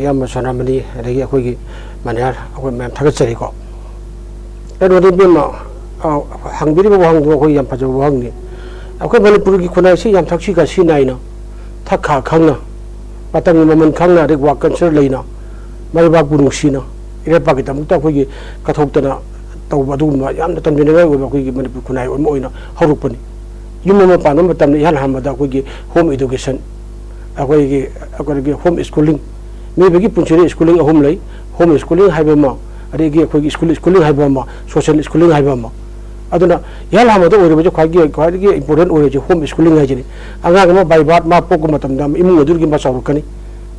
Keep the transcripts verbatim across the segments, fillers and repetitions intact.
ꯏꯌꯥꯝꯕ ꯁꯣꯅꯥꯃꯅꯤ, ꯑꯗꯒꯤ ꯑꯩꯈꯣꯏꯒꯤ ꯃꯅꯤꯍꯥꯔ, ꯑꯩꯈꯣꯏ ꯃꯌꯥꯝ ꯊꯥꯒꯠꯆꯔꯤꯀꯣ꯫ ꯀꯩꯅꯣꯗꯤ ꯏꯕꯦꯝꯃ, ꯑ, ꯍꯪꯕꯤꯔꯤꯕ ꯋꯥꯍꯪꯗꯣ ꯑꯩꯈꯣꯏ ꯌꯥꯝ ꯐꯖꯕ ꯋꯥꯍꯪꯅꯤ꯫ ꯑꯩꯈꯣꯏ ꯃꯅꯤꯄꯨꯔꯒꯤ ꯈꯨꯟꯅꯥꯏꯁꯤ ꯌꯥꯝ ꯊꯛꯁꯤ ꯈꯥꯁꯤ ꯅꯥꯏꯅ, ꯊꯛ ꯈꯥ ꯈꯪꯅ, ꯃꯇꯝꯒꯤ ꯃꯃꯜ ꯈꯪꯅ, ꯑꯗꯩ ꯋꯥꯛ ꯀꯜꯆꯔ ꯂꯩꯅ, ꯃꯔꯩꯕꯥꯛꯄꯨ ꯅꯨꯡꯁꯤꯅ, ꯏꯔꯩꯄꯥꯛꯀꯤꯗꯃꯛꯇ ꯑꯩꯈꯣꯏꯒꯤ ꯀꯠꯊꯣꯛꯇꯅ ꯇꯧꯕ ꯑꯗꯨꯒꯨꯝꯕ ꯌꯥꯝꯅ ꯇꯝꯖꯅꯤꯡꯉꯥꯏ ꯑꯣꯏꯕ ꯑꯩꯈꯣꯏꯒꯤ ꯃꯅꯤꯄꯨꯔ ꯈꯨꯟꯅꯥꯏ ꯑꯃ ꯑꯣꯏꯅ ꯍꯧꯔꯛꯄꯅꯤ꯫ ꯌꯨꯝ ꯑꯃ ꯄꯥꯟꯕ ꯃꯇꯝꯗ ꯏꯍꯥꯟ ꯍꯥꯟꯕꯗ ꯑꯩꯈꯣꯏꯒꯤ ꯍꯣꯝ ꯏꯗꯨꯀꯦꯁꯟ, ꯑꯩꯈꯣꯏꯒꯤ, ꯑꯩꯈꯣꯏꯒꯤ ꯍꯣꯝ ꯁ꯭ꯀꯨꯂꯤꯡ, ꯃꯤꯑꯣꯏꯕꯒꯤ ꯄꯨꯟꯁꯤꯗ ꯁ꯭ꯀꯨꯂꯤꯡ ꯑꯍꯨꯝ ꯂꯩ: ꯍꯣꯝ ꯁ꯭ꯀꯨꯂꯤꯡ ꯍꯥꯏꯕ ꯑꯃ, ꯑꯗꯒꯤ ꯑꯩꯈꯣꯏꯒꯤ ꯁ꯭ꯀꯨꯜ ꯁ꯭ꯀꯨꯂꯤꯡ ꯍꯥꯏꯕ ꯑꯃ, ꯁꯣꯁꯦꯜ ꯁ꯭ꯀꯨꯂꯤꯡ ꯍꯥꯏꯕ ꯑꯃ꯫ ꯑꯗꯨꯅ ꯏꯍꯥꯟ ꯍꯥꯟꯕꯗ ꯑꯣꯏꯔꯤꯕꯁꯦ ꯈ꯭ꯋꯥꯏꯒꯤ, ꯈ꯭ꯋꯥꯏꯗꯒꯤ ꯏꯝꯄꯣꯔꯇꯦꯟ ꯑꯣꯏꯔꯤꯁꯦ ꯍꯣꯝ ꯁ꯭ꯀꯨꯂꯤꯡ ꯍꯥꯏꯁꯤꯅꯤ꯫ ꯑꯉꯥꯡ ꯑꯃ ꯕꯥꯏ ꯕꯥꯔꯠ ꯃꯥ ꯄꯣꯛꯄ ꯃꯇꯝꯗ ꯏꯃꯨꯡ ꯑꯗꯨꯒꯤ ꯃꯥ ꯆꯥꯎꯔꯛꯀꯅꯤ꯫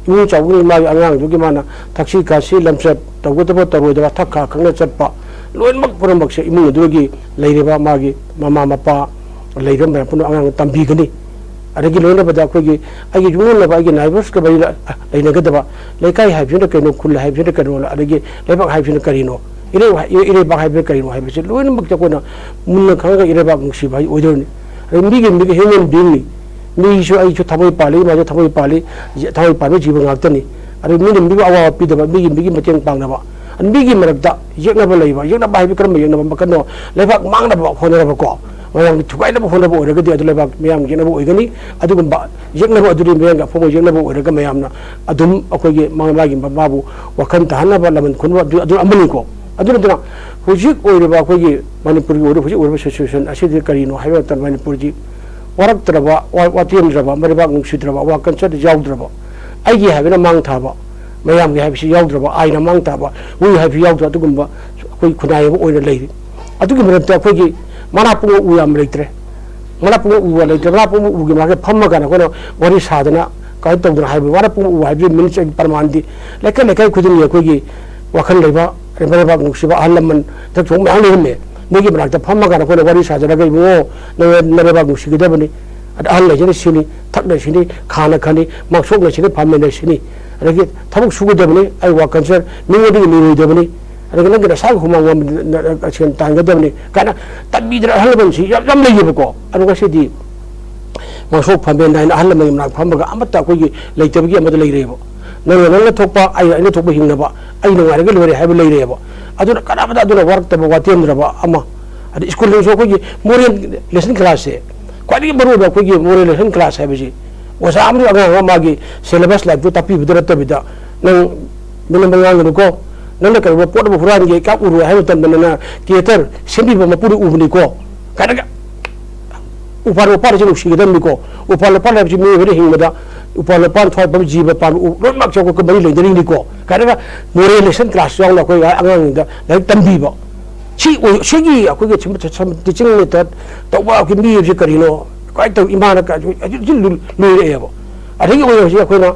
ꯏꯃꯨꯡ ꯆꯥꯎꯕꯅꯤ ꯃꯥꯒꯤ ꯑꯉꯥꯡꯗꯨꯒꯤ ꯃꯥꯅ ꯊꯛꯁꯤ ꯈꯥꯁꯤ, ꯂꯝꯆꯠ ꯇꯧꯒꯗꯕ ꯇꯧꯔꯣꯏꯗꯕ, ꯊꯛ ꯈꯥ ꯈꯪꯅ ꯆꯠꯄ, ꯂꯣꯏꯅꯃꯛ ꯄꯨꯝꯅꯃꯛꯁꯦ ꯏꯃꯨꯡ ꯑꯗꯨꯒꯤ ꯂꯩꯔꯤꯕ ꯃꯥꯒꯤ ꯃꯃꯥ ꯃꯄꯥ, ꯂꯩꯔꯤꯕ ꯃꯌꯥꯝ ꯄꯨꯝꯅꯃꯛ ꯑꯉꯥꯡꯗ ꯇꯝꯕꯤꯒꯅꯤ꯫ ꯑꯗꯒꯤ ꯂꯣꯏꯅꯕꯗ ꯑꯩꯈꯣꯏꯒꯤ, ꯑꯩꯒꯤ ꯌꯨꯝꯂꯣꯟꯅꯕ, ꯑꯩꯒꯤ ꯅꯥꯏꯕꯔꯁꯀ ꯃꯔꯤ ꯂ-, ꯂꯩꯅꯒꯗꯕ, ꯂꯩꯀꯥꯏ ꯍꯥꯏꯕꯁꯤꯅ ꯀꯩꯅꯣ, ꯈꯨꯜ ꯍꯥꯏꯕꯁꯤꯅ ꯀꯩꯅꯣ, ꯑꯗꯒꯤ ꯂꯩꯕꯥꯛ ꯍꯥꯏꯕꯁꯤꯅ ꯀꯔꯤꯅꯣ, ꯏꯔꯩ-, ꯏꯔꯩꯕꯥꯛ ꯍꯥꯏꯕꯁꯤꯅ ꯀꯔꯤꯅꯣ ꯍꯥꯏꯕꯁꯤ ꯂꯣꯏꯅꯃꯛꯇ ꯑꯩꯈꯣꯏꯅ ꯃꯨꯟꯅ ꯈꯪꯉꯒ ꯏꯔꯩꯕꯥꯛ ꯅꯨꯡꯁꯤꯕ ꯍꯥꯏ ꯑꯣꯏꯗꯣꯏꯅꯤ꯫ ꯑꯗꯩ ꯃꯤꯒꯤ, ꯃꯤꯒꯤ ꯍ꯭ꯌꯨꯃꯦꯟ ꯕꯤꯡꯅꯤ꯫ ꯃꯤꯁꯨ ꯑꯩꯁꯨ ꯊꯃꯣꯏ ꯄꯥꯜꯂꯤ, ꯏꯃꯥꯁꯨ ꯊꯃꯣꯏ ꯄꯥꯜꯂꯤ, ꯊꯃꯣꯏ ꯄꯥꯟꯕ ꯖꯤꯕ ꯉꯥꯛꯇꯅꯤ꯫ ꯑꯗꯨ ꯃꯤꯅ ꯃꯤꯕꯨ ꯑꯋꯥꯕ ꯄꯤꯗꯕ, ꯃꯤꯒꯤ, ꯃꯤꯒꯤ ꯃꯇꯦꯡ ꯄꯥꯡꯅꯕ, ꯃꯤꯒꯤ ꯃꯔꯛꯇ ꯌꯦꯛꯅꯕ ꯂꯩꯕ, ꯌꯦꯛꯅꯕ ꯍꯥꯏꯕ ꯀꯔꯝꯕ ꯌꯦꯛꯅꯕ? ꯃꯈꯜꯅꯣ, ꯂꯩꯕꯥꯛ ꯃꯥꯡꯅꯕ ꯍꯣꯠꯅꯔꯕꯀꯣ, ꯃꯌꯥꯝꯒꯤ ꯊꯨꯒꯥꯏꯅꯕ ꯍꯣꯠꯅꯕ ꯑꯣꯏꯔꯒꯗꯤ ꯑꯗꯨ ꯂꯩꯕꯥꯛ ꯃꯌꯥꯝꯒꯤ ꯌꯦꯛꯅꯕ ꯑꯣꯏꯒꯅꯤ꯫ ꯑꯗꯨꯒꯨꯝꯕ ꯌꯦꯛꯅꯕ ꯑꯗꯨꯗꯤ ꯃꯌꯥꯝꯒꯤ ꯑꯐꯥꯎꯕ ꯌꯦꯛꯅꯕ ꯑꯣꯏꯔꯒ ꯃꯌꯥꯝꯅ ꯑꯗꯨꯝ ꯑꯩꯈꯣꯏꯒꯤ ꯃꯥ-, ꯃꯥꯒꯤ ꯃꯥꯕꯨ ꯋꯥꯈꯜ ꯇꯥꯍꯟꯅꯕ ꯂꯃꯟ ꯈꯨꯝꯅꯕ ꯑꯗꯨ, ꯑꯗꯨ ꯑꯃꯅꯤꯀꯣ꯫ ꯑꯗꯨ ꯅꯠꯇꯅ ꯍꯧꯖꯤꯛ ꯑꯣꯏꯔꯤꯕ ꯑꯩꯈꯣꯏꯒꯤ ꯃꯅꯤꯄꯨꯔꯒꯤ ꯑꯣꯏꯔꯤꯕ, ꯍꯧꯖꯤꯛ ꯑꯣꯏꯔꯤꯕ ꯁꯤꯆꯨꯋꯦꯁꯟ ꯑꯁꯤꯗꯤ ꯀꯔꯤꯅꯣ ꯍꯥꯏꯕ ꯃꯇꯝꯗ ꯃꯅꯤꯄꯨꯔꯁꯤ ꯋꯥꯔꯛꯇ꯭ꯔꯕ, ꯋꯥ-, ꯋꯥꯇꯦꯝꯗ꯭ꯔꯕ, ꯃꯔꯩꯕꯥꯛ ꯅꯨꯡꯁꯤꯗ꯭ꯔꯕ, ꯋꯥ ꯀꯜꯆꯔꯗ ꯌꯥꯎꯗ꯭ꯔꯕ, ꯑꯩꯒꯤ ꯍꯥꯏꯕꯅ ꯃꯥꯡ ꯊꯥꯕ, ꯃꯌꯥꯝꯒꯤ ꯍꯥꯏꯕꯁꯤ ꯌꯥꯎꯗ꯭ꯔꯕ, ꯑꯩꯅ ꯃꯥꯡ ꯊꯥꯕ, we ꯍꯥꯏꯕꯁꯤ ꯌꯥꯎꯗ꯭ꯔꯕ, ꯑꯗꯨꯒꯨꯝꯕ ꯑꯩꯈꯣꯏ ꯈꯨꯟꯅꯥꯏ ꯑꯃ ꯑꯣꯏꯅ ꯂꯩꯔꯤ꯫ ꯑꯗꯨꯒꯤ ꯃꯔꯛꯇ ꯑꯩꯈꯣꯏꯒꯤ ꯃꯅꯥ ꯄꯨꯡꯕ ꯎ ꯌꯥꯝ ꯂꯩꯇ꯭ꯔꯦ꯫ ꯃꯅꯥ ꯄꯨꯡꯕ ꯎ ꯂꯩꯇ꯭ꯔꯦ꯫ ꯃꯅꯥ ꯄꯨꯡꯕ ꯎꯒꯤ ꯃꯅꯥꯛꯇ ꯐꯝꯃꯒꯅ ꯑꯩꯈꯣꯏꯅ ꯋꯥꯔꯤ ꯁꯥꯗꯅ ꯀꯃꯥꯏꯅ ꯇꯧꯗꯅ ꯍꯥꯏꯕ, ꯃꯅꯥ ꯄꯨꯡꯕ ꯎ ꯍꯥꯏꯕꯁꯤ ꯃꯤꯟꯁ ꯑꯩꯒꯤ ꯄ꯭ꯔꯃꯥꯟꯗꯤ ꯂꯩꯀꯥꯏ, ꯂꯩꯀꯥꯏ ꯈꯨꯗꯤꯡꯒꯤ ꯑꯩꯈꯣꯏꯒꯤ ꯋꯥꯈꯜ ꯂꯩꯕ, ꯃꯔꯩꯕꯥꯛ ꯅꯨꯡꯁꯤꯕ ꯑꯍꯜ ꯂꯃꯟ ꯏꯊꯛ ꯊꯣꯡꯕ ꯃꯌꯥꯝ ꯂꯩꯔꯝꯃꯦ꯫ ꯃꯣꯏꯒꯤ ꯃꯅꯥꯛꯇ ꯐꯝꯃꯒ ꯑꯩꯈꯣꯏꯅ ꯋꯥꯔꯤ ꯁꯥꯖꯔꯒ, "ꯏꯕꯨꯡꯉꯣ, ꯅꯪ ꯅꯔꯩꯕꯥꯛ ꯅꯨꯡꯁꯤꯒꯗꯕꯅꯤ, ꯑꯍꯜ ꯍꯥꯏꯁꯤꯅ ꯁꯤꯅꯤ, ꯊꯛꯅ ꯁꯤꯅꯤ, ꯈꯥꯅ ꯈꯅꯤ, ꯃꯥꯡꯁꯣꯛꯅ ꯁꯤꯅꯤ, ꯐꯝꯃꯤꯟꯅ ꯁꯤꯅꯤ, ꯑꯗꯒꯤ ꯊꯕꯛ ꯁꯨꯒꯗꯕꯅꯤ, ꯑꯩ ꯋꯥ ꯀꯜꯆꯔ ꯃꯤꯉꯣꯟꯗꯒꯤ ꯅꯤꯔꯣꯏꯗꯕꯅꯤ, ꯑꯗꯒꯤ ꯅꯪꯒꯤ ꯅꯁꯥꯒꯤ ꯍꯨꯃꯥꯡ ꯃꯃꯜ ꯅ-, ꯅ-, ꯁꯦꯟ ꯇꯥꯟꯒꯗꯕꯅꯤ" ꯀꯥꯏꯅ ꯇꯝꯕꯤꯗꯅ ꯑꯍꯜ ꯂꯃꯟꯁꯤ ꯌꯥꯝ, ꯌꯥꯝ ꯂꯩꯌꯦꯕꯀꯣ꯫ ꯑꯗꯣ ꯉꯁꯤꯗꯤ ꯃꯥꯡꯁꯣꯛ ꯐꯝꯃꯦꯟ ꯍꯥꯏꯅ ꯑꯍꯜ ꯂꯃꯟꯒꯤ ꯃꯅꯥꯛ ꯐꯝꯃꯒ ꯑꯃꯠꯇ ꯑꯩꯈꯣꯏꯒꯤ ꯂꯩꯇꯕꯒꯤ ꯑꯃꯗ ꯂꯩꯔꯦꯕ꯫ ꯅꯪꯅ ꯅꯪꯅ ꯊꯣꯛꯄ, ꯑꯩꯅ ꯑꯩꯅ ꯊꯣꯛꯄ ꯍꯤꯡꯅꯕ, ꯑꯩ ꯅꯨꯡꯉꯥꯏꯔꯒ ꯂꯣꯏꯔꯦ ꯍꯥꯏꯕ ꯂꯩꯔꯦꯕ꯫ ꯑꯗꯨꯅ ꯀꯅꯥꯃꯇ ꯑꯗꯨꯅ ꯋꯥꯔꯛꯇꯕ, ꯋꯥꯇꯦꯝꯗ꯭ꯔꯕ ꯑꯃ꯫ ꯑꯗꯩ ꯁ꯭ꯀꯨꯜꯗꯁꯨ ꯑꯩꯈꯣꯏꯒꯤ moral lesson class ꯁꯦ ꯈ꯭ꯋꯥꯏꯗꯒꯤ ꯃꯔꯨꯑꯣꯏꯕ ꯑꯩꯈꯣꯏꯒꯤ moral lesson class ꯍꯥꯏꯕꯁꯤ ꯑꯣꯖꯥ ꯑꯃꯅ ꯑꯉꯥꯡ ꯑꯃ ꯃꯥꯒꯤ syllabus ꯂꯥꯏꯔꯤꯛꯇꯨ ꯇꯥꯛꯄꯤꯕꯗ ꯅꯠꯇꯕꯤꯗ, "ꯅꯪ ꯃꯤꯅꯝꯕ ꯉꯥꯡꯒꯅꯨꯀꯣ, ꯅꯪꯅ ꯀꯔꯤꯒꯨꯝꯕ ꯄꯣꯠ ꯑꯃ ꯍꯨꯔꯥꯟꯒꯦ ꯀꯥꯞ ꯎꯔꯣ" ꯍꯥꯏꯕ ꯃꯇꯝꯗ ꯅꯪꯅ character ꯁꯦꯝꯕꯤꯕ ꯃꯄꯨꯅ ꯎꯕꯅꯤꯀꯣ ꯀꯥꯏꯅꯒ꯫ ꯎꯄꯥꯜ ꯋꯥꯄꯥꯜ ꯍꯥꯏꯁꯤ ꯅꯨꯡꯁꯤꯒꯗꯕꯅꯤꯀꯣ꯫ ꯎꯄꯥꯜ ꯋꯥꯄꯥꯜ ꯍꯥꯏꯕꯁꯤ ꯃꯤꯑꯣꯏꯕꯅ ꯍꯤꯡꯕꯗ ꯎꯄꯥꯜ ꯋꯥꯄꯥꯜ, ꯊꯋꯥꯏ ꯄꯥꯟꯕ ꯖꯤꯕ ꯄꯥꯟꯕ ꯎ ꯂꯣꯏꯅꯃꯛꯁꯦ ꯑꯩꯈꯣꯏꯒ ꯃꯔꯤ ꯂꯩꯅꯔꯤꯅꯤꯀꯣ ꯀꯥꯏꯅꯒ moral lesson class ꯌꯥꯎꯅ ꯑꯩꯈꯣꯏ ꯑꯉꯥꯡꯁꯤꯡꯗ ꯂꯥꯏꯔꯤꯛ ꯇꯝꯕꯤꯕ꯫ ꯁꯤ ꯑꯣꯏ-, ꯁꯤꯒꯤ ꯑꯩꯈꯣꯏꯒꯤ ꯁꯨꯝ, ꯁꯨꯝ teaching method ꯇꯧꯕ ꯑꯩꯈꯣꯏ ꯃꯤ ꯍꯥꯏꯕꯁꯤ ꯀꯔꯤꯅꯣ? ꯀꯃꯥꯏꯅ ꯇꯧ? ꯏꯃꯥꯅ ꯀ-, ꯍꯧꯖꯤꯛ ꯍꯧꯖꯤꯛ ꯂꯨ-, ꯂꯨꯏꯔꯛꯑꯦꯕ꯫ ꯑꯗꯒꯤ ꯑꯣꯏꯅ ꯍꯧꯖꯤꯛ ꯑꯩꯈꯣꯏꯅ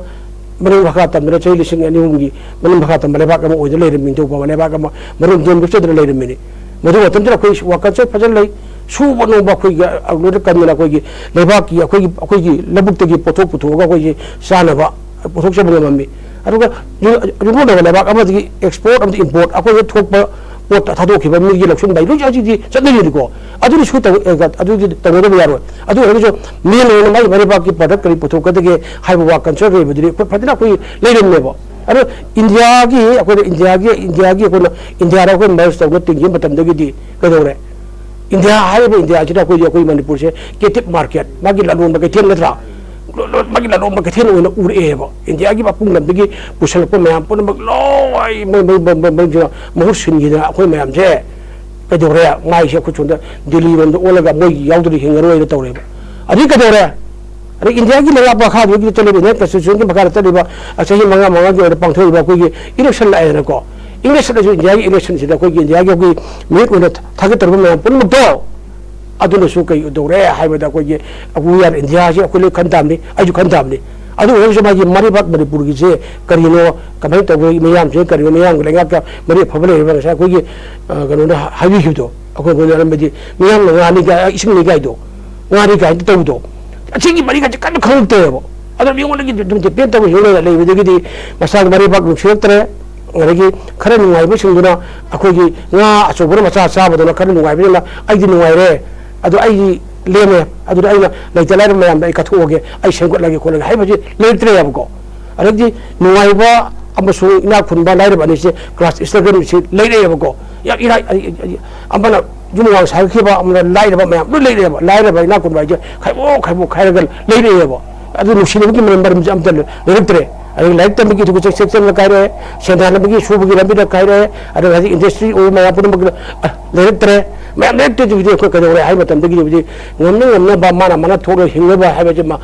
ꯃꯅꯤꯡ ꯃꯈꯥ ꯇꯝꯗꯅ ꯆꯍꯤ ꯂꯤꯁꯤꯡ ꯑꯅꯤ ꯑꯍꯨꯝꯒꯤ ꯃꯅꯤꯡ ꯃꯈꯥ ꯇꯝꯕ ꯂꯩꯕꯥꯛ ꯑꯃ ꯑꯣꯏꯗꯅ ꯂꯩꯔꯝꯃꯤ, ꯅꯤꯡꯊꯧ ꯄꯥꯟꯕ ꯂꯩꯕꯥꯛ ꯑꯃ, ꯃꯔꯣꯟ ꯊꯣꯟꯕ ꯆꯠꯇꯅ ꯂꯩꯔꯝꯃꯤꯅꯤ꯫ ꯃꯗꯨ ꯃꯇꯝꯗꯨꯗ ꯑꯩꯈꯣꯏ ꯋꯥꯈꯜꯁꯦ ꯐꯖꯅ ꯂꯩ, ꯁꯨꯕ ꯅꯣꯝꯕ ꯑꯩꯈꯣꯏꯒꯤ ꯑ-, ꯂꯣꯏꯅ ꯀꯟꯗꯅ ꯑꯩꯈꯣꯏꯒꯤ ꯂꯩꯕꯥꯛꯀꯤ ꯑꯩꯈꯣꯏꯒꯤ, ꯑꯩꯈꯣꯏꯒꯤ ꯂꯧꯕꯨꯛꯇꯒꯤ ꯄꯣꯠꯊꯣꯛ ꯄꯨꯊꯣꯛꯑꯒ ꯑꯩꯈꯣꯏꯒꯤ ꯆꯥꯅꯕ ꯄꯨꯊꯣꯛꯆꯕ ꯉꯝꯃꯝꯃꯤ꯫ ꯑꯗꯨꯒ ꯌꯨ-, ꯌꯨꯝꯂꯣꯟꯅꯕ ꯂꯩꯕꯥꯛ ꯑꯃꯗꯒꯤ export ꯑꯃꯗꯤ import ꯑꯩꯈꯣꯏꯗ ꯊꯣꯛꯄ ꯄꯣꯠ ꯊꯥꯗꯣꯛꯈꯤꯕ ꯃꯤꯒꯤ ꯂꯧꯁꯤꯟꯕ ꯍꯥꯏ ꯂꯣꯏ ꯍꯧꯖꯤꯛꯇꯤ ꯆꯠꯅꯔꯤꯅꯤꯀꯣ꯫ ꯑꯗꯨꯅꯁꯨ ꯇꯧ-, ꯑꯦ, ꯑꯗꯨꯗꯤ ꯇꯧꯅꯗꯕ ꯌꯥꯔꯣꯏ꯫ ꯑꯗꯨ ꯑꯣꯏꯔꯒꯁꯨ main ꯑꯣꯏꯅ ꯃꯥꯒꯤ ꯃꯔꯩꯕꯥꯛꯀꯤ product ꯀꯔꯤ ꯄꯨꯊꯣꯛꯀꯗꯒꯦ ꯍꯥꯏꯕ ꯋꯥ concern ꯂꯩꯕꯗꯨꯗꯤ ꯑꯩꯈꯣꯏ ꯐꯖꯅ ꯑꯩꯈꯣꯏ ꯂꯩꯔꯝꯃꯦꯕ꯫ ꯑꯗꯣ ꯏꯟꯗꯤꯌꯥꯒꯤ ꯑꯩꯈꯣꯏꯅ ꯏꯟꯗꯤꯌꯥꯒꯤ, ꯏꯟꯗꯤꯌꯥꯒꯤ ꯑꯩꯈꯣꯏꯅ ꯏꯟꯗꯤꯌꯥꯗ ꯑꯩꯈꯣꯏ merge ꯇꯧꯅ ꯇꯤꯡꯈꯤꯕ ꯃꯇꯝꯗꯒꯤꯗꯤ ꯀꯩꯗꯧꯔꯦ? ꯏꯟꯗꯤꯌꯥ ꯍꯥꯏꯔꯤꯕ ꯏꯟꯗꯤꯌꯥꯁꯤꯗ ꯑꯩꯈꯣꯏꯗꯤ ꯑꯩꯈꯣꯏ ꯃꯅꯤꯄꯨꯔꯁꯦ captive market, ꯃꯥꯒꯤ ꯂꯂꯣꯟꯕ ꯀꯩꯊꯦꯜ ꯅꯠꯇ꯭ꯔꯥ? ꯂꯣ-, ꯂꯣ-, ꯃꯥꯒꯤ ꯂꯂꯣꯟꯕ ꯀꯩꯊꯦꯜ ꯑꯣꯏꯅ ꯎꯔꯛꯑꯦꯕ꯫ ꯏꯟꯗꯤꯌꯥꯒꯤ ꯃꯐꯝ ꯂꯝꯗꯒꯤ ꯄꯨꯁꯜꯂꯛꯄ ꯃꯌꯥꯝ ꯄꯨꯝꯅꯃꯛ ꯂꯣꯏ ꯃ-, ꯃ-, ꯃ-, ꯃ-, ꯃ-, ꯃꯍꯨꯠ ꯁꯤꯟꯈꯤꯗꯅ ꯑꯩꯈꯣꯏ ꯃꯌꯥꯝꯁꯦ ꯀꯩꯗꯧꯔꯦ? ꯃꯥꯏꯁꯦ ꯑꯩꯈꯣꯏ ꯁꯣꯝꯗ ꯗꯤꯜꯂꯤꯔꯣꯝꯗ ꯑꯣꯜꯂꯒ ꯃꯣꯏꯒꯤ ꯌꯥꯎꯗ꯭ꯔꯗꯤ ꯍꯤꯡꯉꯔꯣꯏꯅ ꯇꯧꯔꯦꯕ꯫ ꯑꯗꯩ ꯀꯩꯗꯧꯔꯦ? ꯑꯗꯩ ꯏꯟꯗꯤꯌꯥꯒꯤ ꯂꯩꯕꯥꯛ ꯃꯈꯥꯗꯨꯗ ꯆꯠꯂꯤꯕ, Indian Constitution ꯒꯤ ꯃꯈꯥꯗ ꯆꯠꯂꯤꯕ, ꯑ, ꯆꯍꯤ ꯃꯉꯥ ꯃꯉꯥꯒꯤ ꯑꯣꯏꯅ ꯄꯥꯡꯊꯣꯛꯏꯕ ꯑꯩꯈꯣꯏꯒꯤ election ꯂꯥꯛꯑꯦꯗꯅꯀꯣ꯫ Election ꯑꯁꯤ ꯏꯟꯗꯤꯌꯥꯒꯤ election ꯁꯤꯗ ꯑꯩꯈꯣꯏꯒꯤ ꯏꯟꯗꯤꯌꯥꯒꯤ ꯑꯩꯈꯣꯏ ꯃꯤꯍꯨꯠ ꯑꯣꯏꯅ ꯊꯥꯒꯠꯇꯧꯔꯤꯕ ꯃꯌꯥꯝ ꯄꯨꯝꯅꯃꯛꯇꯣ ꯑꯗꯨꯅꯁꯨ ꯀꯩ ꯇꯧꯔꯦ ꯍꯥꯏꯕꯗ ꯑꯩꯈꯣꯏꯒꯤ We Are India ꯁꯤ ꯑꯩꯈꯣꯏ ꯂꯣꯏ ꯈꯟ ꯇꯥꯕꯅꯤ, ꯑꯩꯁꯨ ꯈꯟ ꯇꯥꯕꯅꯤ꯫ ꯑꯗꯨ ꯑꯣꯏꯔꯒꯁꯨ ꯃꯥꯒꯤ ꯃꯔꯩꯕꯥꯛ ꯃꯅꯤꯄꯨꯔꯒꯤꯁꯦ ꯀꯔꯤꯅꯣ, ꯀꯃꯥꯏꯅ ꯇꯧꯕ ꯃꯤꯌꯥꯝꯁꯦ ꯀꯔꯤꯅꯣ, ꯃꯤꯌꯥꯝꯒꯤ ꯂꯩꯉꯥꯛꯀ ꯃꯔꯤ ꯑꯐꯕ ꯂꯩꯔꯕ ꯉꯁꯥꯏ ꯑꯩꯈꯣꯏꯒꯤ, ꯑ, ꯀꯩꯅꯣꯅ ꯍꯥꯏꯕꯤꯈꯤꯕꯗꯣ, ꯑꯩꯈꯣꯏ ꯂꯣꯏꯅꯔꯝꯕꯗꯤ ꯃꯤꯌꯥꯝꯅ ꯉꯥꯅꯤ ꯀꯥꯏ, ꯏꯁꯤꯡꯅꯤ ꯀꯥꯏꯗꯣ, ꯉꯥꯅꯤ ꯀꯥꯏꯅ ꯇꯧꯗꯣ, ꯑꯁꯤꯒꯤ ꯃꯔꯤꯒꯁꯦ ꯀꯟꯅ ꯈꯪꯉꯛꯇꯦꯕ꯫ ꯑꯗꯨꯅ ꯃꯤꯉꯣꯟꯗꯒꯤ ꯑꯗꯨꯝ depend ꯇꯧꯕ ꯍꯤꯡ ꯂꯩꯔ ꯂꯩꯕꯗꯒꯤꯗꯤ ꯃꯁꯥꯒꯤ ꯃꯔꯩꯕꯥꯛ ꯅꯨꯡꯁꯤꯔꯛꯇ꯭ꯔꯦ꯫ ꯑꯗꯒꯤ ꯈꯔ ꯅꯨꯡꯉꯥꯏꯕꯁꯤꯡꯗꯨꯅ ꯑꯩꯈꯣꯏꯒꯤ ꯉꯥ ꯑꯆꯧꯕꯅ ꯃꯆꯥ ꯆꯥꯕꯗꯨꯅ ꯈꯔ ꯅꯨꯡꯉꯥꯏꯕꯅꯤꯅ ꯑꯩꯗꯤ ꯅꯨꯡꯉꯥꯏꯔꯦ, ꯑꯗꯨ ꯑꯩꯗꯤ ꯂꯦꯝꯃꯦ, ꯑꯗꯨꯅ ꯑꯩꯅ ꯂꯩꯇ ꯂꯥꯏꯔ ꯃꯌꯥꯝꯗ ꯑꯩ ꯀꯠꯊꯣꯛꯑꯒꯦ, ꯑꯩ ꯁꯦꯝꯒꯠꯂꯒꯦ ꯈꯣꯠꯂꯒꯦ ꯍꯥꯏꯕꯁꯤ ꯂꯩꯔꯛꯇ꯭ꯔꯦꯕꯀꯣ꯫ ꯑꯗꯒꯤ ꯅꯨꯡꯉꯥꯏꯕ ꯑꯃꯁꯨꯡ ꯏꯅꯥꯛ ꯈꯨꯟꯕ, ꯂꯥꯏꯔꯕ ꯑꯅꯤꯁꯦ class struggle ꯁꯤ ꯂꯩꯔꯛꯑꯦꯕꯀꯣ꯫ ꯌꯥꯝ ꯏꯔꯥꯏ, ꯑꯃꯅ ꯌꯨꯝ ꯋꯥꯡ ꯁꯥꯒꯠꯈꯤꯕ, ꯑꯃꯅ ꯂꯥꯏꯔꯕ ꯃꯌꯥꯝ ꯂꯣꯏ ꯂꯩꯔꯛꯑꯦꯕ꯫ ꯂꯥꯏꯔꯕ ꯏꯅꯥꯛ ꯈꯨꯟꯕ ꯍꯥꯏꯁꯦ ꯈꯥꯏꯕꯣꯛ ꯈꯥꯏꯕꯣꯛ ꯈꯥꯏꯔꯒ ꯂꯩꯔꯛꯑꯦꯕ꯫ ꯑꯗꯨ ꯅꯨꯡꯁꯤꯅꯕꯒꯤ ꯃꯔꯝ, ꯃꯔꯝꯁꯦ ꯑꯝꯇ ꯂꯩꯔꯛꯇ꯭ꯔꯦ꯫ ꯑꯗꯒꯤ ꯂꯥꯏꯔꯤꯛ ꯇꯝꯕꯒꯤ ꯑꯗꯨꯒ ꯆꯦꯛ ꯆꯦꯛꯁꯤꯟꯅ ꯀꯥꯏꯔꯛꯑꯦ, ꯁꯦꯟ ꯇꯥꯟꯅꯕꯒꯤ ꯁꯨꯕꯒꯤ ꯂꯝꯕꯤꯗ ꯀꯥꯏꯔꯛꯑꯦ, ꯑꯗꯨꯒ ꯍꯧꯖꯤꯛ industry ꯑꯣꯏꯕ ꯃꯌꯥꯝ ꯄꯨꯝꯅꯃꯛ ꯂꯩꯔꯛꯇ꯭ꯔꯦ꯫ ꯃꯌꯥꯝ ꯂꯩꯔꯛꯇ꯭ꯔꯦ꯫ ꯑꯗꯨꯕꯨꯗꯤ ꯑꯩꯈꯣꯏ ꯀꯩꯗꯧꯔꯦ ꯍꯥꯏꯕ ꯃꯇꯝꯗꯒꯤꯗꯤ ꯍꯧꯖꯤꯛ ꯉꯝꯅ ꯉꯝꯅꯕ ꯃꯥꯅ ꯃꯥꯅ ꯊꯣꯛꯂꯒ ꯍꯤꯡꯅꯕ ꯍꯥꯏꯕꯁꯦ ꯃꯥ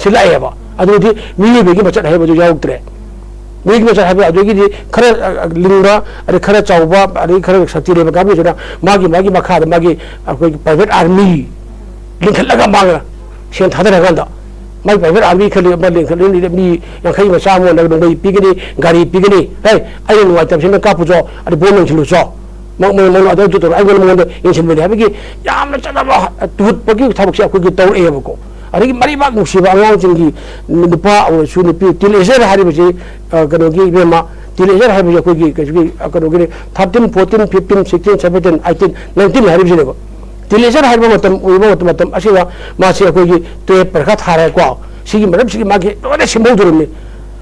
ꯁꯤ ꯂꯥꯛꯑꯦꯕ꯫ ꯑꯗꯨꯗꯤ ꯃꯤꯑꯣꯏꯕꯒꯤ ꯃꯆꯠ ꯍꯥꯏꯕꯗꯨ ꯌꯥꯎꯔꯛꯇ꯭ꯔꯦ꯫ ꯃꯤꯑꯣꯏꯕꯒꯤ ꯃꯆꯠ ꯍꯥꯏꯕ ꯑꯗꯨꯗꯒꯤꯗꯤ ꯈꯔ, ꯑ, ꯂꯤꯡꯕ, ꯑꯗꯩ ꯈꯔ ꯆꯥꯎꯕ, ꯑꯗꯩ ꯈꯔ ꯁꯛꯇꯤ ꯂꯩꯕ ꯀꯥꯡꯕꯨꯁꯤꯅ ꯃꯥꯒꯤ, ꯃꯥꯒꯤ ꯃꯈꯥꯗ ꯃꯥꯒꯤ ꯑꯩꯈꯣꯏꯒꯤ private army ꯂꯤꯡꯈꯠꯂꯒ ꯃꯥꯅ ꯁꯦꯟ ꯊꯥꯗꯔꯀꯥꯟꯗ ꯃꯥꯒꯤ private army ꯈꯔ ꯑꯃ ꯂꯤꯡꯈꯠꯂꯅꯤ, ꯃꯤ ꯌꯥꯡꯈꯩ ꯑꯃ ꯆꯥꯝꯃ ꯑꯣꯟꯅꯒ ꯅꯣꯡꯃꯩ ꯄꯤꯒꯅꯤ, ꯒꯥꯔꯤ ꯄꯤꯒꯅꯤ, "ꯍꯦ, ꯑꯩꯅ ꯅꯨꯡꯉꯥꯏꯇꯕꯁꯤꯅ ꯀꯥꯞꯄꯨꯆꯣ, ꯑꯗꯩ ꯕꯣꯝ ꯂꯪꯁꯤꯜꯂꯨꯆꯣ, ꯃ-, ꯃ-, ꯃ-, ꯑꯗꯨ ꯇꯧꯔꯣ, ꯑꯩꯉꯣꯟꯗ, ꯃꯉꯣꯟꯗ ꯌꯦꯡꯁꯤꯟꯕꯅꯤ" ꯍꯥꯏꯕꯒꯤ ꯌꯥꯝꯅ ꯆꯠꯅꯕ ꯇꯨꯍꯠꯄꯒꯤ ꯊꯕꯛꯁꯦ ꯑꯩꯈꯣꯏꯒꯤ ꯇꯧꯔꯛꯑꯦꯕꯀꯣ꯫ ꯑꯗꯒꯤ ꯃꯔꯩꯕꯥꯛ ꯅꯨꯡꯁꯤꯕ ꯑꯉꯥꯡꯁꯤꯡꯒꯤ, ꯅꯨꯄꯥ ꯑꯣꯏꯔꯁꯨ ꯅꯨꯄꯤ, teenager ꯍꯥꯏꯔꯤꯕꯁꯤ, ꯑ, ꯀꯩꯅꯣꯒꯤ ꯏꯕꯦꯝꯃ, teenager ꯍꯥꯏꯕꯁꯤ ꯑꯩꯈꯣꯏꯒꯤ ꯀꯩꯁꯨꯒꯤ, ꯑ, ꯀꯩꯅꯣꯒꯤꯅꯤ, thirteen, fourteen, fifteen, sixteen, seventeen, eighteen, nineteen ꯍꯥꯏꯔꯤꯕꯁꯤꯅꯦꯕ꯫ Teenager ꯍꯥꯏꯕ ꯃꯇꯝ ꯑꯣꯏꯕ ꯃꯇꯝ, ꯃꯇꯝ ꯑꯁꯤꯗ ꯃꯥꯁꯤ ꯑꯩꯈꯣꯏꯒꯤ twelve ꯄꯔꯤꯈꯥ ꯊꯥꯔꯦꯀꯣ꯫ ꯁꯤꯒꯤ ꯃꯔꯝꯁꯤꯒꯤ ꯃꯥꯒꯤ ꯂꯣꯏꯅ ꯁꯦꯝꯍꯧꯗꯣꯔꯤꯕꯅꯤ꯫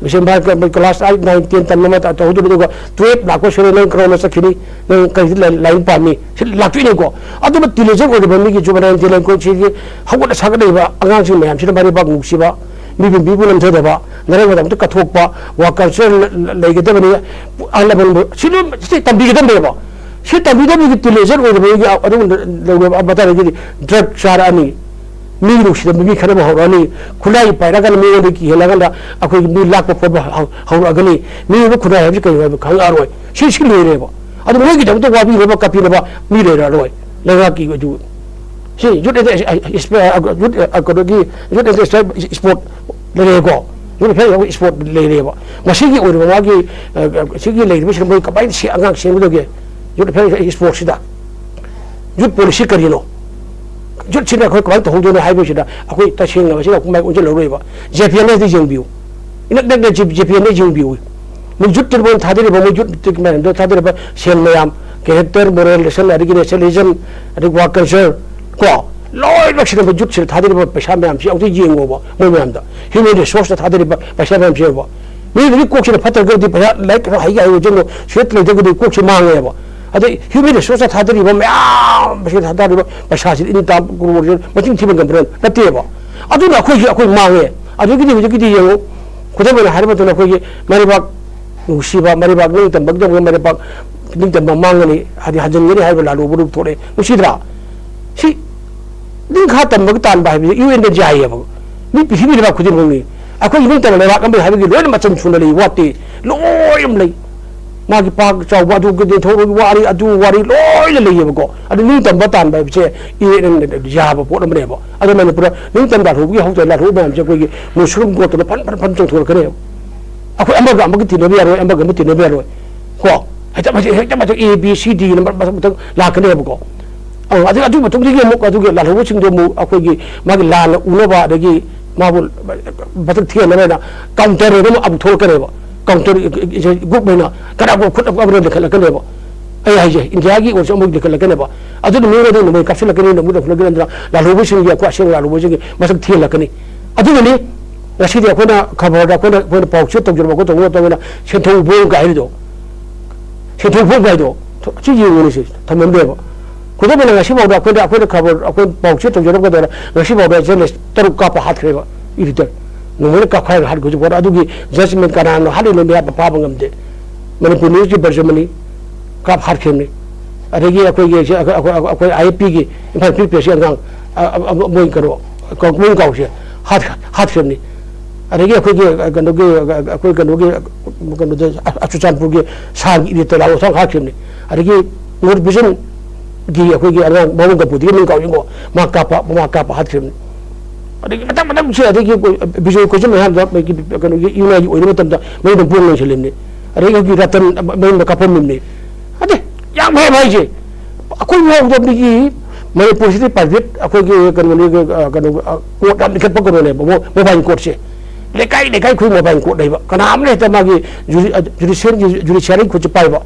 ꯃꯁꯤ ꯃꯥ class eight, nine, ten ꯇꯝꯕ ꯑꯃ ꯇꯧꯍꯧꯗꯣꯔꯤ, ꯑꯗꯨꯒ twelve ꯂꯥꯛꯄ ꯁꯣꯏꯔꯦ, ꯅꯪ ꯀꯔꯣꯝꯗ ꯆꯠꯈꯤꯅꯤ, ꯅꯪ ꯀꯔꯤ line ꯄꯥꯝꯃꯤ, ꯁꯤ ꯂꯥꯛꯇꯣꯏꯅꯤꯀꯣ꯫ ꯑꯗꯨꯕꯨ teenager ꯑꯣꯏꯔꯤꯕ ꯃꯤꯒꯤ juvenile delinquencyꯒꯤ ꯍꯧꯒꯠꯂ ꯁꯥꯒꯠꯂꯛꯏꯕ ꯑꯉꯥꯡꯁꯤꯡ ꯃꯌꯥꯝꯁꯤꯅ ꯃꯔꯩꯕꯥꯛ ꯅꯨꯡꯁꯤꯕ, ꯃꯤꯕꯨ ꯃꯤꯕꯨ ꯅꯝꯊꯗꯕ, ꯅꯔꯛ ꯃꯇꯝꯗ ꯀꯠꯊꯣꯛꯄ, ꯋꯥ culture ꯂꯩꯒꯗꯕꯅꯤ, ꯑꯍꯜ ꯂꯃꯟꯕꯨ ꯁꯤ ꯂꯣꯏ ꯁꯤ ꯇꯝꯕꯤꯒꯗꯕꯅꯦꯕ꯫ ꯁꯤ ꯇꯝꯕꯤꯗꯕꯒꯤ teenager ꯑꯣꯏꯔꯤꯕ ꯃꯤꯒꯤ ꯑꯗꯨꯒꯨꯝꯕ ꯂꯧꯔꯕ ꯃꯇꯥꯡꯗꯒꯤꯗꯤ drug ꯆꯥꯔꯛꯑꯅꯤ, ꯃꯤ ꯅꯨꯡꯁꯤꯗꯕ ꯃꯤ ꯈꯠꯅꯕ ꯍꯧꯔꯛꯑꯅꯤ, ꯈꯨꯠꯂꯥꯏ ꯄꯥꯏꯔꯀꯥꯟꯗ ꯃꯤꯉꯣꯟꯗ ꯀꯤꯍꯜꯂꯀꯥꯟꯗ ꯑꯩꯈꯣꯏꯒꯤ ꯃꯤ ꯂꯥꯛꯄ ꯈꯣꯠꯄ ꯍꯧ-, ꯍꯧꯔꯛꯑꯒꯅꯤ꯫ ꯃꯤ ꯑꯣꯏꯕ ꯈꯨꯟꯅꯥꯏ ꯍꯥꯏꯕꯁꯤ ꯀꯔꯤꯅꯣ ꯍꯥꯏꯕ ꯈꯪꯉꯛꯑꯔꯣꯏ꯫ ꯁꯤ, ꯁꯤ ꯂꯣꯏꯔꯦꯕ꯫ ꯑꯗꯨ ꯃꯣꯏꯒꯤꯗꯃꯛꯇ ꯋꯥꯕꯤꯅꯕ, ꯀꯞꯄꯤꯅꯕ ꯃꯤ ꯂꯩꯔꯛꯑꯔꯣꯏ꯫ ꯂꯩꯉꯥꯛꯀꯤ ꯑꯗꯨ, ꯁꯤ youth and, youth, ꯀꯩꯅꯣꯒꯤ youth and sport ꯂꯩꯔꯦꯀꯣ꯫ Youth and sport ꯂꯩꯔꯦꯕ꯫ ꯃꯁꯤꯒꯤ ꯑꯣꯏꯔꯤꯕ ꯃꯥꯒꯤ, ꯑ, ꯁꯤꯒꯤ ꯂꯩꯔꯤꯕꯁꯤꯡ ꯃꯣꯏ ꯀꯃꯥꯏꯅ ꯁꯤ ꯑꯉꯥꯡ ꯁꯦꯝꯒꯗꯒꯦ? Youth and sportꯁꯤꯗ꯫ Youth policy ꯀꯔꯤꯅꯣ? Youthꯁꯤꯅ ꯑꯩꯈꯣꯏ ꯀꯃꯥꯏꯅ ꯇꯧꯍꯧꯗꯣꯏꯅꯣ ꯍꯥꯏꯕꯁꯤꯗ ꯑꯩꯈꯣꯏ ꯇꯁꯦꯡꯅ ꯃꯁꯤꯗ ꯑꯩꯈꯣꯏ ꯃꯥꯏ ꯑꯣꯟꯁꯤꯜꯍꯧꯔꯣꯏꯕ꯫ JPNSꯗ ꯌꯦꯡꯕꯤꯌꯨ꯫ ꯏꯅꯛ ꯅꯛꯅ JPNS ꯌꯦꯡꯕꯤꯌꯨ꯫ ꯃꯣꯏ youth ꯃꯌꯥꯝꯗ ꯊꯥꯗꯔꯤꯕ ꯁꯦꯜ ꯃꯌꯥꯝ, character, moral lesson, ꯑꯗꯒꯤ nationalism, ꯑꯗꯒꯤ work culture, ꯀꯣ, ꯂꯣꯏꯅꯃꯛꯁꯤꯗ ꯃꯣꯏ ꯌꯨꯠꯁꯤꯗ ꯊꯥꯗꯔꯤꯕ ꯄꯩꯁꯥ ꯃꯌꯥꯝꯁꯤ ꯑꯃꯨꯛꯇ ꯌꯦꯡꯉꯣꯕ꯫ ꯃꯣꯏ ꯃꯌꯥꯝꯗ human resource ꯇ ꯊꯥꯗꯔꯤꯕ ꯄꯩꯁꯥ ꯃꯌꯥꯝꯁꯤ ꯌꯦꯡꯉꯣꯕ꯫ ꯃꯤꯗꯨꯒꯤ ꯀꯣꯛꯁꯤꯅ ꯐꯠꯇ꯭ꯔꯒꯗꯤ ꯄꯩꯁꯥ ꯂꯥꯏꯔꯤꯛ ꯈꯔ ꯍꯩꯒ ꯍꯩꯔꯣꯏꯗꯣꯏꯅꯣ, ꯁꯤꯗ ꯂꯩꯇ꯭ꯔꯒꯗꯤ ꯀꯣꯛꯁꯤ ꯃꯥꯡꯉꯦꯕ꯫ ꯑꯗꯩ human resource ꯇ ꯊꯥꯗꯔꯤꯕ ꯃꯌꯥꯝ ꯃꯁꯤꯗ ꯊꯥꯗꯔꯤꯕ ꯄꯩꯁꯥꯁꯤ ꯏꯟ ꯇꯥ ꯀ꯭ꯔꯣꯔ ꯃꯁꯤꯡ ꯊꯤꯕ ꯉꯝꯕ ꯅꯠꯇꯦꯕ꯫ ꯑꯗꯨꯅ ꯑꯩꯈꯣꯏꯁꯤ ꯑꯩꯈꯣꯏ ꯃꯥꯡꯉꯦ꯫ ꯑꯗꯨꯒꯤꯗꯤ ꯍꯧꯖꯤꯛꯀꯤꯗꯤ ꯌꯦꯡꯉꯨ, ꯈꯨꯗꯝ ꯑꯣꯏꯅ ꯍꯥꯏꯔꯕ ꯃꯇꯝꯗ ꯑꯩꯈꯣꯏꯒꯤ ꯃꯔꯩꯕꯥꯛ ꯅꯨꯡꯁꯤꯕ, ꯃꯔꯩꯕꯥꯛ ꯅꯤꯡꯇꯝꯕꯒꯤꯗꯃꯛ ꯃꯔꯩꯕꯥꯛ ꯅꯤꯡꯇꯝꯕ ꯃꯥꯡꯒꯅꯤ, ꯍꯥꯏꯗꯤ ꯍꯟꯖꯤꯟꯒꯅꯤ ꯍꯥꯏꯕ ꯂꯥꯂꯣꯡꯕ ꯂꯨꯞ ꯊꯣꯛꯂꯛꯑꯦ꯫ ꯅꯨꯡꯁꯤꯗ꯭ꯔꯥ? ꯁꯤ ꯅꯤꯡꯈꯥ ꯇꯝꯕꯒ ꯇꯥꯟꯕ ꯍꯥꯏꯕꯁꯤ ꯌꯨ ꯑꯦꯟꯗ ꯌꯥꯏꯌꯦꯕ꯫ ꯃꯤ ꯄ꯭ꯔꯤꯊꯤꯕꯤ ꯂꯩꯕꯥꯛ ꯈꯨꯗꯤꯡꯃꯛꯅꯤ꯫ ꯑꯩꯈꯣꯏ ꯏꯅꯤꯡꯇꯝꯕ ꯂꯩꯕꯥꯛ ꯑꯃ ꯍꯥꯏꯕꯒꯤ ꯂꯣꯏꯅ ꯃꯆꯜ ꯁꯨꯅ ꯂꯩ ꯋꯥꯠꯇꯦ꯫ ꯂꯣꯏ ꯑꯃ ꯂꯩ꯫ ꯃꯥꯒꯤ ꯄꯥꯛ ꯆꯥꯎꯕ, ꯑꯗꯨ ꯅꯤꯡꯊꯧꯒꯤ ꯋꯥꯔꯤ, ꯑꯗꯨ ꯋꯥꯔꯤ ꯂꯣꯏꯅ ꯂꯩꯌꯦꯕꯀꯣ꯫ ꯑꯗꯨ ꯅꯤꯡꯇꯝꯕ ꯇꯥꯟꯕ ꯍꯥꯏꯕꯁꯦ ꯏꯔꯦꯟ ꯌꯥꯕ ꯄꯣꯠ ꯑꯃꯅꯦꯕ꯫ ꯑꯗꯣ ꯃꯅꯤꯄꯨꯔꯗ ꯅꯤꯡꯇꯝ ꯂꯥꯜꯍꯧꯕꯒꯤ ꯍꯧꯖꯤꯛ ꯂꯥꯜꯍꯧꯕ ꯃꯌꯥꯝꯁꯦ ꯑꯩꯈꯣꯏꯒꯤ ꯃꯨꯁꯔꯨꯝ ꯒꯣꯠꯇꯅ ꯐꯟ ꯐꯟ ꯐꯟ ꯆꯣꯡꯊꯣꯔꯛꯀꯅꯦꯕ꯫ ꯑꯩꯈꯣꯏ ꯑꯃꯒ ꯑꯃꯒ ꯇꯤꯟꯅꯕ ꯌꯥꯔꯣꯏ, ꯑꯃꯒ ꯑꯃ ꯇꯤꯟꯅꯕ ꯌꯥꯔꯣꯏ꯫ ꯀꯣ? ꯍꯦꯛꯇ ꯃꯊꯛ, ꯍꯦꯛꯇ ꯃꯊꯛ A, B, C, D ꯅ ꯃꯊꯪ ꯃꯊꯪ ꯂꯥꯛꯀꯅꯦꯕꯀꯣ꯫ ꯑ, ꯑꯗꯨ, ꯑꯗꯨ ꯃꯇꯨꯡꯗꯒꯤ ꯑꯃꯨꯛ ꯑꯗꯨꯒꯤ ꯂꯥꯜꯍꯧꯕꯁꯤꯡꯗꯣ ꯑꯃꯨꯛ ꯑꯩꯈꯣꯏꯒꯤ ꯃꯥꯒꯤ ꯂꯥꯟꯅ ꯎꯅꯕ, ꯑꯗꯒꯤ ꯃꯥꯕꯨ ꯃꯊꯛ ꯊꯦꯟꯅꯕ ꯍꯥꯏꯅ counter ꯍꯥꯏꯅ ꯑꯃ ꯑꯃꯨꯛ ꯊꯣꯛꯂꯛꯀꯅꯦꯕ꯫ Counter group ꯍꯥꯏꯅ ꯀꯅꯥꯒꯨꯝꯕ ꯈꯨꯠ ꯑꯃ ꯂꯤꯡꯈꯠꯂꯛꯀꯅꯦꯕ꯫ ꯑꯩ ꯍꯥꯏꯁꯦ, ꯏꯟꯗꯤꯌꯥꯒꯤ ꯑꯣꯏꯔꯁꯨ ꯑꯃꯨꯛ ꯂꯤꯡꯈꯠꯂꯛꯀꯅꯦꯕ꯫ ꯑꯗꯨꯅ ꯃꯤꯑꯣꯏꯕꯗ ꯅꯣꯡꯃꯩ ꯀꯥꯞꯁꯤꯜꯂꯛꯀꯅꯤ, ꯅꯣꯡꯃꯩ ꯂꯧꯈꯠꯂꯛꯀꯅꯤ, ꯑꯗꯨꯅ ꯂꯥꯜꯍꯧꯕꯁꯤꯡꯒꯤ, ꯑꯩꯈꯣꯏ ꯑꯁꯦꯡꯕ ꯂꯥꯜꯍꯧꯕꯁꯤꯡꯒꯤ ꯃꯁꯛ ꯊꯤꯍꯜꯂꯛꯀꯅꯤ꯫ ꯑꯗꯨꯅꯅꯤ ꯉꯁꯤꯗꯤ ꯑꯩꯈꯣꯏꯅ ꯈꯕꯔꯗ ꯑꯩꯈꯣꯏꯅ, ꯑꯩꯈꯣꯏꯅ ꯄꯥꯎ ꯆꯦ ꯇꯧꯖꯔꯕ, ꯑꯩꯈꯣꯏ ꯇꯧꯖꯔꯕ ꯃꯇꯝꯗ ꯁꯦꯟꯊꯣꯛ ꯕꯣꯝꯒ ꯍꯥꯏꯔꯤꯗꯣ, ꯁꯦꯟꯊꯣꯛ ꯕꯣꯝꯒ ꯍꯥꯏꯗꯣ, ꯁꯤ ꯌꯦꯡꯉꯨꯅꯦ, ꯁꯤ ꯊꯝꯃꯝꯗꯦꯕ꯫ ꯈꯨꯗꯝ ꯑꯣꯏꯅ ꯉꯁꯤꯐꯥꯎꯗ ꯑꯩꯈꯣꯏꯅ, ꯑꯩꯈꯣꯏꯅ ꯈꯕꯔ, ꯑꯩꯈꯣꯏ ꯄꯥꯎ ꯆꯦ ꯇꯧꯖꯔꯛꯄꯗ ꯉꯁꯤꯐꯥꯎꯗ journalist ꯇꯔꯨꯛ ꯀꯥꯞꯄ ꯍꯥꯠꯈ꯭ꯔꯦꯕ, editor꯫ ꯅꯣꯡꯃꯩꯅ ꯀꯥꯞꯈꯥꯏꯔꯒ ꯍꯥꯠꯈ꯭ꯔꯦ꯫ ꯍꯧꯖꯤꯛ ꯐꯥꯎꯗ ꯑꯗꯨꯒꯤ judgment ꯀꯅꯥꯅꯣ ꯍꯥꯠꯂꯤꯅꯣ ꯃꯌꯥꯝ ꯐꯥꯕ ꯉꯝꯗꯦ꯫ ꯃꯅꯤꯄꯨꯔ News ꯀꯤ version ꯑꯃꯅꯤ, ꯀꯥꯞ ꯍꯥꯠꯈꯤꯕꯅꯤ꯫ ꯑꯗꯒꯤ ꯑꯩꯈꯣꯏꯒꯤ ꯁꯤ ꯑꯩꯈꯣꯏ, ꯑꯩꯈꯣꯏ, ꯑꯩꯈꯣꯏ I F P ꯒꯤ ꯏꯝꯐꯥꯜ Free Press ꯀꯤ ꯑꯉꯥꯡ, ꯑ, ꯑ, ꯑ, ꯃꯣꯏ ꯀꯩꯅꯣ, ꯀ-, ꯃꯣꯏ ꯀꯥꯎꯁꯦ ꯍꯥꯠ-, ꯍꯥꯠꯈꯤꯕꯅꯤ꯫ ꯑꯗꯒꯤ ꯑꯩꯈꯣꯏꯒꯤ, ꯑ, ꯀꯩꯅꯣꯒꯤ, ꯑ, ꯑꯩꯈꯣꯏ ꯀꯩꯅꯣꯒꯤ, ꯑ, ꯀꯩꯅꯣꯗ, ꯑ, ꯆꯨꯔꯆꯥꯟꯄꯨꯔꯒꯤ ꯁꯥꯡꯒꯤ editor ꯂꯥꯎ ꯊꯥꯡ ꯍꯥꯠꯈꯤꯕꯅꯤ꯫ ꯑꯗꯒꯤ World Vision ꯒꯤ ꯑꯩꯈꯣꯏꯒꯤ ꯑꯉꯥꯡ ꯃꯃꯣꯟ ꯀꯝꯄꯨꯗꯒꯤ ꯃꯤꯡ ꯀꯥꯎ ꯌꯦꯡꯉꯣ, ꯃꯥ ꯀꯥꯞꯄ, ꯃꯥ ꯀꯥꯞꯄ ꯍꯥꯠꯈꯤꯕꯅꯤ꯫ ꯑꯗꯒꯤ ꯃꯊꯪ ꯃꯊꯪꯁꯦ, ꯑꯗꯒꯤ ꯕꯤꯖꯣꯏ ꯀꯣꯏꯖꯝ ꯃꯌꯥꯝꯗ ꯃꯣꯏꯒꯤ ꯀꯩꯅꯣꯒꯤ ꯌꯨꯅꯥꯏꯒꯤ ꯑꯣꯏꯅꯕ ꯃꯇꯝꯗ ꯃꯌꯨꯝꯗ ꯕꯣꯝ ꯂꯪꯁꯤꯜꯂꯤꯕꯅꯤ꯫ ꯑꯗꯒꯤ ꯍꯧꯖꯤꯛ ꯔꯇꯟ ꯃꯌꯨꯝꯗ ꯀꯥꯞꯄꯝꯃꯤꯕꯅꯤ꯫ ꯑꯗꯦ, ꯌꯥꯝ ꯍꯩꯕ ꯍꯥꯏꯁꯦ꯫ ꯑꯩꯈꯣꯏ ꯐꯥꯎꯕꯗ ꯃꯤꯒꯤ ꯃꯅꯤꯄꯨꯔꯁꯤꯗꯤ private ꯑꯩꯈꯣꯏꯒꯤ ꯀꯩꯅꯣꯅꯤ, ꯑ, ꯀꯩꯅꯣ, ꯑ, court ꯌꯥꯝ ꯂꯤꯡꯈꯠꯄ ꯀꯩꯅꯣꯅꯦꯕ, ꯃꯣ-, mobile court ꯁꯦ꯫ ꯂꯩꯀꯥꯏ ꯂꯩꯀꯥꯏ ꯑꯩꯈꯣꯏ mobile court ꯂꯩꯕ꯫ ꯀꯅꯥ ꯑꯃꯅ ꯍꯦꯛꯇ ꯃꯥꯒꯤ ꯖꯨꯔꯤ-, ꯑ, judicial, judiciary ꯈꯨꯠꯁꯦ ꯄꯥꯏꯕ꯫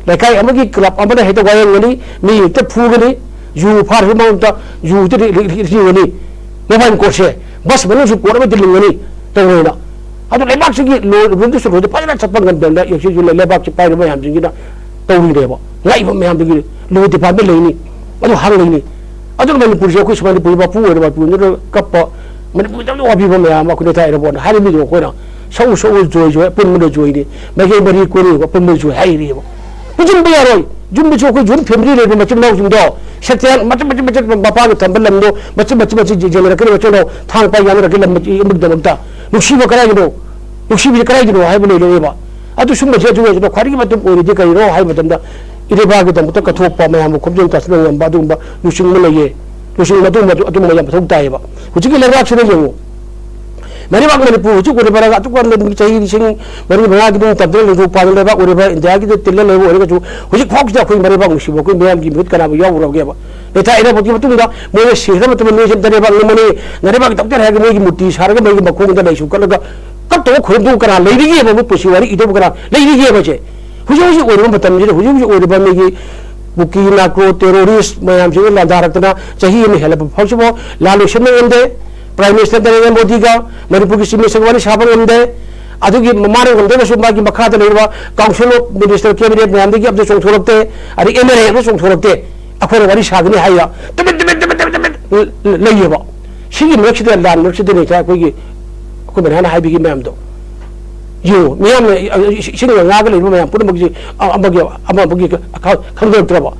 ꯂꯩꯀꯥꯏ ꯑꯃꯒꯤ club ꯑꯃꯅ ꯍꯦꯛꯇ ꯋꯥꯌꯦꯡꯒꯅꯤ, ꯃꯤ ꯍꯦꯛꯇ ꯐꯨꯒꯅꯤ꯫ ꯌꯨ ꯐꯥꯔꯁꯨ ꯃꯉꯣꯟꯗ ꯌꯨꯗꯤ ꯂꯤ- ꯂꯤ- ꯂꯤ- ꯂꯤꯡꯒꯅꯤ꯫ ꯃꯣꯕꯥꯏꯜ ꯀꯣꯔꯠꯁꯦ ꯕꯁ ꯃꯅꯨꯡꯁꯨ ꯀꯣꯔꯠ ꯑꯃꯗꯤ ꯂꯤꯡꯒꯅꯤ ꯇꯧꯔꯦꯅ꯫ ꯑꯗꯨ ꯂꯩꯕꯥꯛꯁꯤꯒꯤ ꯂꯣ ꯔꯨꯜꯗꯨ ꯁꯨꯔꯨꯗꯤ ꯐꯖꯅ ꯆꯠꯄ ꯉꯝꯗꯅ ꯌꯦꯡꯁꯤꯁꯨ ꯂꯩꯕꯥꯛꯁꯤ ꯄꯥꯏꯔꯤꯕ ꯃꯌꯥꯝꯁꯤꯡꯁꯤꯅ ꯇꯧꯔꯤꯅꯦꯕ꯫ ꯉꯥꯛꯏꯕ ꯃꯌꯥꯝꯗꯨꯒꯤ ꯂꯣ ꯗꯤꯄꯥꯔꯠꯃꯦꯟ ꯂꯩꯅꯤ꯫ ꯑꯗꯨ ꯍꯥꯡ ꯂꯩꯅꯤ꯫ ꯑꯗꯨꯅ ꯃꯅꯤꯄꯨꯔꯁꯦ ꯑꯩꯈꯣꯏ ꯁꯨꯃꯥꯏꯅ ꯄꯨꯔꯤ ꯃꯄꯨ ꯑꯣꯏꯔꯕ ꯃꯄꯨꯗꯨꯅ ꯀꯞꯄ, ꯃꯅꯤꯄꯨꯔꯗ ꯋꯥꯕꯤꯕ ꯃꯌꯥꯝ ꯑꯃ ꯑꯩꯈꯣꯏꯅ ꯊꯥꯏꯔꯕꯣꯅ ꯍꯥꯏꯔꯝꯃꯤꯗꯣ ꯑꯩꯈꯣꯏꯅ ꯁꯧ ꯁꯧ ꯖꯣꯏ ꯖꯣꯏ ꯑꯄꯨꯟꯕꯅ ꯖꯣꯏꯅꯤ꯫ ꯃꯥꯏꯀꯩ ꯃꯔꯤ ꯀꯣꯏꯔꯤꯕ ꯑꯄꯨꯟꯕ ꯖꯣꯏ ꯍꯥꯏꯔꯤꯕ꯫ ꯄꯨꯟꯁꯤꯟꯕ ꯌꯥꯔꯣꯏ꯫ ꯌꯨꯝꯗꯁꯨ ꯑꯩꯈꯣꯏ ꯖꯣꯏꯟ ꯐꯦꯃꯤꯂꯤ ꯂꯩꯕ ꯃꯆꯤꯟ ꯃꯅꯥꯎꯁꯤꯡꯗꯣ ꯁꯦꯇꯦꯟ ꯃꯆꯤꯟ ꯃꯆꯤꯟ ꯃꯆꯤꯟ ꯃꯄꯥꯒꯤ ꯊꯝꯕ ꯂꯝꯗꯣ ꯃꯆꯤꯟ ꯃꯆꯤꯟ ꯃꯆꯤꯟ ꯌꯦꯟꯅꯔꯛꯀꯅꯤ ꯃꯆꯤꯟ ꯃꯅꯥꯎ ꯊꯥꯡ ꯄꯥꯏ ꯌꯥꯅꯔꯛꯀꯅꯤ ꯂꯝ ꯑꯃꯒꯤꯗꯃꯛꯇ꯫ ꯅꯨꯡꯁꯤꯕ ꯀꯗꯥꯏꯒꯤꯅꯣ? ꯅꯨꯡꯁꯤꯕꯁꯦ ꯀꯗꯥꯏꯒꯤꯅꯣ ꯍꯥꯏꯕ ꯂꯩꯔꯣꯏꯕ꯫ ꯑꯗꯨ ꯁꯨꯝꯕꯁꯦ ꯑꯗꯨ ꯑꯣꯏꯔꯁꯨ ꯈ꯭ꯋꯥꯏꯗꯒꯤ ꯃꯇꯝ ꯑꯣꯏꯔꯤꯗꯤ ꯀꯔꯤꯅꯣ ꯍꯥꯏꯕ ꯃꯇꯝꯗ ꯏꯔꯩꯕꯥꯛꯀꯤꯗꯃꯛꯇ ꯀꯠꯊꯣꯛꯄ ꯃꯌꯥꯝꯕꯨ ꯈꯣꯝꯖꯤꯟ ꯇꯥꯁꯤꯟꯕ ꯉꯝꯕ ꯑꯗꯨꯒꯨꯝꯕ ꯂꯨꯆꯤꯡꯕ ꯂꯩꯌꯦ꯫ ꯂꯨꯆꯤꯡꯕ ꯑꯗꯨꯒꯨꯝꯕ ꯑꯗꯨꯒꯨꯝꯕ ꯌꯥꯝ ꯃꯊꯧ ꯇꯥꯏꯌꯦꯕ꯫ ꯍꯧꯖꯤꯛꯀꯤ ꯂꯩꯕꯥꯛꯁꯤꯗ ꯌꯦꯡꯉꯨ꯫ ꯃꯔꯩꯕꯥꯛ ꯃꯅꯤꯄꯨꯔ ꯍꯧꯖꯤꯛ ꯑꯣꯏꯔꯤꯕ ꯂꯩꯕꯥꯛ ꯑꯗꯨꯛ ꯌꯥꯝꯅ ꯆꯍꯤ ꯂꯤꯁꯤꯡ ꯃꯔꯤ ꯃꯉꯥꯒꯤ ꯃꯇꯝꯗ ꯅꯤꯡꯊꯧ ꯄꯥꯟꯕ ꯂꯩꯕꯥꯛ ꯑꯣꯏꯔꯤꯕ ꯏꯟꯗꯤꯌꯥꯒꯤꯗ ꯇꯤꯜꯂ ꯂꯩꯕ ꯑꯣꯏꯔꯒꯁꯨ ꯍꯧꯖꯤꯛ ꯐꯥꯎꯁꯤꯗ ꯑꯩꯈꯣꯏ ꯃꯔꯩꯕꯥꯛ ꯅꯨꯡꯁꯤꯕ ꯑꯩꯈꯣꯏ ꯃꯤꯌꯥꯝꯒꯤ ꯃꯤꯍꯨꯠ ꯀꯅꯥꯕꯨ ꯌꯥꯎꯔꯨꯔꯒꯦꯕ? ꯂꯩꯇꯥ ꯏꯔꯥꯕꯣꯠꯀꯤ ꯃꯇꯨꯡꯗ ꯃꯣꯏꯅ ꯁꯤꯈ꯭ꯔ ꯃꯇꯝꯗ ꯅꯣꯏꯁꯦ ꯅꯔꯩꯕꯥꯛ ꯅꯝꯃꯅꯤ, ꯅꯔꯩꯕꯥꯛꯀꯤ ꯗꯣꯛꯇꯔ ꯍꯥꯏꯔꯒ ꯃꯣꯏꯒꯤ ꯃꯨꯔꯇꯤ ꯁꯥꯔꯒ ꯃꯣꯏꯒꯤ ꯃꯈꯣꯡꯗ ꯂꯩꯁꯨ ꯀꯠꯂꯒ ꯀꯞꯇꯧꯕ ꯈꯣꯏꯔꯝꯗꯧꯕ ꯀꯅꯥ ꯂꯩꯔꯤꯒꯦꯕ? ꯃꯣꯏ ꯄꯨꯟꯁꯤ ꯋꯥꯔꯤ ꯏꯗꯧꯕ ꯀꯅꯥ ꯂꯩꯔꯤꯒꯦꯕꯁꯦ? ꯍꯧꯖꯤꯛ ꯍꯧꯖꯤꯛ ꯑꯣꯏꯔꯤꯕ ꯃꯇꯝꯁꯤꯗ ꯍꯧꯖꯤꯛ ꯍꯧꯖꯤꯛ ꯑꯣꯏꯔꯤꯕ ꯃꯤꯒꯤ ꯀꯨꯀꯤ ꯅꯥꯀ꯭ꯔꯣ ꯇꯦꯔꯣꯔꯤꯁ ꯃꯌꯥꯝꯁꯤꯅ ꯂꯥꯟꯗꯥꯔꯛꯇꯅ ꯆꯍꯤ ꯑꯃ ꯍꯦꯜꯂꯕ ꯐꯥꯎꯁꯤꯐꯥꯎ ꯂꯥꯟ ꯂꯣꯏꯁꯤꯟꯕ ꯉꯝꯗꯦ꯫ ꯄ꯭ꯔꯥꯏꯝ ꯃꯤꯅꯤꯁꯇꯔ ꯅꯔꯦꯟꯗ꯭ꯔ ꯃꯣꯗꯤꯒ ꯃꯅꯤꯄꯨꯔꯒꯤ ꯆꯤꯐ ꯃꯤꯅꯤꯁꯇꯔꯒ ꯋꯥꯔꯤ ꯁꯥꯕ ꯉꯝꯗꯦ꯫ ꯑꯗꯨꯒꯤ ꯃꯥꯅ ꯉꯝꯗ꯭ꯔꯒꯁꯨ ꯃꯥꯒꯤ ꯃꯈꯥꯗ ꯂꯩꯔꯤꯕ ꯀꯥꯎꯟꯁꯤꯜ ꯑꯣꯐ ꯃꯤꯅꯤꯁꯇꯔ ꯀꯦꯕꯤꯅꯦꯠ ꯃꯌꯥꯝꯗꯒꯤ ꯑꯝꯇ ꯆꯣꯡꯊꯣꯔꯛꯇꯦ꯫ ꯑꯗꯩ ꯑꯦꯝ ꯑꯦꯜ ꯑꯦ ꯑꯃ ꯆꯣꯡꯊꯣꯔꯛꯇꯦ꯫ ꯑꯩꯈꯣꯏꯅ ꯋꯥꯔꯤ ꯁꯥꯒꯅꯤ ꯍꯥꯏꯔ ꯇꯨꯃꯤꯟ ꯇꯨꯃꯤꯟ ꯇꯨꯃꯤꯟ ꯇꯨꯃꯤꯟ ꯇꯨꯃꯤꯟ ꯂꯩꯌꯦꯕ꯫ ꯁꯤꯒꯤ ꯃꯔꯛꯁꯤꯗ ꯂꯥꯟ ꯃꯔꯛꯁꯤꯗꯅꯤ ꯉꯁꯥꯏ ꯑꯩꯈꯣꯏꯒꯤ ꯑꯩꯈꯣꯏ ꯃꯅꯥꯅ ꯍꯥꯏꯕꯤꯈꯤ ꯃꯌꯥꯝꯗꯣ꯫ ꯌꯦꯡꯉꯨ, ꯃꯤꯌꯥꯝꯅ ꯏꯁꯤꯡꯒ ꯉꯥꯒ ꯂꯩꯕ ꯃꯌꯥꯝ ꯄꯨꯝꯅꯃꯛꯁꯤ ꯑꯃꯒꯤ ꯑꯃ ꯑꯃꯒꯤ ꯈꯪꯗꯔꯛꯇ꯭ꯔꯕ?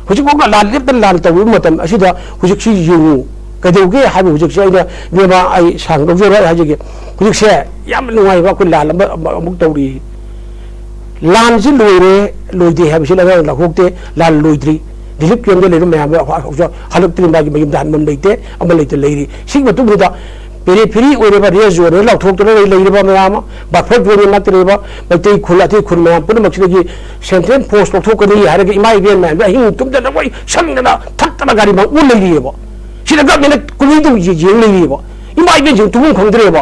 ꯍꯧꯖꯤꯛꯐꯥꯎꯗ ꯂꯥꯟ ꯂꯦꯞꯇꯅ ꯂꯥꯟ ꯇꯧꯔꯤꯕ ꯃꯇꯝ ꯑꯁꯤꯗ ꯍꯧꯖꯤꯛꯁꯤ ꯌꯦꯡꯉꯨ꯫ ꯀꯩꯗꯧꯒꯦ ꯍꯥꯏꯕ ꯍꯧꯖꯤꯛꯁꯦ ꯑꯩꯅ ꯏꯕꯦꯝꯃ ꯑꯩ ꯁꯥꯡꯅ ꯂꯧꯖꯔꯣꯏ ꯍꯥꯏꯖꯒꯦ꯫ ꯍꯧꯖꯤꯛꯁꯦ ꯌꯥꯝ ꯅꯨꯡꯉꯥꯏꯕ ꯑꯩꯈꯣꯏ ꯂꯥꯟ ꯑꯃ ꯑꯃ ꯑꯃꯨꯛ ꯇꯧꯔꯤ꯫ ꯂꯥꯟꯁꯤ ꯂꯣꯏꯔꯦ ꯂꯣꯏꯗꯦ ꯍꯥꯏꯕꯁꯤ ꯑꯉꯥꯡ ꯂꯧꯍꯧꯗꯦ꯫ ꯂꯥꯟ ꯂꯣꯏꯗ꯭ꯔꯤ꯫ ꯔꯤꯂꯤꯐ ꯀꯦꯝꯗ ꯂꯩꯕ ꯃꯌꯥꯝ ꯍꯧꯖꯤꯛ ꯍꯜꯂꯛꯇ꯭ꯔꯤ꯫ ꯃꯥꯒꯤ ꯃꯌꯨꯝꯗ ꯍꯟꯐꯝ ꯂꯩꯇꯦ꯫ ꯑꯃ ꯂꯩꯇ ꯂꯩꯔꯤ꯫ ꯁꯤꯒꯤ ꯃꯇꯨꯡꯁꯤꯗ ꯄꯦꯔꯤ ꯐꯦꯔꯤ ꯑꯣꯏꯔꯤꯕ ꯔꯦꯁ ꯖꯣꯟꯅ ꯂꯥꯎꯊꯣꯛꯇꯨꯅ ꯂꯩꯔꯤꯕ ꯃꯌꯥꯝ ꯑꯃ, ꯕꯐꯔ ꯖꯣꯟ ꯅꯠꯇ꯭ꯔꯤꯕ ꯃꯩꯇꯩ ꯈꯨꯜ ꯑꯇꯩ ꯈꯨꯜ ꯃꯌꯥꯝ ꯄꯨꯝꯅꯃꯛꯁꯤꯗꯒꯤ ꯁꯦꯟꯇ꯭ꯔꯦꯜ ꯐꯣꯔꯁ ꯂꯧꯊꯣꯛꯀꯅꯤ ꯍꯥꯏꯔꯒ ꯏꯃꯥ ꯏꯕꯦꯟ ꯃꯌꯥꯝꯗ ꯑꯍꯤꯡ ꯇꯨꯝꯗꯅ ꯂꯣꯏ ꯁꯪꯗꯅ ꯊꯛꯇꯅ ꯒꯥꯔꯤ ꯃꯥꯡ ꯑꯣꯟ ꯂꯩꯔꯤꯑꯕ꯫ ꯁꯤꯗ ꯒꯚꯔꯟꯃꯦꯟꯅ ꯀꯨꯂꯤ ꯇꯧ ꯌꯦꯡ ꯂꯩꯔꯤꯑꯕ꯫ ꯏꯃꯥ ꯏꯕꯦꯟꯁꯤꯡ ꯇꯨꯝꯐꯝ ꯈꯪꯗ꯭ꯔꯦꯕ꯫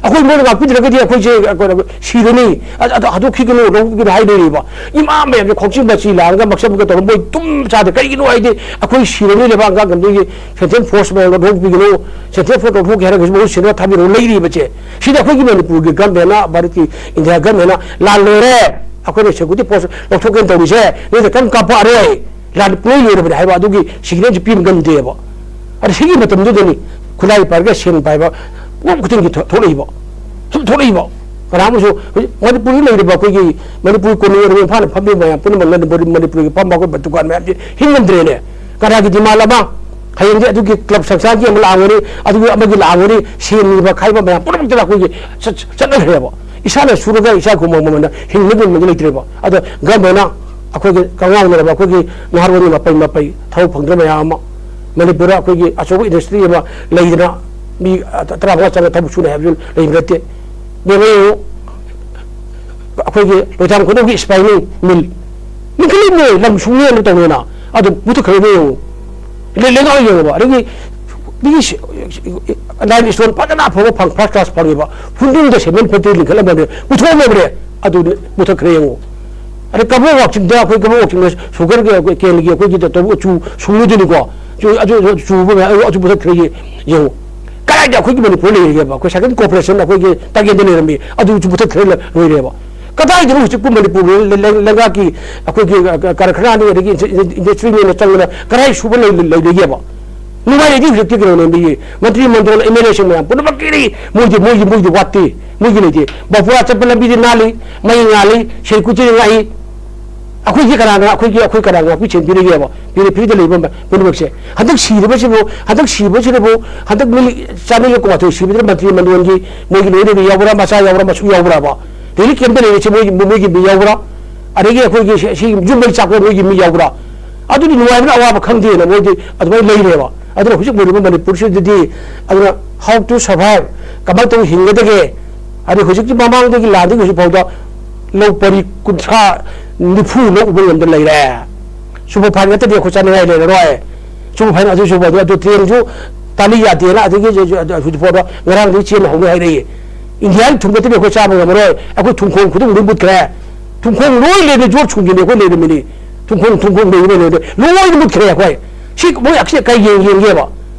ꯑꯩꯈꯣꯏ ꯃꯣꯏꯅ ꯉꯥꯛꯄꯤꯗ꯭ꯔꯒꯗꯤ ꯑꯩꯈꯣꯏꯁꯦ, ꯑ, ꯀꯩꯅꯣ, ꯁꯤꯔꯅꯤ, ꯑ, ꯑꯗꯣ ꯍꯥꯠꯇꯣꯛꯈꯤꯒꯅꯨ, ꯂꯧꯈꯤꯒꯅꯨ ꯍꯥꯏꯗꯣꯏꯅꯦꯕ꯫ ꯏꯃꯥ ꯃꯌꯥꯝꯁꯦ ꯈꯣꯡꯆꯤꯡ ꯃꯆꯤ ꯂꯥꯡꯉꯒ ꯃꯛꯁꯝꯒ ꯇꯧꯔꯒ ꯃꯣꯏ ꯇꯨꯝ ꯆꯥꯗꯦ꯫ ꯀꯩꯒꯤꯅꯣ ꯍꯥꯏꯗꯤ ꯑꯩꯈꯣꯏ ꯁꯤꯔꯅꯤ, ꯂꯩꯕꯥꯛ ꯉꯥꯛ ꯉꯝꯗꯣꯏꯒꯤ ꯁꯦꯟꯇ꯭ꯔꯦꯜ ꯐꯣꯔꯁ ꯃꯌꯥꯝ ꯂꯧꯊꯣꯛꯄꯤꯒꯅꯨ, ꯁꯦꯟꯇ꯭ꯔꯦꯜ ꯐꯣꯔꯁ ꯂꯧꯊꯣꯛꯀꯦ ꯍꯥꯏꯔꯒꯁꯨ ꯃꯍꯨꯠ ꯁꯤꯟꯅꯕ ꯊꯥꯕꯤꯔꯛꯎ ꯂꯩꯔꯤꯕꯁꯦ꯫ ꯁꯤꯗ ꯑꯩꯈꯣꯏꯒꯤ ꯃꯅꯤꯄꯨꯔꯒꯤ ꯒꯚꯔꯟꯃꯦꯟꯅ, ꯚꯥꯔꯠꯀꯤ, ꯏꯟꯗꯤꯌꯥ ꯒꯚꯔꯟꯃꯦꯟꯅ ꯂꯥꯜ ꯂꯣꯏꯔꯦ, ꯑꯩꯈꯣꯏꯅ ꯁꯦꯀ꯭ꯌꯨꯔꯤꯇꯤ ꯐꯣꯔꯁ ꯂꯧꯊꯣꯛꯀꯦꯅ ꯇꯧꯔꯤꯁꯦ, ꯅꯣꯏꯅ ꯀꯔꯝ ꯀꯥꯞꯄꯛꯑꯔꯣꯏ? ꯂꯥꯟ ꯄꯨꯡꯂꯣꯏ ꯂꯣꯏꯔꯕꯅꯤ ꯍꯥꯏꯕ ꯑꯗꯨꯒꯤ ꯁꯤꯒꯅꯦꯜꯁꯦ ꯄꯤꯕ ꯉꯝꯗꯦꯕ꯫ ꯑꯗ ꯁꯤꯒꯤ ꯃꯇꯝꯗꯨꯗꯅꯤ ꯈꯨꯠꯂꯥꯏ ꯄꯥꯏꯔꯒ ꯁꯦꯟ ꯄꯥꯏꯕ ꯃꯐꯝ ꯈꯨꯗꯤꯡꯒꯤ ꯊꯣ-, ꯊꯣꯛꯂꯛꯏꯕ꯫ ꯁꯨꯝ ꯊꯣꯛꯂꯛꯏꯕ꯫ ꯀꯅꯥ ꯑꯃꯁꯨ ꯍꯧꯖꯤꯛ ꯃꯅꯤꯄꯨꯔꯗ ꯂꯩꯔꯤꯕ ꯑꯩꯈꯣꯏꯒꯤ ꯃꯅꯤꯄꯨꯔ ꯀꯣꯅꯨꯡ ꯑꯣꯏꯔꯤꯕ ꯏꯝꯐꯥꯜꯗ ꯐꯝꯂꯤꯕ ꯃꯌꯥꯝ ꯄꯨꯝꯅꯃꯛ ꯃꯅꯤꯄꯨꯔ, ꯃꯅꯤꯄꯨꯔꯒꯤ ꯐꯝꯕ ꯑꯩꯈꯣꯏ ꯗꯨꯀꯥꯟ ꯃꯌꯥꯝꯁꯦ ꯍꯤꯡꯉꯝꯗ꯭ꯔꯦꯅꯦ꯫ ꯀꯅꯥꯒꯤ ꯗꯤꯃꯥꯟ ꯑꯃ, ꯍꯌꯦꯡꯗꯤ ꯑꯗꯨꯒꯤ ꯀ꯭ꯂꯕ ꯁꯪꯁꯊꯥꯟꯒꯤ ꯑꯃ ꯂꯥꯛꯑꯝꯒꯅꯤ, ꯑꯗꯨꯒꯤ ꯑꯃꯒꯤ ꯂꯥꯛꯑꯝꯒꯅꯤ, ꯁꯦꯟ ꯅꯤꯕ ꯈꯥꯏꯕ ꯃꯌꯥꯝ ꯄꯨꯝꯅꯃꯛꯇ ꯑꯩꯈꯣꯏꯒꯤ ꯆꯠ-, ꯆꯠꯅꯈ꯭ꯔꯦꯕ꯫ ꯏꯁꯥꯅ ꯁꯨꯔꯒ ꯏꯁꯥ ꯈꯨꯃꯪ ꯃꯃꯜꯅ ꯍꯤꯡꯅꯕ ꯃꯃꯜꯗꯤ ꯂꯩꯇ꯭ꯔꯦꯕ꯫ ꯑꯗꯣ ꯒꯚꯔꯟꯃꯦꯟꯅ ꯑꯩꯈꯣꯏꯒꯤ ꯀꯪꯉꯥꯎꯅꯔꯕ ꯑꯩꯈꯣꯏꯒꯤ ꯅꯍꯥꯔꯣꯜꯒꯤ ꯃꯄꯩ ꯃꯄꯩ ꯊꯕꯛ ꯐꯪꯗ꯭ꯔꯕ ꯃꯌꯥꯝ ꯑꯃ, ꯃꯅꯤꯄꯨꯔꯗ ꯑꯩꯈꯣꯏꯒꯤ ꯑꯆꯧꯕ ꯏꯟꯗꯁꯇ꯭ꯔꯤ ꯑꯃ ꯂꯩꯗꯅ ꯃꯤ ꯇꯔꯥꯃꯉꯥ ꯆꯪꯉ ꯊꯕꯛ ꯁꯨꯅꯤ ꯍꯥꯏꯕꯁꯨ ꯂꯩꯕ ꯅꯠꯇꯦ꯫ ꯌꯦꯡꯉꯨ, ꯌꯦꯡꯉꯨ, ꯑꯩꯈꯣꯏꯒꯤ ꯂꯣꯏꯊꯥꯡ ꯈꯨꯅꯧꯒꯤ ꯏꯁꯄꯥꯏꯅꯤꯡ ꯃꯤꯜ ꯂꯤꯡꯈꯠꯂꯤꯕꯅꯦ, ꯂꯝ ꯁꯨꯡꯂꯦꯟ ꯇꯧꯅꯦꯅ꯫ ꯑꯗꯨ ꯃꯨꯊꯠꯈ꯭ꯔꯦꯅꯦ ꯌꯦꯡꯉꯨ꯫ ꯂꯦ-, ꯂꯦꯡꯉꯥꯏ ꯌꯦꯡꯉꯨꯕ꯫ ꯑꯗꯒꯤ ꯃꯤꯒꯤ ꯁꯤ-, ꯂꯥꯏꯝ ꯏꯁꯇꯣꯟ ꯐꯖꯅ ꯑꯐꯕ ꯐꯪ-, ꯐꯥꯔꯁ ꯀ꯭ꯂꯥꯁ ꯐꯪꯉꯤꯕ ꯐꯨꯟꯗꯨꯡꯗ ꯁꯦꯃꯦꯟ ꯐꯦꯛꯇꯔꯤ ꯂꯤꯡꯈꯠꯂꯝꯕꯅꯦ, ꯃꯨꯊꯣꯛꯑꯝꯃꯕꯅꯦ꯫ ꯑꯗꯨ ꯃꯨꯊꯠꯈ꯭ꯔꯦ ꯌꯦꯡꯉꯨ꯫ ꯑꯗꯩ ꯀꯕꯣꯛ ꯋꯥꯛꯆꯤꯡꯗ, ꯑꯩꯈꯣꯏ ꯀꯕꯣꯛ ꯋꯥꯛꯆꯤꯡꯗ ꯁꯨꯒꯔꯒꯤ, ꯑꯩꯈꯣꯏ ꯀꯦꯟꯒꯤ ꯑꯩꯈꯣꯏꯒꯤ ꯇꯧꯕ ꯎꯆꯨ ꯁꯨꯡꯉꯨꯗꯣꯏꯅꯤꯀꯣ꯫ ꯆꯨ-, ꯑꯗꯨ, ꯑꯗꯨ ꯆꯨꯕ ꯃꯌꯥꯝ, ꯑꯗꯨ, ꯑꯗꯨ ꯃꯨꯊꯠꯈ꯭ꯔꯦ ꯌꯦ-, ꯌꯦꯡꯉꯨ꯫ ꯀꯗꯥꯏꯗ ꯑꯩꯈꯣꯏꯒꯤ ꯃꯅꯤꯄꯨꯔ ꯂꯩꯔꯤꯒꯦꯕ? ꯑꯩꯈꯣꯏ ꯁꯥꯏꯀꯜ ꯀꯣꯔꯄꯣꯔꯦꯁꯟ ꯑꯩꯈꯣꯏꯒꯤ ꯇꯥꯒꯦꯟꯗ ꯂꯩꯔꯝꯃꯤ, ꯑꯗꯨꯁꯨ ꯃꯨꯊꯠꯈ꯭ꯔꯦ ꯂ-, ꯂꯣꯏꯔꯦꯕ꯫ ꯀꯗꯥꯏꯗꯅꯣ ꯍꯧꯖꯤꯛꯄꯨ ꯃꯅꯤꯄꯨꯔ ꯂꯩ-, ꯂꯩ-, ꯂꯩꯉꯥꯛꯀꯤ ꯑꯩꯈꯣꯏꯒꯤ, ꯑ, ꯀ-, ꯀꯔꯈꯅꯥꯅꯤ ꯑꯗꯒꯤ ꯏꯟꯗ-, ꯏꯟꯗ-, ꯏꯟꯗꯁꯇ꯭ꯔꯤꯅꯦꯅ ꯆꯪꯗꯅ ꯀꯗꯥꯏ ꯁꯨꯕ ꯂꯩ-, ꯂꯩ-, ꯂꯩꯗꯣꯏꯒꯦꯕ? ꯅꯨꯡꯉꯥꯏꯔꯗꯤ ꯍꯧꯖꯤꯛꯇꯤ ꯀꯩꯅꯣꯅꯦ, ꯃꯤꯒꯤ ꯃꯟꯇ꯭ꯔꯤ ꯃꯟꯗꯣꯜ, ꯑꯦꯝ ꯑꯦꯜ ꯑꯦꯁꯤꯡ ꯃꯌꯥꯝ ꯄꯨꯝꯅꯃꯛꯀꯤꯗꯤ ꯃꯣꯏꯗꯤ, ꯃꯣꯏꯒꯤ, ꯃꯣꯏꯒꯤ ꯋꯥꯠꯇꯦ, ꯃꯣꯏꯒꯤ ꯂꯩꯇꯦ꯫ ꯕꯥꯄꯨꯔꯥ ꯆꯠꯄ ꯂꯝꯕꯤꯗꯤ ꯅꯥꯜꯂꯤ, ꯃꯩ ꯉꯥꯜꯂꯤ, ꯁꯦꯀ꯭ꯌꯨꯔꯤꯇꯤꯗꯤ ꯉꯥꯛꯏ꯫ ꯑꯩꯈꯣꯏꯒꯤ ꯀꯅꯥꯅ, ꯑꯩꯈꯣꯏꯒꯤ, ꯑꯩꯈꯣꯏ ꯀꯅꯥꯅ ꯉꯥꯛꯄꯤ ꯁꯦꯟꯕꯤꯔꯤꯒꯦꯕ? ꯄꯤꯔꯤ-, ꯐ꯭ꯔꯤꯗ ꯂꯩꯕ ꯃ-, ꯄꯨꯝꯅꯃꯛꯁꯦ꯫ ꯍꯟꯗꯛ ꯁꯤꯔꯤꯕꯁꯤꯕꯨ, ꯍꯟꯗꯛ ꯁꯤꯕꯁꯤꯗꯕꯨ, ꯍꯟꯗꯛ ꯃꯤ ꯆꯥꯅꯤꯒ ꯀꯨꯟꯃꯥꯊꯣꯏ ꯁꯤꯕꯗꯨꯅ ꯃꯟꯇ꯭ꯔꯤ ꯃꯟꯗꯣꯜꯒꯤ ꯃꯣꯏꯒꯤ ꯂꯣꯏꯅꯕꯤ ꯌꯥꯎꯕ꯭ꯔꯥ, ꯃꯆꯥ ꯌꯥꯎꯕ꯭ꯔꯥ, ꯃꯁꯨ ꯌꯥꯎꯕ꯭ꯔꯥꯕ? ꯗꯦꯜꯂꯤ ꯀꯦꯝꯞꯇ ꯂꯩꯔꯤꯁꯦ ꯃꯣꯏꯒꯤ, ꯃꯣꯏꯒꯤ ꯃꯤ ꯌꯥꯎꯕ꯭ꯔꯥ? ꯑꯗꯒꯤ ꯑꯩꯈꯣꯏꯒꯤ ꯁꯤ, ꯁꯤ ꯌꯨꯝ ꯃꯩ ꯆꯥꯛꯄ ꯃꯣꯏꯒꯤ ꯃꯤ ꯌꯥꯎꯕ꯭ꯔꯥ? ꯑꯗꯨꯗꯤ ꯅꯨꯡꯉꯥꯏꯕꯅ ꯑꯋꯥꯕ ꯈꯪꯗꯦꯅ ꯃꯣꯏꯗꯤ ꯑꯗꯨꯃꯥꯏꯅ ꯂꯩꯔꯦꯕ꯫ ꯑꯗꯨꯅ ꯍꯧꯖꯤꯛ ꯂꯩꯔꯤꯕ ꯃꯅꯤꯄꯨꯔꯁꯤꯗꯗꯤ, ꯑꯗꯨꯅ how to survive, ꯀꯃꯥꯏꯅ ꯇꯧꯔꯒ ꯍꯤꯡꯒꯗꯒꯦ? ꯑꯗꯩ ꯍꯧꯖꯤꯛꯀꯤ ꯃꯃꯥꯡꯗꯒꯤ ꯂꯥꯟꯗꯒꯤ ꯍꯧꯖꯤꯛ ꯐꯥꯎꯗ ꯂꯧ ꯄꯔꯤ ꯀꯨꯟꯊ꯭ꯔꯥ, ꯅꯤꯐꯨ ꯂꯧ ꯎꯕ ꯉꯝꯗꯅ ꯂꯩꯔꯦ꯫ ꯁꯨꯄꯔ ꯐꯥꯏꯟ ꯅꯠꯇꯗꯤ ꯑꯩꯈꯣꯏ ꯆꯥꯅꯤꯡꯉꯥꯏ ꯂꯩꯔꯔꯣꯏ꯫ ꯁꯨꯄꯔ ꯐꯥꯏꯟ ꯑꯗꯨ ꯁꯨꯄꯔ ꯑꯗꯨ, ꯑꯗꯨ ꯇ꯭ꯔꯦꯟꯁꯨ ꯇꯥꯂꯤ ꯌꯥꯗꯦꯅ ꯑꯗꯒꯤ ꯍꯧꯖꯤꯛ ꯐꯥꯎꯗ ꯉꯔꯥꯡꯗꯒꯤ ꯆꯦꯟꯕ ꯍꯧꯅꯤ ꯍꯥꯏꯔꯛꯏ꯫ ꯏꯟꯗꯤꯌꯥꯒꯤ ꯊꯨꯝ ꯈꯛꯇꯗꯤ ꯑꯩꯈꯣꯏ ꯆꯥꯕ ꯉꯝꯃꯔꯣꯏ, ꯑꯩꯈꯣꯏ ꯊꯨꯝꯈꯣꯡ ꯈꯨꯗꯤꯡ ꯂꯣꯏ ꯃꯨꯠꯈ꯭ꯔꯦ꯫ ꯊꯨꯝꯈꯣꯡ ꯂꯣꯏ ꯂꯩꯔꯦ, ꯌꯣꯠ ꯁꯨꯡꯒꯤꯅꯦ ꯑꯩꯈꯣꯏ ꯂꯩꯔꯝꯃꯤꯅꯤ꯫ ꯊꯨꯝꯈꯣꯡ, ꯊꯨꯝꯈꯣꯡ ꯂꯩꯔꯦ, ꯂꯣꯏ ꯃꯨꯠꯈ꯭ꯔꯦ ꯑꯩꯈꯣꯏ꯫ ꯁꯤ ꯃꯣꯏ ꯑꯁꯤ ꯀꯩ ꯌꯦꯡ-, ꯌꯦꯡꯒꯦꯕ?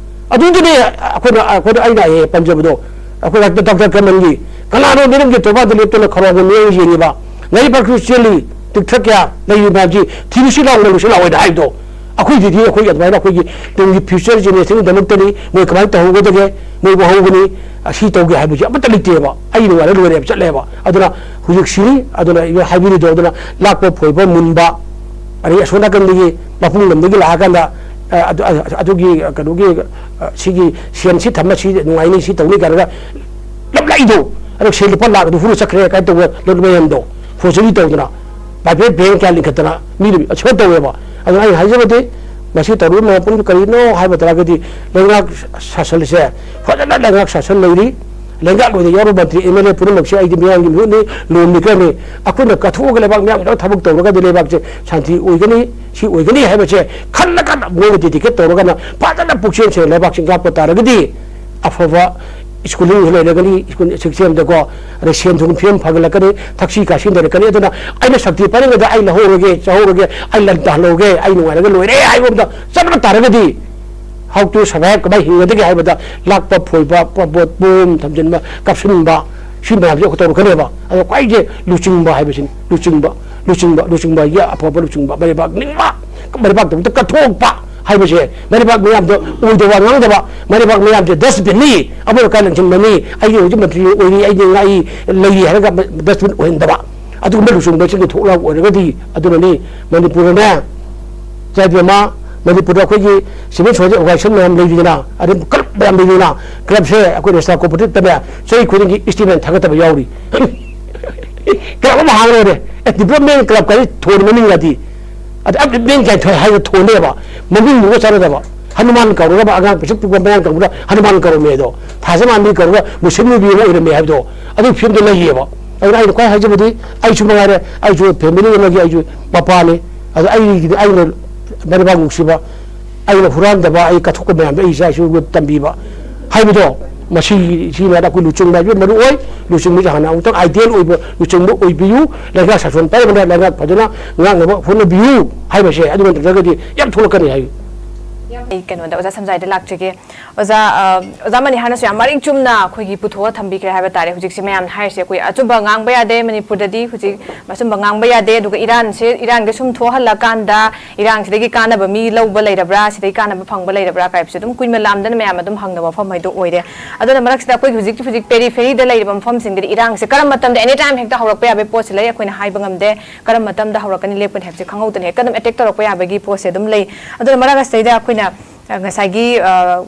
ꯑꯗꯨꯗꯨꯅꯦ ꯑꯩꯈꯣꯏꯅ, ꯑꯩꯈꯣꯏꯅ, ꯑꯩꯅ ꯍꯦꯛ ꯄꯟꯖꯕꯗꯣ, ꯑꯩꯈꯣꯏ ꯗꯥꯛꯇꯔ ꯀꯃꯜꯒꯤ, ꯀꯅꯥꯅꯣ ꯃꯤꯔꯝꯒꯤ ꯇꯣꯔꯕꯥꯟꯗ ꯂꯦꯞꯇꯨꯅ ꯈꯧꯔꯥꯡꯕ ꯃꯤꯑꯣꯏ ꯌꯦꯡꯉꯤꯕ? ꯉꯥꯔꯤ ꯄꯥꯛꯄꯤ ꯆꯦꯜꯂꯤ, ꯇꯤꯛꯊ꯭ꯔ ꯀꯌꯥ ꯂꯩꯔꯤ ꯃꯌꯥꯝꯁꯤ ꯊꯤꯔꯨꯁꯤ ꯂꯥꯎ, ꯂꯩꯔꯨꯁꯤ ꯂꯥꯎ ꯍꯥꯏꯅ ꯍꯥꯏꯕꯗꯣ꯫ ꯑꯩꯈꯣꯏꯗꯗꯤ, ꯑꯩꯈꯣꯏ ꯑꯗꯨꯃꯥꯏꯅ ꯑꯩꯈꯣꯏꯒꯤ ꯇꯨꯡꯒꯤ future generation ꯒꯤꯗꯃꯛꯇꯅꯤ, ꯃꯣꯏ ꯀꯃꯥꯏꯅ ꯇꯧꯍꯧꯒꯗꯒꯦ, ꯃꯣꯏꯕꯨ ꯍꯧꯒꯅꯤ, ꯑꯁꯤ ꯇꯧꯒꯦ ꯍꯥꯏꯕꯁꯤ ꯑꯃꯠꯇ ꯂꯩꯇꯦꯕ꯫ ꯑꯩ ꯅꯨꯡꯉꯥꯏꯔ ꯂꯣꯏꯔꯦꯕ ꯆꯠꯂꯦꯕ꯫ ꯑꯗꯨꯅ ꯍꯧꯖꯤꯛꯁꯤ, ꯑꯗꯨꯅ ꯑꯩꯅ ꯍꯥꯏꯕꯤꯔꯤꯗꯣ, ꯑꯗꯨꯅ ꯂꯥꯛꯄ ꯐꯣꯏꯕ ꯃꯨꯟꯕ, ꯑꯗꯩ ꯑꯁꯣꯝ ꯅꯥꯀꯟꯗꯒꯤ ꯃꯄꯨꯡ ꯂꯝꯗꯒꯤ ꯂꯥꯛꯑꯀꯥꯟꯗ, ꯑ, ꯑꯗꯨ-, ꯑ-, ꯑꯗꯨꯒꯤ ꯀꯩꯅꯣꯒꯤ, ꯑ, ꯁꯤꯒꯤ ꯁꯦꯟꯁꯤ ꯊꯝꯃ ꯁꯤ ꯅꯨꯡꯉꯥꯏꯅꯤ, ꯁꯤ ꯇꯧꯅꯤ ꯀꯥꯏꯅꯒ ꯂꯞꯂꯛꯏꯗꯣ꯫ ꯑꯗꯣ ꯁꯦꯟ ꯂꯨꯄꯥ ꯂꯥꯛ ꯅꯤꯐꯨ ꯆꯠꯈ꯭ꯔꯦ ꯀꯥꯏꯅ ꯇꯧꯕ ꯂꯣꯠ ꯃꯌꯥꯝꯗꯣ, forgery ꯇꯧꯗꯅ, private bank ꯀꯌꯥ ꯂꯤꯡꯈꯠꯇꯅ ꯃꯤꯗꯨ ꯑꯁꯨꯃꯥꯏꯅ ꯇꯧꯋꯦꯕ꯫ ꯑꯗꯨꯅ ꯑꯩꯅ ꯍꯥꯏꯖꯕꯗꯤ, ꯃꯁꯤ ꯇꯧꯔꯤꯕ ꯃꯌꯥꯝ ꯄꯨꯝꯅꯃꯛ ꯀꯔꯤꯅꯣ ꯍꯥꯏꯕ ꯇꯥꯔꯒꯗꯤ, ꯂꯩꯉꯥꯛ ꯁꯥꯁꯟꯁꯦ ꯐꯖꯅ ꯂꯩꯉꯥꯛ ꯁꯥꯁꯟ ꯂꯩꯔꯤ꯫ ꯂꯩꯉꯥꯛꯂꯣꯏꯗ ꯌꯥꯎꯔꯕ ꯃꯟꯇ꯭ꯔꯤ, ꯑꯦꯝ ꯑꯦꯜ ꯑꯦ ꯄꯨꯝꯅꯃꯛꯁꯦ ꯑꯩꯗꯤ ꯃꯤꯌꯥꯝꯒꯤ ꯃꯤꯍꯨꯠꯅꯤ, ꯂꯣꯝꯃꯤ ꯈꯔꯅꯤ꯫ ꯑꯩꯈꯣꯏꯅ ꯀꯠꯊꯣꯛꯑꯒ ꯂꯩꯕꯥꯛ ꯃꯤꯌꯥꯝꯒꯤꯗꯃꯛ ꯊꯕꯛ ꯇꯧꯔꯒꯗꯤ ꯂꯩꯕꯥꯛꯁꯦ ꯁꯥꯟꯇꯤ ꯑꯣꯏꯒꯅꯤ, ꯁꯤ ꯑꯣꯏꯒꯅꯤ ꯍꯥꯏꯕꯁꯦ ꯈꯜꯂꯀꯥꯟꯗ ꯃꯣꯏꯅ dedicate ꯇꯧꯔꯒꯅ ꯐꯖꯅ ꯄꯨꯛꯆꯦꯜ ꯁꯦꯡꯅ ꯂꯩꯕꯥꯛꯁꯤ ꯉꯥꯛꯄ ꯇꯥꯔꯒꯗꯤ ꯑꯐꯕ schooling ꯂꯩꯔꯒꯅꯤ, school system ꯗꯀꯣ, ꯑꯗꯩ ꯁꯦꯟ ꯊꯨꯝꯒꯤ ꯐꯤꯕꯝ ꯐꯒꯠꯂꯛꯀꯅꯤ, ꯊꯛꯁꯤ ꯈꯥꯁꯤ ꯂꯩꯔꯛꯀꯅꯤ꯫ ꯑꯗꯨꯅ ꯑꯩꯅ ꯁꯛꯇꯤ ꯄꯥꯏꯔꯤꯉꯩꯗ ꯑꯩ ꯂꯧꯍꯧꯔꯒꯦ, ꯆꯥꯍꯧꯔꯒꯦ, ꯑꯩ ꯂꯟ ꯇꯥꯍꯜꯍꯧꯔꯒꯦ, ꯑꯩ ꯅꯨꯡꯉꯥꯏꯔꯒ ꯂꯣꯏꯔꯦ ꯍꯥꯏꯕ ꯑꯃꯗ ꯆꯠꯄ ꯇꯥꯔꯒꯗꯤ, how to survive, ꯀꯃꯥꯏꯅ ꯍꯤꯡꯒꯗꯒꯦ ꯍꯥꯏꯕꯗ ꯂꯥꯛꯄ, ꯐꯣꯏꯕ, ꯄꯣꯠ ꯄꯣꯝ ꯊꯝꯖꯤꯟꯕ, ꯀꯥꯞꯁꯤꯟꯕ, ꯁꯤ ꯃꯌꯥꯝꯁꯦ ꯑꯩꯈꯣꯏ ꯇꯧꯔꯛꯀꯅꯦꯕ꯫ ꯑꯗꯣ ꯈ꯭ꯋꯥꯏꯁꯦ ꯂꯨꯆꯤꯡꯕ ꯍꯥꯏꯕꯁꯤꯅꯤ, ꯂꯨꯆꯤꯡꯕ, ꯂꯨꯆꯤꯡꯕ, ꯂꯨꯆꯤꯡꯕ, ꯌꯥ-, ꯑꯐꯕ ꯂꯨꯆꯤꯡꯕ, ꯃꯔꯩꯕꯥꯛ ꯅꯤꯡꯕ, ꯃꯔꯩꯕꯥꯛꯇꯃꯛꯇ ꯀꯠꯊꯣꯛꯄ ꯍꯥꯏꯕꯁꯦ, ꯃꯔꯩꯕꯥꯛ ꯃꯌꯥꯝꯗ ꯑꯣꯏꯗꯕ ꯉꯥꯡꯗꯕ, ꯃꯔꯩꯕꯥꯛ ꯃꯌꯥꯝꯁꯦ dustbin ꯅꯤ, ꯑꯃꯣꯠ ꯑꯀꯥꯏ ꯂꯪꯁꯤꯟꯕꯅꯤ, ꯑꯩꯒꯤ ꯍꯧꯖꯤꯛ ꯃꯟꯇ꯭ꯔꯤ ꯑꯣꯏꯔꯤ, ꯑꯩꯗꯤ ꯉꯥꯛꯏ, ꯂꯩꯔꯤ ꯍꯥꯏꯔꯒ dustbin ꯑꯣꯏꯍꯟꯗꯕ, ꯑꯗꯨꯒꯨꯝꯕ ꯂꯨꯆꯤꯡꯕꯁꯤꯡꯒꯤ ꯊꯣꯛꯂꯛꯄ ꯑꯣꯏꯔꯒꯗꯤ, ꯑꯗꯨꯅꯅꯤ ꯃꯅꯤꯄꯨꯔꯗꯅꯦ, ꯏꯆꯥ ꯏꯕꯦꯝꯃ, ꯃꯅꯤꯄꯨꯔꯗ ꯑꯩꯈꯣꯏꯒꯤ civil society organization ꯃꯌꯥꯝ ꯂꯩꯔꯤꯗꯅ, ꯑꯗꯩ club ꯃꯌꯥꯝ ꯂꯩꯔꯤꯗꯅ, club ꯁꯦ ꯑꯩꯈꯣꯏ ꯔꯦꯁꯇꯥ cooperative ꯇꯅꯦ ꯆꯍꯤ ꯈꯨꯗꯤꯡꯒꯤ statement ꯊꯥꯒꯠꯇꯕ ꯌꯥꯎꯔꯤ꯫ Club ꯑꯃ ꯍꯥꯡꯉ ꯂꯣꯏꯔꯦ꯫ ꯑꯦ, development club ꯀꯥꯏꯅ ꯊꯣꯟ ꯃꯃꯤꯡꯒꯗꯤ, ꯑꯗ development ꯀꯥꯏꯅ ꯊꯣꯟ ꯍꯥꯏꯔꯒ ꯊꯣꯟꯅꯦꯕ, ꯃꯃꯤꯡꯗꯨꯒ ꯆꯥꯟꯅꯗꯕ꯫ ꯍꯅꯨꯃꯥꯟ ꯀꯧꯔꯒ ꯑꯉꯥꯡ ꯄꯤꯁꯛ ꯄꯤꯛꯄ ꯃꯌꯥꯡ ꯀꯧꯕꯗ ꯍꯅꯨꯃꯥꯟ ꯀꯧꯔꯝꯃꯦ ꯑꯗꯣ, ꯊꯥꯖ ꯃꯥꯟꯕꯤ ꯀꯧꯔꯒ ꯃꯨꯁꯂꯤꯝ ꯅꯨꯄꯤ ꯑꯃ ꯑꯣꯏꯔꯝꯃꯦ ꯍꯥꯏꯕꯗꯣ, ꯑꯗꯨꯒꯤ ꯐꯤꯕꯝꯗ ꯂꯩꯌꯦꯕ꯫ ꯑꯗꯨꯅ ꯑꯩꯅ ꯈ꯭ꯋꯥꯏ ꯍꯥꯏꯖꯕꯗꯤ, ꯑꯩꯁꯨ ꯃꯉꯥꯏꯔꯦ, ꯑꯩꯁꯨ family ꯑꯃꯒꯤ ꯑꯩꯁꯨ ꯃꯄꯥꯅꯤ꯫ ꯑꯗꯣ ꯑꯩꯒꯤꯗꯤ ꯑꯩꯅ ꯃꯔꯩꯕꯥꯛ ꯅꯨꯡꯁꯤꯕ, ꯑꯩꯅ ꯍꯨꯔꯥꯟꯗꯕ, ꯑꯩ ꯀꯠꯊꯣꯛꯄ ꯃꯌꯥꯝꯗꯣ ꯑꯩ ꯏꯆꯥ ꯏꯁꯨ ꯇꯝꯕꯤꯕ ꯍꯥꯏꯕꯗꯣ, ꯃꯁꯤꯒꯤ ꯁꯤ ꯃꯌꯥꯝꯗ ꯑꯩꯈꯣꯏ ꯂꯨꯆꯤꯡꯕ ꯍꯥꯏꯕ ꯃꯔꯨ ꯑꯣꯏ꯫ ꯂꯨꯆꯤꯡꯕꯁꯤ ꯍꯥꯟꯅ ꯑꯃꯨꯛꯇꯪ ideal ꯑꯣꯏꯕ ꯂꯨꯆꯤꯡꯕ ꯑꯣꯏꯕꯤꯌꯨ꯫ ꯂꯩꯉꯥꯛ ꯁꯥꯁꯣꯟ ꯄꯥꯏꯔꯕꯅꯤꯅ ꯂꯩꯉꯥꯛ ꯐꯖꯅ ꯉꯥꯛꯅꯕ ꯍꯣꯠꯅꯕꯤꯌꯨ ꯍꯥꯏꯕꯁꯦ, ꯑꯗꯨ ꯅꯠꯇ꯭ꯔꯒꯗꯤ ꯌꯥꯝ ꯊꯣꯛꯂꯛꯀꯅꯤ ꯍꯥꯏ꯫ ꯑꯩ ꯀꯩꯅꯣꯗ ꯑꯣꯖꯥ ꯁꯝꯖꯥꯏꯗ ꯂꯥꯛꯆꯒꯦ꯫ ꯑꯣꯖꯥ, ꯑ, ꯑꯣꯖꯥ ꯃꯅꯤꯍꯥꯔꯅꯁꯨ ꯌꯥꯝ ꯃꯔꯤꯛ ꯆꯨꯝꯅ ꯑꯩꯈꯣꯏꯒꯤ ꯄꯨꯊꯣꯛꯑ ꯊꯝꯕꯤꯈ꯭ꯔꯦ ꯍꯥꯏꯕ ꯇꯥꯔꯦ꯫ ꯍꯧꯖꯤꯛꯁꯦ ꯃꯌꯥꯝꯅ ꯍꯥꯏꯔꯤꯁꯦ ꯑꯩꯈꯣꯏ ꯑꯆꯨꯝꯕ ꯉꯥꯡꯕ ꯌꯥꯗꯦ ꯃꯅꯤꯄꯨꯔꯗꯗꯤ, ꯍꯧꯖꯤꯛ ꯑꯆꯨꯝꯕ ꯉꯥꯡꯕ ꯌꯥꯗꯦ, ꯑꯗꯨꯒ ꯏꯔꯥꯟꯁꯦ, ꯏꯔꯥꯟꯒ ꯁꯨꯝ ꯊꯣꯛꯍꯜꯂꯀꯥꯟꯗ ꯏꯔꯥꯡꯁꯤꯗꯒꯤ ꯀꯥꯟꯅꯕ ꯃꯤ ꯂꯧꯕ ꯂꯩꯔꯕ꯭ꯔꯥ, ꯁꯤꯗꯒꯤ ꯀꯥꯟꯅꯕ ꯐꯪꯕ ꯂꯩꯔꯕ꯭ꯔꯥ ꯀꯥꯏꯕꯁꯦ ꯑꯗꯨꯝ ꯀꯨꯏꯃꯟ ꯂꯥꯝꯗꯅ ꯃꯌꯥꯝ ꯑꯗꯨꯝ ꯍꯪꯅꯕ ꯃꯐꯝ ꯍꯥꯏꯗꯣ ꯑꯣꯏꯔꯦ꯫ ꯑꯗꯨꯅ ꯃꯔꯛꯁꯤꯗ ꯑꯩꯈꯣꯏꯒꯤ ꯍꯧꯖꯤꯛ ꯍꯧꯖꯤꯛ periphery ꯗ ꯂꯩꯔꯤꯕ ꯃꯐꯝꯁꯤꯡꯗꯗꯤ ꯏꯔꯥꯡꯁꯦ ꯀꯔꯝꯕ ꯃꯇꯝꯗ, any time ꯍꯦꯛꯇ ꯍꯧꯔꯛꯄ ꯌꯥꯕꯒꯤ ꯄꯣꯠꯁꯤ ꯂꯩ, ꯑꯩꯈꯣꯏꯅ ꯍꯥꯏꯕ ꯉꯝꯗꯦ꯫ ꯀꯔꯝꯕ ꯃꯇꯝꯗ ꯍꯧꯔꯛꯀꯅꯤ, ꯂꯦꯞꯀꯅꯤ ꯍꯥꯏꯕꯁꯦ ꯈꯪꯍꯧꯗꯅ ꯍꯦꯛꯇ ꯑꯗꯨꯝ attack ꯇꯧꯔꯛꯄ ꯌꯥꯕꯒꯤ ꯄꯣꯠꯁꯦ ꯑꯗꯨꯝ ꯂꯩ꯫ ꯑꯗꯨꯅ ꯃꯔꯛ ꯑꯁꯤꯗꯩꯗ ꯑꯩꯈꯣꯏꯅ, ꯑ, ꯉꯁꯥꯏꯒꯤ, ꯑ,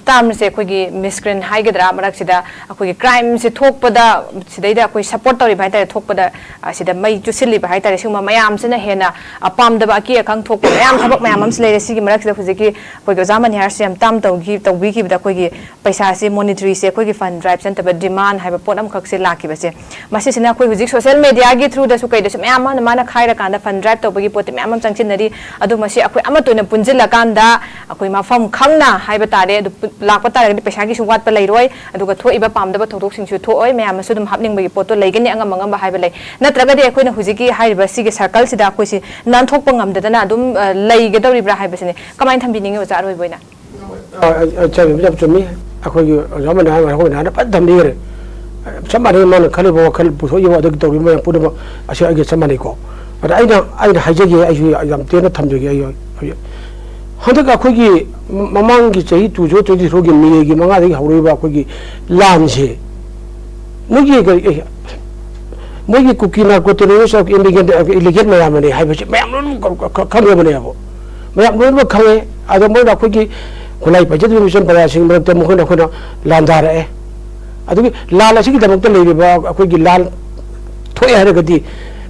term ꯁꯦ ꯑꯩꯈꯣꯏꯒꯤ miscreant ꯍꯥꯏꯒꯗ꯭ꯔꯥ, ꯃꯔꯛꯁꯤꯗ ꯑꯩꯈꯣꯏꯒꯤ crime ꯁꯦ ꯊꯣꯛꯄꯗ, ꯁꯤꯗꯩꯗ ꯑꯩꯈꯣꯏ support ꯇꯧꯔꯤꯕ ꯍꯥꯏꯇꯥꯔꯦ, ꯊꯣꯛꯄꯗ, ꯑ, ꯁꯤꯗ ꯃꯩ ꯆꯨꯁꯤꯜꯂꯤꯕ ꯍꯥꯏꯇꯥꯔꯦ, ꯁꯤꯒꯨꯝꯕ ꯃꯌꯥꯝꯁꯤꯅ ꯍꯦꯟꯅ, ꯑ, ꯄꯥꯝꯗꯕ ꯑꯀꯤ ꯑꯈꯪ ꯊꯣꯛꯄ ꯃꯌꯥꯝ, ꯊꯕꯛ ꯃꯌꯥꯝ ꯑꯃꯁꯨ ꯂꯩꯔꯦ꯫ ꯁꯤꯒꯤ ꯃꯔꯛꯁꯤꯗ ꯍꯧꯖꯤꯛꯀꯤ ꯑꯩꯈꯣꯏꯒꯤ ꯑꯣꯖꯥ ꯃꯅꯤꯍꯥꯔꯁꯨ ꯌꯥꯝ term ꯇꯧꯈꯤ-, ꯇꯧꯕꯤꯈꯤꯕꯗ ꯑꯩꯈꯣꯏꯒꯤ ꯄꯩꯁꯥꯁꯤ, monetary ꯁꯦ ꯑꯩꯈꯣꯏꯒꯤ fund drive ꯁꯦ ꯅꯠꯇꯕ demand ꯍꯥꯏꯕ ꯄꯣꯠ ꯑꯃꯈꯛꯁꯦ ꯂꯥꯛꯈꯤꯕꯁꯦ, ꯃꯁꯤꯁꯤꯅ ꯑꯩꯈꯣꯏ ꯍꯧꯖꯤꯛ social media ꯒꯤ through ꯗꯁꯨ ꯀꯩꯗꯁꯨ ꯃꯌꯥꯝ ꯑꯃꯅ ꯃꯥꯅ ꯈꯥꯏꯔꯀꯥꯟꯗ fund drive ꯇꯧꯕꯒꯤ ꯄꯣꯠꯇꯤ ꯃꯌꯥꯝ ꯑꯃ ꯆꯪꯁꯤꯟꯅꯔꯤ꯫ ꯑꯗꯣ ꯃꯁꯤ ꯑꯩꯈꯣꯏ ꯑꯃꯠꯇ ꯑꯣꯏꯅ ꯄꯨꯟꯁꯤꯜꯂꯀꯥꯟꯗ ꯑꯩꯈꯣꯏ ꯃꯐꯝ ꯈꯪꯅ ꯍꯥꯏꯕ ꯇꯥꯔꯦ, ꯑꯗꯨ ꯄꯨ-, ꯂꯥꯛꯄ ꯇꯥꯔꯒꯗꯤ ꯄꯩꯁꯥꯒꯤꯁꯨ ꯋꯥꯠꯄ ꯂꯩꯔꯣꯏ, ꯑꯗꯨꯒ ꯊꯣꯛꯏꯕ ꯄꯥꯝꯗꯕ ꯊꯧꯗꯣꯛꯁꯤꯡꯁꯨ ꯊꯣꯛꯑꯣꯏ, ꯃꯌꯥꯝꯅꯁꯨ ꯑꯗꯨꯝ ꯍꯥꯞꯅꯤꯡꯕꯒꯤ ꯄꯣꯠꯇꯣ ꯂꯩꯒꯅꯤ, ꯑꯉꯝ ꯑꯉꯝꯕ ꯍꯥꯏꯕ ꯂꯩ꯫ ꯅꯠꯇ꯭ꯔꯒꯗꯤ ꯑꯩꯈꯣꯏꯅ ꯍꯧꯖꯤꯛꯀꯤ ꯍꯥꯏꯔꯤꯕ ꯁꯤꯒꯤ circle ꯁꯤꯗ ꯑꯩꯈꯣꯏꯁꯤ ꯅꯥꯟꯊꯣꯛꯄ ꯉꯝꯗꯗꯅ ꯑꯗꯨꯝ, ꯑ, ꯂꯩꯒꯗꯧꯔꯤꯕ꯭ꯔꯥ ꯍꯥꯏꯕꯁꯤꯅꯤ꯫ ꯀꯃꯥꯏꯅ ꯊꯝꯕꯤꯅꯤꯡꯉꯤ ꯑꯣꯖꯥ ꯑꯔꯣꯏꯕ ꯑꯣꯏꯅ? ꯑ, ꯑ, ꯆꯥꯕꯤꯕ ꯌꯥꯝ ꯆꯨꯝꯃꯤ꯫ ꯑꯩꯈꯣꯏꯒꯤ ꯑꯣꯖꯥ ꯑꯃꯅ ꯍꯥꯏꯕ, ꯑꯩꯈꯣꯏꯅ ꯍꯥꯟꯅ ꯐꯖꯅ ꯊꯝꯕꯤꯈ꯭ꯔꯦ꯫ ꯆꯞ ꯃꯥꯟꯅꯩ, ꯃꯥꯅ ꯈꯜꯂꯤꯕ ꯋꯥꯈꯜ, ꯄꯨꯊꯣꯛꯏꯕ, ꯑꯗꯨꯒꯤ ꯇꯧꯔꯤꯕ ꯃꯌꯥꯝ ꯄꯨꯝꯅꯃꯛ ꯑꯁꯤ ꯑꯩꯒ ꯆꯞ ꯃꯥꯟꯅꯩꯀꯣ꯫ ꯑꯗ ꯑꯩꯅ, ꯑꯩꯅ ꯍꯥꯏꯖꯒꯦ, ꯑꯩꯁꯨ ꯌꯥꯝ ꯇꯦꯟꯅ ꯊꯝꯖꯒꯦ꯫ ꯑꯩ ꯍꯧꯖꯤꯛ ꯍꯟꯗꯛ ꯑꯩꯈꯣꯏꯒꯤ ꯃꯃꯥꯡꯒꯤ ꯆꯍꯤ two thousand twenty three ꯒꯤ ꯃꯦꯒꯤ ꯃꯉꯥꯗꯒꯤ ꯍꯧꯔꯛꯏꯕ ꯑꯩꯈꯣꯏꯒꯤ ꯂꯥꯟꯁꯦ, ꯃꯣꯏꯒꯤ ꯀꯔꯤ, ꯑꯦ, ꯃꯣꯏꯒꯤ ꯀꯨꯀꯤ narco terrorist, illegal, illegal ꯃꯌꯥꯝꯅꯅꯦ ꯍꯥꯏꯕꯁꯤ ꯃꯌꯥꯝ ꯂꯣꯏꯅꯃꯛ ꯈ-, ꯈ-, ꯈꯪꯉꯕꯅꯦꯕ꯫ ꯃꯌꯥꯝ ꯂꯣꯏꯅꯃꯛ ꯈꯪꯉꯦ꯫ ꯑꯗꯣ ꯃꯣꯏꯅ ꯑꯩꯈꯣꯏꯒꯤ ꯈꯨꯠꯂꯥꯏ ꯄꯥꯏꯖꯗꯕ ꯃꯤꯆꯝ ꯄ꯭ꯔꯖꯥꯁꯤꯡꯒꯤ ꯃꯔꯛꯇ ꯃꯈꯣꯏꯅ ꯑꯩꯈꯣꯏꯅ ꯂꯥꯟꯗꯥꯔꯛꯑꯦ꯫ ꯑꯗꯨꯒꯤ ꯂꯥꯟ ꯑꯁꯤꯒꯤꯗꯃꯛꯇ ꯂꯩꯔꯤꯕ ꯑꯩꯈꯣꯏꯒꯤ ꯂꯥꯟ ꯊꯣꯛꯑꯦ ꯍꯥꯏꯔꯒꯗꯤ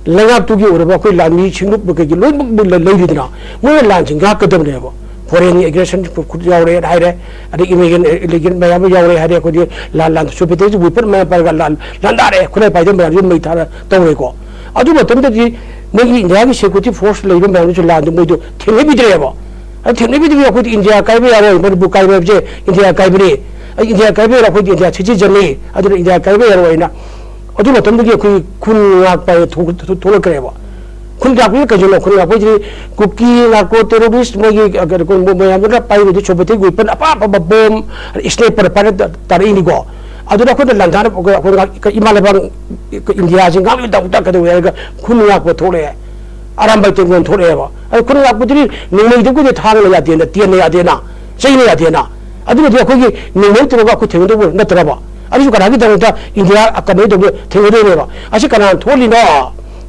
ꯂꯩꯉꯥꯛꯇꯨꯒꯤ ꯑꯣꯏꯔꯕ ꯑꯩꯈꯣꯏ ꯂꯥꯟꯃꯤ ꯁꯤꯡꯂꯨꯞ ꯀꯩꯀꯩ ꯂꯣꯏꯅꯃꯛ ꯂꯩ-, ꯂꯩꯔꯤꯗꯅ, ꯃꯣꯏꯅ ꯂꯥꯟꯁꯤ ꯉꯥꯛꯀꯗꯕꯅꯦꯕ꯫ Foreign aggression ꯈꯨꯠ ꯌꯥꯎꯔꯦ ꯍꯥꯏꯔꯦ, ꯑꯗꯩ illegal, illegal ꯃꯌꯥꯝ ꯑꯃ ꯌꯥꯎꯔꯦ ꯍꯥꯏꯔꯦ, ꯑꯩꯈꯣꯏꯗꯤ ꯂꯥꯟ, ꯂꯥꯟ, sophisticated weapon ꯃꯌꯥꯝ ꯄꯥꯏꯔꯒ ꯂꯥꯟ, ꯂꯥꯟꯗꯥꯔꯛꯑꯦ, ꯈꯨꯠꯂꯥꯏ ꯄꯥꯏꯗꯕ ꯃꯌꯥꯝꯁꯨ ꯃꯩ ꯊꯥꯔ ꯇꯧꯔꯦꯀꯣ꯫ ꯑꯗꯨ ꯃꯇꯝꯗꯗꯤ ꯃꯣꯏꯒꯤ ꯏꯟꯗꯤꯌꯥꯒꯤ security force ꯂꯩꯕ ꯃꯌꯥꯝꯗꯨꯁꯨ ꯂꯥꯟꯗꯨ ꯃꯣꯏꯗꯨ ꯊꯦꯡꯅꯕꯤꯗ꯭ꯔꯦꯕ꯫ ꯑꯗꯨ ꯊꯦꯡꯅꯕꯤꯗꯕꯤ ꯑꯩꯈꯣꯏꯗꯤ ꯏꯟꯗꯤꯌꯥ ꯀꯥꯏꯕ ꯌꯥꯔꯣꯏ, ꯃꯅꯤꯄꯨꯔ ꯀꯥꯏꯕ ꯍꯥꯏꯕꯁꯦ ꯏꯟꯗꯤꯌꯥ ꯀꯥꯏꯕꯅꯤ꯫ ꯑꯩ ꯏꯟꯗꯤꯌꯥ ꯀꯥꯏꯕ ꯌꯥꯔꯣꯏ, ꯑꯩꯈꯣꯏꯗꯤ ꯏꯟꯗꯤꯌꯥ ꯁꯤꯇꯤꯖꯟꯅꯤ, ꯑꯗꯨꯅ ꯏꯟꯗꯤꯌꯥ ꯀꯥꯏꯕ ꯌꯥꯔꯣꯏ ꯍꯥꯏꯅ꯫ ꯑꯗꯨ ꯃꯇꯝꯗꯒꯤ ꯑꯩꯈꯣꯏ ꯈꯨꯟ ꯉꯥꯛꯄ ꯍꯥꯏꯅ ꯊꯣꯛ-, ꯊꯣꯛ-, ꯊꯣꯛꯂꯛꯈ꯭ꯔꯦꯕ꯫ ꯈꯨꯟ ꯉꯥꯛꯄꯁꯤ ꯀꯩꯁꯨ ꯈꯨꯟ ꯉꯥꯛꯄꯁꯤꯗꯤ ꯀꯨꯀꯤ ꯅꯥꯔꯀꯣ ꯇꯦꯔꯣꯔꯤꯁ ꯃꯣꯏꯒꯤ, ꯑ, ꯀꯩꯅꯣ, ꯃꯣꯏ ꯃꯌꯥꯝꯗꯨꯅ ꯄꯥꯏꯔꯤꯗꯤ ꯁꯣꯚꯦꯇꯤꯛ ꯋꯦꯄꯟ ꯑꯄꯥꯛ ꯑꯄꯥꯛꯄ ꯕꯣꯝ, ꯁ꯭ꯅꯥꯏꯄꯔ ꯄꯥꯏꯔ ꯇꯥꯔꯛꯏꯅꯤꯀꯣ꯫ ꯑꯗꯨꯅ ꯑꯩꯈꯣꯏꯅ ꯂꯥꯟꯊꯥꯅ ꯑꯩꯈꯣꯏ, ꯑꯩꯈꯣꯏ ꯏꯃꯥ ꯂꯩꯕꯥꯛ ꯏꯟꯗꯤꯌꯥꯁꯤ ꯉꯥꯛꯅꯕꯒꯤꯗꯃꯛꯇ ꯀꯩꯗꯧꯋꯦ ꯍꯥꯏꯔꯒ ꯈꯨꯟ ꯉꯥꯛꯄ ꯊꯣꯛꯂꯛꯑꯦ꯫ ꯑꯔꯥꯝꯕꯥꯏ ꯇꯦꯡꯒꯣꯜ ꯊꯣꯛꯂꯛꯑꯦꯕ꯫ ꯑꯗꯨ ꯈꯨꯟ ꯉꯥꯛꯄꯗꯨꯗꯤ ꯅꯣꯡꯃꯩꯗꯨꯕꯨꯗꯤ ꯊꯥꯡꯅ ꯌꯥꯗꯦꯅ, ꯇꯦꯟꯅ ꯌꯥꯗꯦꯅ, ꯆꯩꯅ ꯌꯥꯗꯦꯅ꯫ ꯑꯗꯨꯅꯗꯤ ꯑꯩꯈꯣꯏꯒꯤ ꯅꯣꯡꯃꯩ ꯇꯧꯔꯒ ꯑꯩꯈꯣꯏ ꯊꯦꯡꯅꯗꯧꯕ ꯅꯠꯇ꯭ꯔꯕ? ꯑꯗꯨꯁꯨ ꯀꯅꯥꯒꯤꯗꯃꯛꯇ ꯏꯟꯗꯤꯌꯥ ꯀꯃꯥꯏꯅ ꯇꯧꯒꯦ ꯊꯦꯡꯅꯗꯣꯏꯅꯦꯕ? ꯑꯁꯤ ꯀꯅꯥꯅ ꯊꯣꯛꯍꯜꯂꯤꯅꯣ?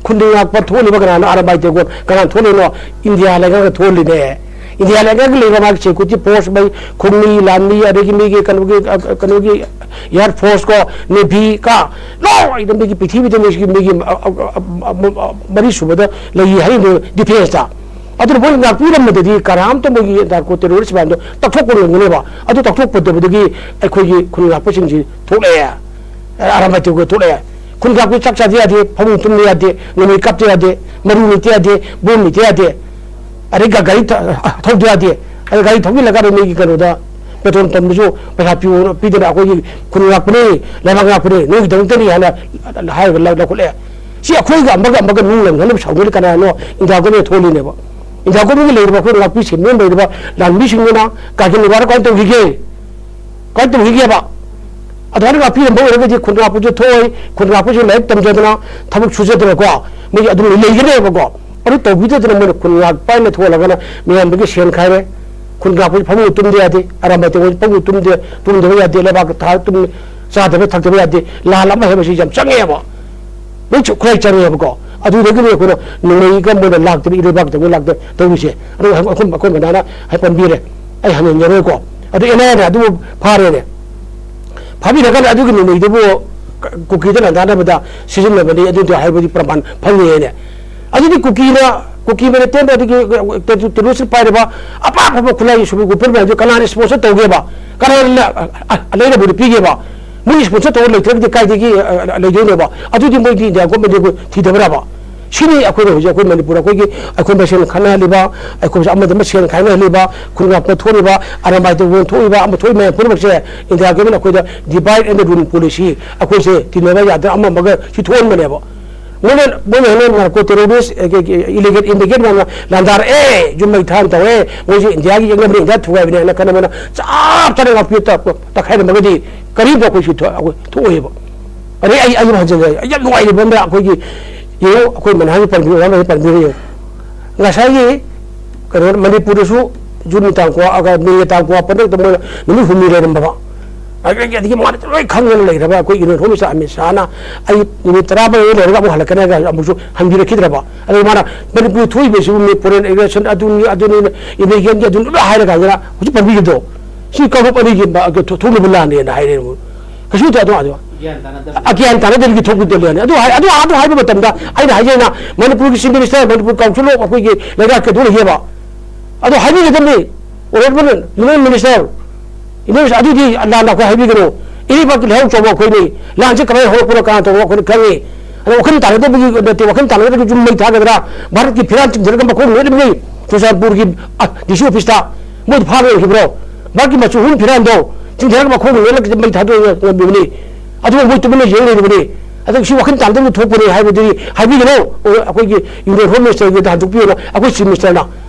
ꯈꯨꯟ ꯉꯥꯛꯄ ꯊꯣꯛꯍꯜꯂꯤꯕ ꯀꯅꯥꯅꯣ? ꯑꯔꯥꯝꯕꯥꯏ ꯇꯦꯡꯒꯣꯜ ꯀꯅꯥꯅ ꯊꯣꯛꯍꯜꯂꯤꯅꯣ? ꯏꯟꯗꯤꯌꯥ ꯂꯩꯉꯥꯛꯅ ꯊꯣꯛꯍꯜꯂꯤꯅꯦ꯫ ꯏꯟꯗꯤꯌꯥ ꯂꯩꯉꯥꯛꯀꯤ ꯂꯩꯕ ꯃꯥꯒꯤ ꯁꯦꯀ꯭ꯌꯨꯔꯤꯇꯤ ꯐꯣꯔꯁ, ꯃꯩ, ꯈꯣꯡꯃꯤ, ꯂꯥꯟꯃꯤ, ꯑꯗꯒꯤ ꯃꯤꯒꯤ ꯀꯩꯅꯣꯒꯤ, ꯑ, ꯀꯩꯅꯣꯒꯤ ꯏꯌꯥꯔ ꯐꯣꯔꯁ ꯀꯣ, ꯅꯦꯚꯤ ꯀ, ꯂꯣꯏꯅ ꯃꯤꯒꯤ ꯄ꯭ꯔꯤꯊꯤꯕꯤꯗ ꯃꯤꯁꯤꯒꯤ ꯃꯤꯒꯤ, ꯑ, ꯑ, ꯑ, ꯑ, ꯑ, ꯃꯔꯤ ꯁꯨꯕꯗ ꯂꯩ ꯍꯥꯏꯔꯤꯕ ꯗꯤꯐꯦꯟꯁꯇ꯫ ꯑꯗꯨꯅ ꯃꯣꯏꯅ ꯉꯥꯛꯄꯤꯔꯝꯕꯗꯗꯤ ꯀꯅꯥꯝꯇ ꯃꯣꯏꯒꯤ ꯅꯥꯔꯀꯣ ꯇꯦꯔꯣꯔꯤꯁ ꯃꯌꯥꯝꯗꯣ ꯇꯛꯊꯣꯛꯄ ꯉꯝꯒꯅꯦꯕ꯫ ꯑꯗꯨ ꯇꯛꯊꯣꯛꯄꯗꯕꯗꯒꯤ ꯑꯩꯈꯣꯏꯒꯤ ꯈꯨꯟ ꯉꯥꯛꯄꯁꯤꯡꯁꯤ ꯊꯣꯛꯂꯛꯑꯦ꯫ ꯑꯔꯥꯝꯕꯥꯏ ꯇꯦꯡꯒꯣꯜ ꯊꯣꯛꯂꯛꯑꯦ꯫ ꯈꯨꯟ ꯉꯥꯛꯄ ꯆꯥꯛ ꯆꯥꯗ ꯌꯥꯗꯦ, ꯐꯃꯨꯡ ꯇꯨꯝꯗ ꯌꯥꯗꯦ, ꯅꯣꯡꯃꯩ ꯀꯥꯞꯇ ꯌꯥꯗꯦ, ꯃꯔꯨ ꯂꯩꯇ ꯌꯥꯗꯦ, ꯕꯣꯝ ꯂꯩꯇ ꯌꯥꯗꯦ꯫ ꯑꯗꯩ ꯒꯥ-, ꯒꯥꯔꯤ ꯊ-, ꯊꯧꯗ ꯌꯥꯗꯦ꯫ ꯑꯗꯩ ꯒꯥꯔꯤ ꯊꯧꯖꯤꯜꯂꯒ ꯑꯗꯩ ꯃꯤꯒꯤ ꯀꯩꯅꯣꯗ ꯄꯦꯇ꯭ꯔꯣꯜ ꯄꯝꯗꯁꯨ ꯄꯩꯁꯥ ꯄꯤꯌꯣ ꯄꯤꯗꯅ ꯑꯩꯈꯣꯏꯒꯤ ꯈꯨꯟ ꯉꯥꯛꯄꯅꯤ, ꯂꯩꯕꯥꯛ ꯉꯥꯛꯄꯅꯤ, ꯅꯣꯏꯒꯤꯗꯃꯛꯇꯅꯤ ꯍꯥꯏꯅ ꯍꯥꯏꯔꯒ ꯂꯧ-, ꯂꯧꯈꯠꯂꯛꯑꯦ꯫ ꯁꯤ ꯑꯩꯈꯣꯏꯒ ꯑꯃꯒ ꯑꯃꯒ ꯅꯨꯡ ꯂꯪꯅꯅꯕ ꯁꯥꯎꯅꯔꯤ ꯀꯅꯥꯅꯣ? India government ꯊꯣꯛꯍꯜꯂꯤꯅꯦꯕ꯫ ꯏꯟꯗꯤꯌꯥ ꯒꯣꯔꯃꯦꯟꯒꯤ ꯂꯩꯔꯤꯕ ꯑꯩꯈꯣꯏ ꯉꯥꯛꯄꯤ ꯁꯦꯟꯃꯤꯠꯂꯣꯟ ꯂꯩꯔꯤꯕ ꯂꯥꯟꯃꯤꯁꯤꯡꯗꯨꯅ ꯀꯥꯔꯒꯤꯜ ꯋꯥꯔ ꯀꯃꯥꯏꯅ ꯇꯧꯈꯤꯒꯦ? ꯀꯃꯥꯏꯅ ꯇꯧꯈꯤꯒꯦꯕ? ꯑꯗꯨꯃꯥꯏꯅ ꯉꯥꯛꯄꯤꯔꯝꯕ ꯑꯣꯏꯔꯒꯗꯤ ꯈꯨꯟ ꯉꯥꯛꯄꯁꯨ ꯊꯣꯛꯑꯣꯏ, ꯈꯨꯟ ꯉꯥꯛꯄꯁꯨ ꯂꯥꯏꯔꯤꯛ ꯇꯝꯖꯗꯅ ꯊꯕꯛ ꯁꯨꯖꯗꯅꯀꯣ ꯃꯣꯏꯒꯤ ꯑꯗꯨꯝ ꯂꯩꯒꯅꯦꯕꯀꯣ꯫ ꯑꯗꯨ ꯇꯧꯕꯤꯗꯗꯅ ꯃꯣꯏꯅ ꯈꯨꯟ ꯉꯥꯛꯄ ꯍꯥꯏꯅ ꯊꯣꯛꯍꯜꯂꯒꯅ ꯃꯤꯌꯥꯝꯗꯒꯤ ꯁꯦꯟ ꯈꯥꯏꯔꯦ꯫ ꯈꯨꯟ ꯉꯥꯛꯄꯁꯤ ꯐꯃꯨꯡꯗ ꯇꯨꯝꯗ ꯌꯥꯗꯦ, ꯑꯔꯥꯝꯕꯥꯏ ꯇꯦꯡꯒꯣꯜꯁꯤ ꯐꯃꯨꯡꯗ ꯇꯨꯝꯗ, ꯇꯨꯝꯗꯕ ꯌꯥꯗꯦ, ꯂꯩꯕꯥꯛꯇ ꯊꯥꯔ ꯇꯨꯝ-, ꯆꯥꯗꯕ ꯊꯛꯇꯕ ꯌꯥꯗꯦ꯫ ꯂꯥꯟ ꯑꯃ ꯍꯥꯏꯕꯁꯤ ꯌꯥꯝ ꯆꯪꯉꯦꯕ꯫ ꯂꯣꯏ ꯆ-, ꯈꯨꯠꯂꯥꯏ ꯆꯪꯉꯦꯕꯀꯣ꯫ ꯑꯗꯨꯗꯒꯤꯅꯤ ꯑꯩꯈꯣꯏꯅ ꯅꯣꯡꯃꯩꯒ ꯃꯣꯏꯅ ꯂꯥꯛꯇꯕ, ꯏꯔꯩꯕꯥꯛꯇ ꯃꯣꯏ ꯂꯥꯛꯇ ꯇꯧꯔꯤꯁꯦ꯫ ꯑꯗꯨ ꯑꯩꯈꯣꯏ, ꯑꯩꯈꯣꯏ ꯃꯗꯥꯅ ꯍꯥꯏ ꯄꯟꯕꯤꯔꯦ, ꯑꯩ ꯍꯟꯖꯤꯟꯖꯔꯣꯏꯀꯣ꯫ ꯑꯗꯨ ꯑꯦꯟ ꯑꯥꯏ ꯑꯦꯅ ꯑꯗꯨꯕꯨ ꯐꯥꯔꯦꯅꯦ꯫ ꯐꯥꯕꯤꯔꯀꯥꯟꯗ ꯑꯗꯨꯒꯤ ꯅꯣꯡꯃꯩꯗꯨꯕꯨ ꯀ-, ꯀꯨꯀꯤꯗ ꯂꯥꯟꯗꯥꯅꯕꯗ ꯁꯤꯖꯤꯟꯅꯕꯅꯤ, ꯑꯗꯨꯗꯤ ꯍꯥꯏꯕꯗꯤ ꯄ꯭ꯔꯃꯥꯟ ꯐꯪꯉꯦꯅꯦ꯫ ꯑꯗꯨꯗꯤ ꯀꯨꯀꯤꯅ, ꯀꯨꯀꯤ ꯃꯤꯂꯤꯇꯦꯟ ꯑꯗꯒꯤ ꯇꯦ-, ꯇꯦꯔꯣꯔꯤꯁ ꯄꯥꯏꯔꯤꯕ ꯑꯄꯥꯛ ꯑꯄꯥꯛꯄ ꯈꯨꯠꯂꯥꯏ ꯁꯨꯕ ꯒꯨꯄꯔ ꯃꯌꯥꯝꯁꯦ ꯀꯅꯥꯅ ꯁ꯭ꯄꯣꯟꯁꯔ ꯇꯧꯒꯦꯕ? ꯀꯅꯥꯅ ꯂ-, ꯑ, ꯑ, ꯂꯩꯔꯕꯗꯤ ꯄꯤꯒꯦꯕ? ꯃꯣꯏ ꯁ꯭ꯄꯣꯟꯁꯔ ꯇꯧꯔ ꯂꯩꯇ꯭ꯔꯒꯗꯤ ꯀꯥꯏꯗꯒꯤ, ꯑ, ꯑ, ꯂꯩꯗꯣꯏꯅꯣꯕ? ꯑꯗꯨꯗꯤ ꯃꯣꯏꯗꯤ ꯏꯟꯗꯤꯌꯥ ꯒꯣꯔꯃꯦꯟꯗꯤ ꯑꯩꯈꯣꯏ ꯊꯤꯗꯕ꯭ꯔꯕ? ꯁꯤꯅꯤ ꯑꯩꯈꯣꯏꯅ ꯍꯧꯖꯤꯛ ꯑꯩꯈꯣꯏ ꯃꯅꯤꯄꯨꯔ ꯑꯩꯈꯣꯏꯒꯤ ꯑꯩꯈꯣꯏ ꯃꯁꯦꯟ ꯈꯠꯅꯍꯜꯂꯤꯕ, ꯑꯩꯈꯣꯏ ꯑꯃꯗ ꯃꯁꯦꯟ ꯈꯥꯏꯅꯍꯜꯂꯤꯕ, ꯈꯨꯟꯒꯥ ꯄꯣꯠꯊꯣꯛꯂꯤꯕ, ꯑꯔꯥꯝꯕꯥꯏꯗ ꯊꯣꯛꯏꯕ ꯑꯃ ꯊꯣꯛꯏ ꯃꯌꯥꯝ ꯄꯨꯝꯅꯃꯛꯁꯦ ꯏꯟꯗꯤꯌꯥ ꯒꯣꯔꯃꯦꯟ ꯑꯩꯈꯣꯏꯗ divide and rule policy, ꯑꯩꯈꯣꯏꯁꯦ ꯇꯤꯟꯅꯕ ꯌꯥꯗꯅ ꯑꯃ ꯑꯃꯒ ꯁꯤ ꯊꯣꯛꯍꯟꯕꯅꯦꯕ꯫ ꯃꯣꯏꯅ ꯃꯣꯏꯅ ꯍꯦꯟꯅ ꯅꯥꯔꯀꯣ ꯇꯦꯔꯣꯔꯤꯁ, ꯏꯂꯤꯒꯦꯜ ꯏꯃꯤꯒ꯭ꯔꯦꯟ ꯃꯌꯥꯝꯅ ꯂꯥꯟꯗꯥꯔꯛꯑꯦ, ꯌꯨꯝ ꯃꯩ ꯊꯥꯅ ꯇꯧꯔꯦ, ꯃꯣꯏꯁꯦ ꯏꯟꯗꯤꯌꯥꯒꯤ ꯌꯦꯛꯅꯕꯅꯤ, ꯏꯟꯗꯤꯌꯥ ꯊꯨꯒꯥꯏꯕꯅꯤ ꯍꯥꯏꯅ ꯈꯟꯅꯕꯅ ꯆꯞ ꯆꯥꯅ ꯉꯥꯛꯄꯤ ꯇ-, ꯇꯛꯈꯥꯏꯔꯝꯃꯒꯗꯤ ꯀꯔꯤꯒꯨꯝꯕ ꯑꯩꯈꯣꯏꯁꯨ ꯊꯣꯛ-, ꯑꯩꯈꯣꯏ ꯊꯣꯛꯑꯣꯏꯕ꯫ ꯑꯗꯩ ꯑꯩ ꯑꯩ ꯍꯟꯖꯤꯟꯖꯔꯦ, ꯑꯩ ꯌꯥꯝ ꯅꯨꯡꯉꯥꯏꯇꯕ ꯑꯃꯅ ꯑꯩꯈꯣꯏꯒꯤ ꯌꯦꯡꯉꯨ, ꯑꯩꯈꯣꯏ ꯃꯅꯥꯒꯤ ꯄꯟꯕꯤꯌꯨ, ꯑꯣꯖꯥ ꯃꯅꯥꯒꯤ ꯄꯟꯕꯤꯌꯨ ꯌꯦꯡꯉꯨ꯫ ꯉꯁꯥꯏꯒꯤ ꯀꯩꯅꯣ ꯃꯅꯤꯄꯨꯔꯗꯁꯨ ꯖꯨꯟꯒꯤ ꯇꯥꯡ ꯀꯨꯟ, ꯑꯒ ꯃꯦꯒꯤ ꯇꯥꯡ ꯀꯨꯟ ꯃꯥꯄꯟꯗ ꯃꯣꯏꯅ ꯅꯨꯃꯤꯠ ꯍꯨꯝꯅꯤ ꯂꯩꯔꯝꯕ꯫ ꯑꯗꯒꯤ ꯑꯗꯒꯤ ꯃꯥꯅ ꯂꯣꯏ ꯈꯪꯗꯅ ꯂꯩꯈ꯭ꯔꯕ ꯑꯩꯈꯣꯏ ꯌꯨꯅꯤꯌꯟ ꯍꯣꯝ ꯃꯤꯅꯤꯁꯇꯔ ꯑꯃꯤꯠ ꯁꯥꯍꯅ ꯑꯩ ꯅꯨꯃꯤꯠ ꯇꯔꯥꯃꯔꯤ ꯂꯩꯔꯒ ꯑꯃꯨꯛ ꯍꯜꯂꯛꯀꯅꯤ ꯍꯥꯏꯔꯒ ꯑꯃꯨꯛꯁꯨ ꯍꯟꯕꯤꯔꯛꯈꯤꯗ꯭ꯔꯕ꯫ ꯑꯗꯨꯒ ꯃꯥꯅ ꯃꯅꯤꯄꯨꯔ ꯊꯣꯛꯏꯕꯁꯤꯕꯨ ꯃꯤ ꯐꯣꯔꯦꯟ ꯑꯦꯒ꯭ꯔꯦꯁꯟ ꯑꯗꯨꯅꯤ ꯑꯗꯨꯅꯤ ꯏꯃꯤꯒ꯭ꯔꯦꯟꯒꯤ ꯑꯗꯨꯅꯤ ꯂꯣꯏ ꯍꯥꯏꯔ ꯀꯥꯟꯗ ꯍꯧꯖꯤꯛ ꯄꯟꯕꯤꯈꯤꯕꯗꯣ꯫ ꯁꯤ ꯀꯥꯡꯂꯨꯞ ꯑꯅꯤꯒꯤ ꯃ-, ꯊꯣꯛ-, ꯊꯣꯛꯅꯕ ꯂꯥꯟꯅꯦꯅ ꯍꯥꯏꯔꯦ꯫ ꯀꯩꯁꯨ ꯇꯧ-, ꯑꯗꯨ, ꯑꯗꯨ, ꯒ꯭ꯌꯥꯟ ꯇꯥꯅꯗꯕ꯫ ꯑ, ꯒ꯭ꯌꯥꯟ ꯇꯥꯅꯗꯕꯒꯤ ꯊꯣꯛꯄꯗ ꯂꯩꯔꯅꯤ꯫ ꯑꯗꯨ ꯍꯥꯏ-, ꯑꯗꯨ, ꯑꯗꯨ ꯍꯥꯏꯕ ꯃꯇꯝꯗ ꯑꯩꯅ ꯍꯥꯏꯖꯩꯅ ꯃꯅꯤꯄꯨꯔꯒꯤ chief minister, Manipur council of ꯑꯩꯈꯣꯏꯒꯤ ꯂꯩꯉꯥꯛꯀꯤ ꯑꯗꯨ ꯂꯩꯌꯦꯕ꯫ ꯑꯗꯨ ꯍꯥꯏꯕꯤꯒꯗꯕꯅꯤ꯫ Honourable union minister, union minister, ꯑꯗꯨꯗꯤ ꯂꯥꯟꯅ ꯑꯩꯈꯣꯏ ꯍꯥꯏꯕꯤꯒꯅꯨ꯫ ꯏꯔꯩꯕꯥꯛꯀꯤ ꯂꯩꯍꯥꯎ ꯆꯥꯎꯕ ꯑꯩꯈꯣꯏꯅꯤ꯫ ꯂꯥꯟꯁꯦ ꯀꯃꯥꯏꯅ ꯍꯧꯔꯛꯄꯅꯣ ꯀꯅꯥ ꯇꯧꯕꯅꯣ ꯑꯩꯈꯣꯏꯅ ꯈꯪꯉꯤ꯫ ꯑꯗꯣ ꯋꯥꯈꯜ ꯇꯥꯅꯗꯕꯒꯤ ꯅꯠꯇꯦ, ꯋꯥꯈꯜ ꯇꯥꯅꯗꯕꯒꯤ ꯌꯨꯝ ꯃꯩ ꯊꯥꯒꯗ꯭ꯔꯥ? ꯚꯥꯔꯠꯀꯤ ꯐꯤꯔꯥꯟ ꯆꯤꯡꯊꯔꯒ ꯃꯈꯣꯡ ꯅꯦꯠꯂꯤꯕꯅꯤ꯫ ꯆꯨꯔꯆꯥꯟꯄꯨꯔꯒꯤ, ꯑ, ꯗꯤ ꯁꯤ ꯑꯣꯐꯤꯁꯇ ꯃꯣꯏꯗ ꯐꯥꯕ ꯌꯧꯈꯤꯕ꯭ꯔꯣ? ꯃꯥꯒꯤ ꯃꯆꯨ ꯍꯨꯝ ꯐꯤꯔꯥꯟꯗꯣ ꯆꯤꯡꯊꯔꯒ ꯃꯈꯣꯡ ꯅꯦꯠꯂꯒ ꯃꯩ ꯊꯥꯗꯣꯛꯑꯒ ꯉꯝꯕꯤꯕꯅꯤ꯫ ꯑꯗꯨꯒ ꯃꯣꯏ ꯇꯨꯃꯤꯟꯅ ꯌꯦꯡ ꯂꯩꯔꯤꯕꯅꯤ꯫ ꯑꯗꯨ ꯁꯤ ꯋꯥꯈꯜ ꯇꯥꯗꯕ ꯊꯣꯛꯄꯅꯤ ꯍꯥꯏꯕꯗꯨꯗꯤ ꯍꯥꯏꯕꯤꯒꯅꯨ꯫ ꯑꯩꯈꯣꯏꯒꯤ ꯌꯨꯅꯤꯌꯟ ꯍꯣꯝ ꯃꯤꯅꯤꯁꯇꯔꯒꯤꯗ ꯍꯟꯗꯣꯛꯄꯤꯌꯨꯅ ꯑꯩꯈꯣꯏ ꯆꯤꯐ ꯃꯤꯅꯤꯁꯇꯔꯅ꯫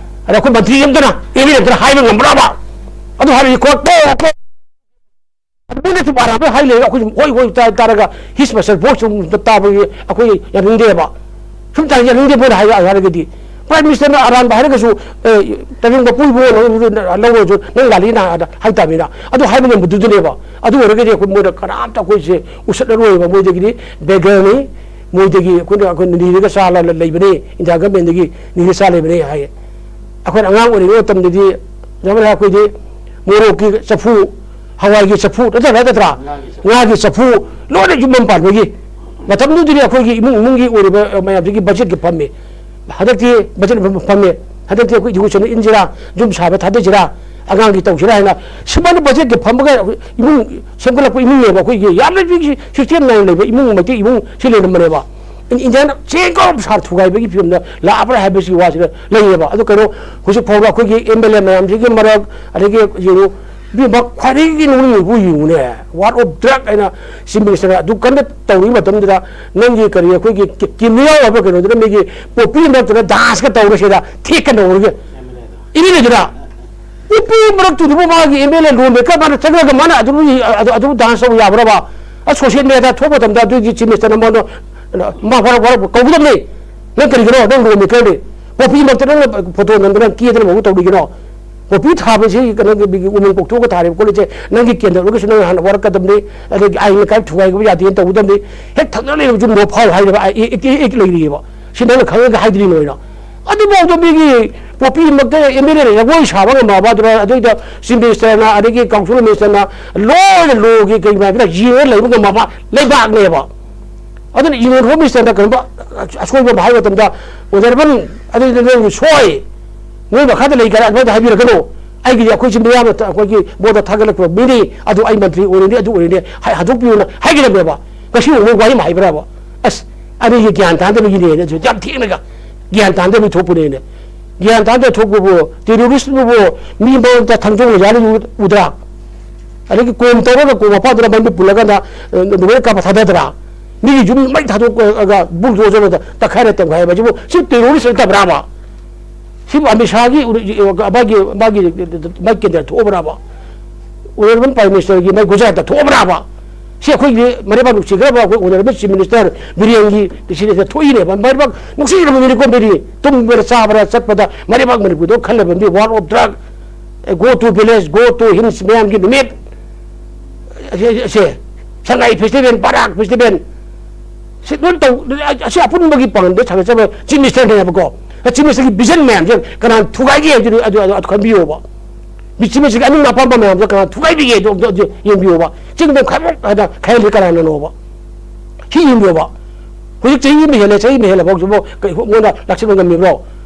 ꯑꯗ ꯑꯩꯈꯣꯏ ꯃꯟꯇ꯭ꯔꯤ ꯑꯝꯇꯅ, ꯑꯦꯝ ꯑꯦꯜ ꯑꯦ ꯑꯝꯇꯅ ꯍꯥꯏꯕ ꯉꯝꯕ꯭ꯔꯕ? ꯑꯗꯨ ꯍꯥꯏꯔꯗꯤ ꯀꯣꯔꯠꯇ ꯃꯣꯏꯅ ꯁꯨꯝ ꯑꯔꯥꯟꯕ ꯍꯥꯏ ꯂꯩꯔꯒ ꯑꯩꯈꯣꯏ ꯁꯨꯝ ꯍꯣꯏ ꯍꯣꯏ ꯇꯥ-, ꯇꯥꯔꯒ ꯍꯤꯁ ꯃꯁꯜ ꯚꯣꯏꯁ ꯁꯨꯝ ꯇꯥꯕꯒꯤ ꯑꯩꯈꯣꯏ ꯌꯥꯅꯤꯡꯗꯦꯕ꯫ ꯁꯨꯝ ꯇꯥꯔꯒ ꯌꯥꯅꯤꯡꯗꯦ ꯃꯣꯏꯅ ꯍꯥꯏ-, ꯍꯥꯏꯔꯒꯗꯤ꯫ ꯄ꯭ꯔꯥꯏꯝ ꯃꯤꯅꯤꯁꯇꯔꯅ ꯑꯔꯥꯟꯕ ꯍꯥꯏꯔꯒꯁꯨ, ꯑꯦ, ꯇꯥꯏꯕꯪ ꯃꯄꯨ ꯏꯕꯨꯡꯉꯣ ꯂꯧꯔꯁꯨ ꯅꯪ ꯂꯥꯜꯂꯤꯅ ꯍꯥꯏ ꯇꯥꯕꯅꯤꯅ꯫ ꯑꯗꯨ ꯍꯥꯏꯕ ꯉꯝꯕꯗꯨꯗꯅꯦꯕ꯫ ꯑꯗꯨ ꯑꯣꯏꯔꯒꯗꯤ ꯑꯩꯈꯣꯏ ꯃꯣꯏꯗ ꯀꯅꯥꯝꯇ ꯑꯩꯈꯣꯏꯁꯦ ꯎꯁꯤꯠꯂꯔꯣꯏꯕ꯫ ꯃꯣꯏꯗꯒꯤꯗꯤ ꯕꯦꯒꯔꯅꯤ, ꯃꯣꯏꯗꯒꯤ ꯑꯩꯈꯣꯏꯅ, ꯑꯩꯈꯣꯏꯅ ꯅꯤꯔꯒ ꯆꯥ ꯂ-, ꯂ-, ꯂꯩꯕꯅꯤ, ꯏꯟꯗꯤꯌꯥ ꯒꯃꯦꯟꯗꯒꯤ ꯅꯤꯔꯒ ꯆꯥ ꯂꯩꯕꯅꯤ ꯍꯥꯏꯌꯦ꯫ ꯑꯩꯈꯣꯏꯅ ꯑꯉꯥꯡ ꯑꯣꯏꯔꯤꯉꯩ ꯃꯇꯝꯗꯗꯤ, ꯑꯣꯖꯥ ꯃꯅꯥ, ꯑꯩꯈꯣꯏꯗꯤ ꯃꯣꯔꯣꯛꯀꯤ ꯆꯐꯨ, ꯍꯋꯥꯏꯒꯤ ꯆꯐꯨ, ꯅꯠꯇ꯭ꯔꯥ, ꯅꯠꯇ꯭ꯔꯥ? ꯉꯥꯒꯤ ꯆꯐꯨ꯫ ꯉꯥꯒꯤ ꯆꯐꯨ, ꯂꯣꯏꯅ ꯌꯨꯝ ꯑꯃ ꯄꯥꯟꯕꯒꯤ꯫ ꯃꯇꯝꯗꯨꯗꯗꯤ ꯑꯩꯈꯣꯏꯒꯤ ꯏꯃꯨꯡ, ꯏꯃꯨꯡꯒꯤ ꯑꯣꯏꯔꯤꯕ, ꯑ, ꯃꯌꯥꯝꯁꯤꯒꯤ ꯕꯖꯦꯠꯀꯤ ꯐꯝꯃꯤ꯫ ꯍꯟꯗꯛꯇꯤ ꯕꯖꯦꯠ ꯐꯝꯃꯤ꯫ ꯍꯟꯗꯛꯇꯤ ꯑꯩꯈꯣꯏ education ꯏꯟꯁꯤꯔꯥ, ꯌꯨꯝ ꯁꯥꯕ ꯊꯥꯗꯁꯤꯔꯥ, ꯑꯉꯥꯡꯒꯤ ꯇꯧꯁꯤꯔꯥ ꯍꯥꯏꯅ ꯁꯨꯃꯥꯏꯅ ꯕꯖꯦꯠꯀꯤ ꯐꯝꯃꯒ ꯑꯩꯈꯣꯏ ꯏꯃꯨꯡ ꯁꯦꯝꯒꯠꯂꯛꯄ ꯏꯃꯨꯡꯅꯦꯕ꯫ ꯑꯩꯈꯣꯏꯒꯤ ꯌꯥꯝꯅ ꯁꯤꯁꯇꯦꯝ ꯅꯥꯏꯅ ꯂꯩꯕ ꯏꯃꯨꯡ, ꯃꯩꯇꯩ ꯏꯃꯨꯡ ꯁꯤ ꯂꯩꯔꯝꯕꯅꯦꯕ꯫ ꯏꯟꯗꯤꯌꯥꯅ ꯆꯦꯡ ꯀꯧꯔ ꯄꯩꯁꯥ ꯊꯨꯒꯥꯏꯕꯒꯤ ꯐꯤꯕꯝꯗ ꯂꯥꯛꯑꯕ꯭ꯔꯥ ꯍꯥꯏꯕꯁꯤꯒꯤ ꯋꯥꯁꯤꯗ ꯂꯩꯌꯦꯕ꯫ ꯑꯗꯨ ꯀꯩꯅꯣ, ꯍꯧꯖꯤꯛ ꯐꯥꯎꯕ ꯑꯩꯈꯣꯏꯒꯤ ꯑꯦꯝ ꯑꯦꯜ ꯑꯦ ꯃꯌꯥꯝꯁꯤꯒꯤ ꯃꯔꯛ, ꯑꯗꯒꯤ ꯌꯦꯡꯉꯨ, ꯏꯕꯦꯝꯃ, ꯈ꯭ꯋꯥꯏꯗꯒꯤ ꯅꯣꯛꯅꯤꯡꯉꯤꯕꯨ ꯌꯦꯡꯉꯨꯅꯦ, war of drug ꯍꯥꯏꯅ ꯆꯤꯐ ꯃꯤꯅꯤꯁꯇꯔꯅ ꯑꯗꯨ ꯀꯟꯅ ꯇꯧꯔꯤꯉꯩ ꯃꯇꯝꯗꯨꯗ, ꯅꯪꯒꯤ ꯀꯔꯤ, ꯑꯩꯈꯣꯏꯒꯤ ꯀꯤ-, ꯀꯤꯃꯤꯌꯥ ꯑꯣꯏꯕ ꯀꯩꯅꯣꯗꯨꯅ ꯃꯤꯒꯤ ꯄꯣꯄꯤ ꯃꯔꯛꯇꯨꯗ ꯗꯥꯟꯁꯀ ꯇꯧꯔꯁꯤꯗ ꯊꯦꯛꯀ ꯇꯧꯔꯒ, ꯏꯃꯤꯅꯦꯗꯨꯅ ꯄꯣꯄꯤ ꯃꯔꯛꯇꯨꯗꯕꯨ ꯃꯥꯒꯤ ꯑꯦꯝ ꯑꯦꯜ ꯑꯦ ꯂꯣꯟꯕ ꯀꯔꯝ ꯍꯥꯏꯅ ꯆꯪꯉꯒ ꯃꯥꯅ ꯑꯗꯨ, ꯑꯗꯨ, ꯑꯗꯨ ꯗꯥꯟꯁ ꯇꯧꯕ ꯌꯥꯕ꯭ꯔꯕ? ꯑ, ꯁꯣꯁꯤꯌꯦꯜ ꯃꯦꯗꯤꯌꯥꯗ ꯊꯣꯛꯄ ꯃꯇꯝꯗ ꯑꯗꯨꯒꯤ ꯆꯤꯐ ꯃꯤꯅꯤꯁꯇꯔꯅ ꯃꯉꯣꯟꯗ, ꯃꯥ ꯋꯥꯔ-, ꯋꯥꯔ-, ꯀꯧꯒꯗꯕꯅꯤ꯫ ꯅꯪ ꯀꯔꯤꯒꯤꯅꯣ? ꯅꯪ ꯂꯣꯟꯕ ꯀꯔꯝꯗꯤ? ꯄꯣꯄꯤ ꯃꯔꯛꯇ ꯅꯪꯅ ꯐꯣꯇꯣ ꯅꯝꯗꯅ ꯀꯦꯗꯅ ꯃꯑꯣꯡ ꯇꯧꯔꯤꯒꯤꯅꯣ? ꯄꯣꯄꯤ ꯊꯥꯕꯁꯤ ꯀꯩꯅꯣꯒꯤ ꯎꯃꯪ ꯀꯣꯛꯊꯣꯛꯑꯒ ꯊꯥꯔꯤꯕ ꯈꯣꯠꯂꯤꯁꯦ, ꯅꯪꯒꯤ ꯀꯦꯟꯗꯜ ꯑꯣꯏꯔꯒꯁꯨ ꯅꯪ ꯍꯥꯟꯅ ꯋꯥꯔꯛꯀꯗꯕꯅꯤ, ꯑꯗꯒꯤ ꯑꯥꯏꯟ ꯀꯥꯏ ꯊꯨꯒꯥꯏꯕ ꯌꯥꯗꯦꯅ ꯇꯧꯒꯗꯕꯅꯤ꯫ ꯍꯦꯛ ꯊꯛꯅ ꯂꯩꯔꯕꯁꯨ ꯅꯣ ꯐꯥꯎ ꯍꯥꯏꯗꯕ ꯑꯦꯛ, ꯑꯦꯛ, ꯑꯦꯛ ꯂꯩꯔꯤꯑꯕ꯫ ꯁꯤ ꯅꯪꯅ ꯈꯪꯉꯒ ꯍꯥꯏꯗ꯭ꯔꯤ ꯅꯣꯏꯅ꯫ ꯑꯗꯨꯐꯥꯎꯗ ꯃꯤꯒꯤ ꯄꯣꯄꯤ ꯃꯛꯇ ꯑꯦꯝ ꯑꯦꯜ ꯑꯦꯅ ꯖꯒꯣꯏ ꯁꯥꯕ ꯉꯝꯃꯕ, ꯑꯗꯨꯅ ꯑꯗꯩꯗ ꯆꯤꯐ ꯃꯤꯅꯤꯁꯇꯔꯅ, ꯑꯗꯒꯤ ꯀꯥꯎꯟꯁꯤꯜ ꯃꯤꯅꯤꯁꯇꯔꯅ ꯂꯣꯏꯅ ꯂꯣꯒꯤ ꯀꯩ ꯃꯌꯥꯝꯁꯤꯅ ꯌꯦꯡꯉ ꯂꯩꯕ ꯉꯝꯃꯕ ꯂꯩꯕꯥꯛꯅꯦꯕ꯫ ꯑꯗꯨꯅ ꯏꯃꯣꯟ ꯍꯣꯝ ꯃꯤꯅꯤꯁꯇꯔꯗ ꯀꯔꯤꯒꯨꯝꯕ ꯑꯁꯣꯏꯕ ꯑꯃ ꯍꯥꯏꯕ ꯃꯇꯝꯗ, ꯑꯣꯅꯔꯦꯕꯜ, ꯑꯗꯨꯗꯤ ꯅꯣꯏ ꯁꯣꯏ, ꯅꯣꯏ ꯃꯈꯥꯗ ꯂꯩ ꯀꯥꯏꯅ ꯑꯗꯨꯃꯥꯏꯅ ꯍꯥꯏꯕꯤꯔꯛꯀꯅꯨ꯫ ꯑꯩꯒꯤꯗꯤ ꯑꯩꯈꯣꯏꯁꯤ ꯃꯤꯌꯥꯝꯅ ꯑꯩꯈꯣꯏꯒꯤ ꯕꯣꯠꯇ ꯊꯥꯒꯠꯂꯛꯄ ꯃꯤꯅꯤ, ꯑꯗꯨ ꯑꯩ ꯃꯟꯇ꯭ꯔꯤ ꯑꯣꯏꯔꯤꯅꯤ, ꯑꯗꯨ ꯑꯣꯏꯔꯤꯅꯤ, ꯍꯥꯏ-, ꯍꯟꯗꯣꯛꯄꯤꯌꯨꯅ ꯍꯥꯏꯒꯗꯕꯅꯦꯕ꯫ ꯉꯁꯤ ꯃꯣꯏ ꯋꯥꯔꯤ ꯑꯃ ꯍꯥꯏꯕ꯭ꯔꯕ? ꯑꯁ, ꯑꯅꯤꯁꯦ ꯒ꯭ꯌꯥꯟ ꯇꯥꯗꯕꯒꯤꯅꯦꯅ, ꯑꯗꯨ ꯌꯥꯝ ꯊꯦꯡꯅꯒ ꯒ꯭ꯌꯥꯟ ꯇꯥꯗꯕꯒꯤ ꯊꯣꯛꯄꯅꯦꯅ꯫ ꯒ꯭ꯌꯥꯟ ꯇꯥꯗꯕ ꯊꯣꯛꯄꯕꯨ, ꯇꯦꯔꯣꯔꯤꯁꯇꯨꯕꯨ ꯃꯤ ꯃꯔꯛꯇ ꯊꯥꯡꯖꯣꯡ ꯌꯥꯜꯂꯤ ꯎꯗ꯭ꯔꯥ? ꯑꯗꯒꯤ ꯀꯣꯝ ꯇꯧꯔꯒ ꯀꯣꯝ ꯃꯄꯥꯗꯨꯅ ꯃꯩ ꯄꯨꯜꯂꯀꯥꯟꯗ, ꯑ, ꯅꯨꯃꯤꯠ ꯀꯥꯞꯄ ꯊꯥꯗꯗ꯭ꯔꯥ? ꯃꯤꯒꯤ ꯌꯨꯝ ꯃꯩ ꯊꯥꯗꯣꯛꯑꯒ ꯕꯨꯜꯗꯣꯖꯔꯅ ꯇꯛꯈꯥꯏꯔ ꯇꯦꯝꯈꯥꯏꯕ ꯍꯥꯏꯁꯤꯕꯨ ꯁꯤ ꯇꯦꯔꯣꯔꯤꯁ ꯅꯠꯇꯕ꯭ꯔꯥꯕ? ꯁꯤꯕꯨ ꯑꯃꯤꯠ ꯁꯥꯍꯒꯤ ꯎꯔ-, ꯃꯥꯒꯤ, ꯃꯥꯒꯤ ꯃꯥꯏ ꯀꯦꯟꯗ꯭ꯔ ꯊꯣꯛꯑꯕ꯭ꯔꯥꯕ? ꯑꯣꯅꯔꯦꯕꯜ ꯄ꯭ꯔꯥꯏꯝ ꯃꯤꯅꯤꯁꯇꯔꯒꯤ ꯃꯥꯏ ꯒꯨꯖꯔꯥꯠꯇ ꯊꯣꯛꯑꯕ꯭ꯔꯥꯕ? ꯁꯤ ꯑꯩꯈꯣꯏꯒꯤ ꯃꯔꯩꯕꯥꯛ ꯅꯨꯡꯁꯤꯈ꯭ꯔꯕ ꯑꯩꯈꯣꯏ ꯑꯣꯅꯔꯦꯕꯜ ꯆꯤꯐ ꯃꯤꯅꯤꯁꯇꯔ ꯕꯤꯔꯦꯟꯒꯤ ꯁꯤꯗꯩꯗ ꯊꯣꯛꯏꯅꯦꯕ꯫ ꯃꯔꯩꯕꯥꯛ ꯅꯨꯡꯁꯤꯈ꯭ꯔꯕ ꯃꯤꯅꯤꯀꯣ ꯃꯤꯔꯤ꯫ ꯇꯨꯝꯕꯗ ꯆꯥꯕꯗ ꯆꯠꯄꯗ ꯃꯔꯩꯕꯥꯛ ꯃꯅꯤꯄꯨꯔꯗꯣ ꯈꯜꯂꯕ ꯃꯤ, war of drug, go to village, go to hills ꯃꯌꯥꯝꯒꯤ ꯅꯨꯃꯤꯠ꯫ ꯑꯁꯦ, ꯑꯁꯦ, ꯁꯉꯥꯏ ꯐꯦꯁꯇꯤꯚꯦꯜ, ꯕꯔꯥꯛ ꯐꯦꯁꯇꯤꯚꯦꯜ, ꯁꯤ ꯂꯣꯏ ꯇꯧ-, ꯑꯁꯤ ꯑꯄꯨꯟꯕꯒꯤ ꯄꯥꯡꯒꯜꯗ ꯁꯥꯒꯠꯆꯕ ꯆꯤꯐ ꯃꯤꯅꯤꯁꯇꯔꯅꯦꯕꯀꯣ꯫ ꯆꯤꯐ ꯃꯤꯅꯤꯁꯇꯔꯒꯤ ꯚꯤꯖꯟ ꯃꯌꯥꯝꯁꯦ ꯀꯅꯥꯅ ꯊꯨꯒꯥꯏꯒꯦ ꯍꯥꯏꯕꯗꯨ ꯑꯗꯨ, ꯑꯗꯨ, ꯑꯗꯨ ꯈꯟꯕꯤꯌꯣꯕ꯫ ꯆꯤꯐ ꯃꯤꯅꯤꯁꯇꯔꯒꯤ ꯑꯅꯤꯡ ꯑꯄꯥꯝꯕ ꯃꯌꯥꯝꯁꯦ ꯀꯅꯥꯅ ꯊꯨꯒꯥꯏꯕꯤꯒꯦ ꯍꯥꯏꯗꯣ ꯑꯗꯨ, ꯑꯗꯨ ꯌꯦꯡꯕꯤꯌꯣꯕ꯫ ꯆꯤꯡꯗ ꯈꯥꯏꯕꯣꯛ ꯍꯥꯏꯅ ꯈꯥꯏꯍꯜꯂꯤ ꯀꯅꯥꯅꯅꯣꯕ? ꯁꯤ ꯌꯦꯡꯕꯤꯌꯣꯕ꯫ ꯍꯧꯖꯤꯛ ꯆꯍꯤ ꯑꯃ ꯍꯦꯜꯂꯦ, ꯆꯍꯤ ꯑꯃ ꯍꯦꯜꯂꯐꯥꯎꯁꯤꯕꯨ ꯀꯩ ꯃꯉꯣꯟꯗ ꯂꯥꯛꯁꯤꯟꯕ ꯉꯝꯃꯤꯕ꯭ꯔꯣ?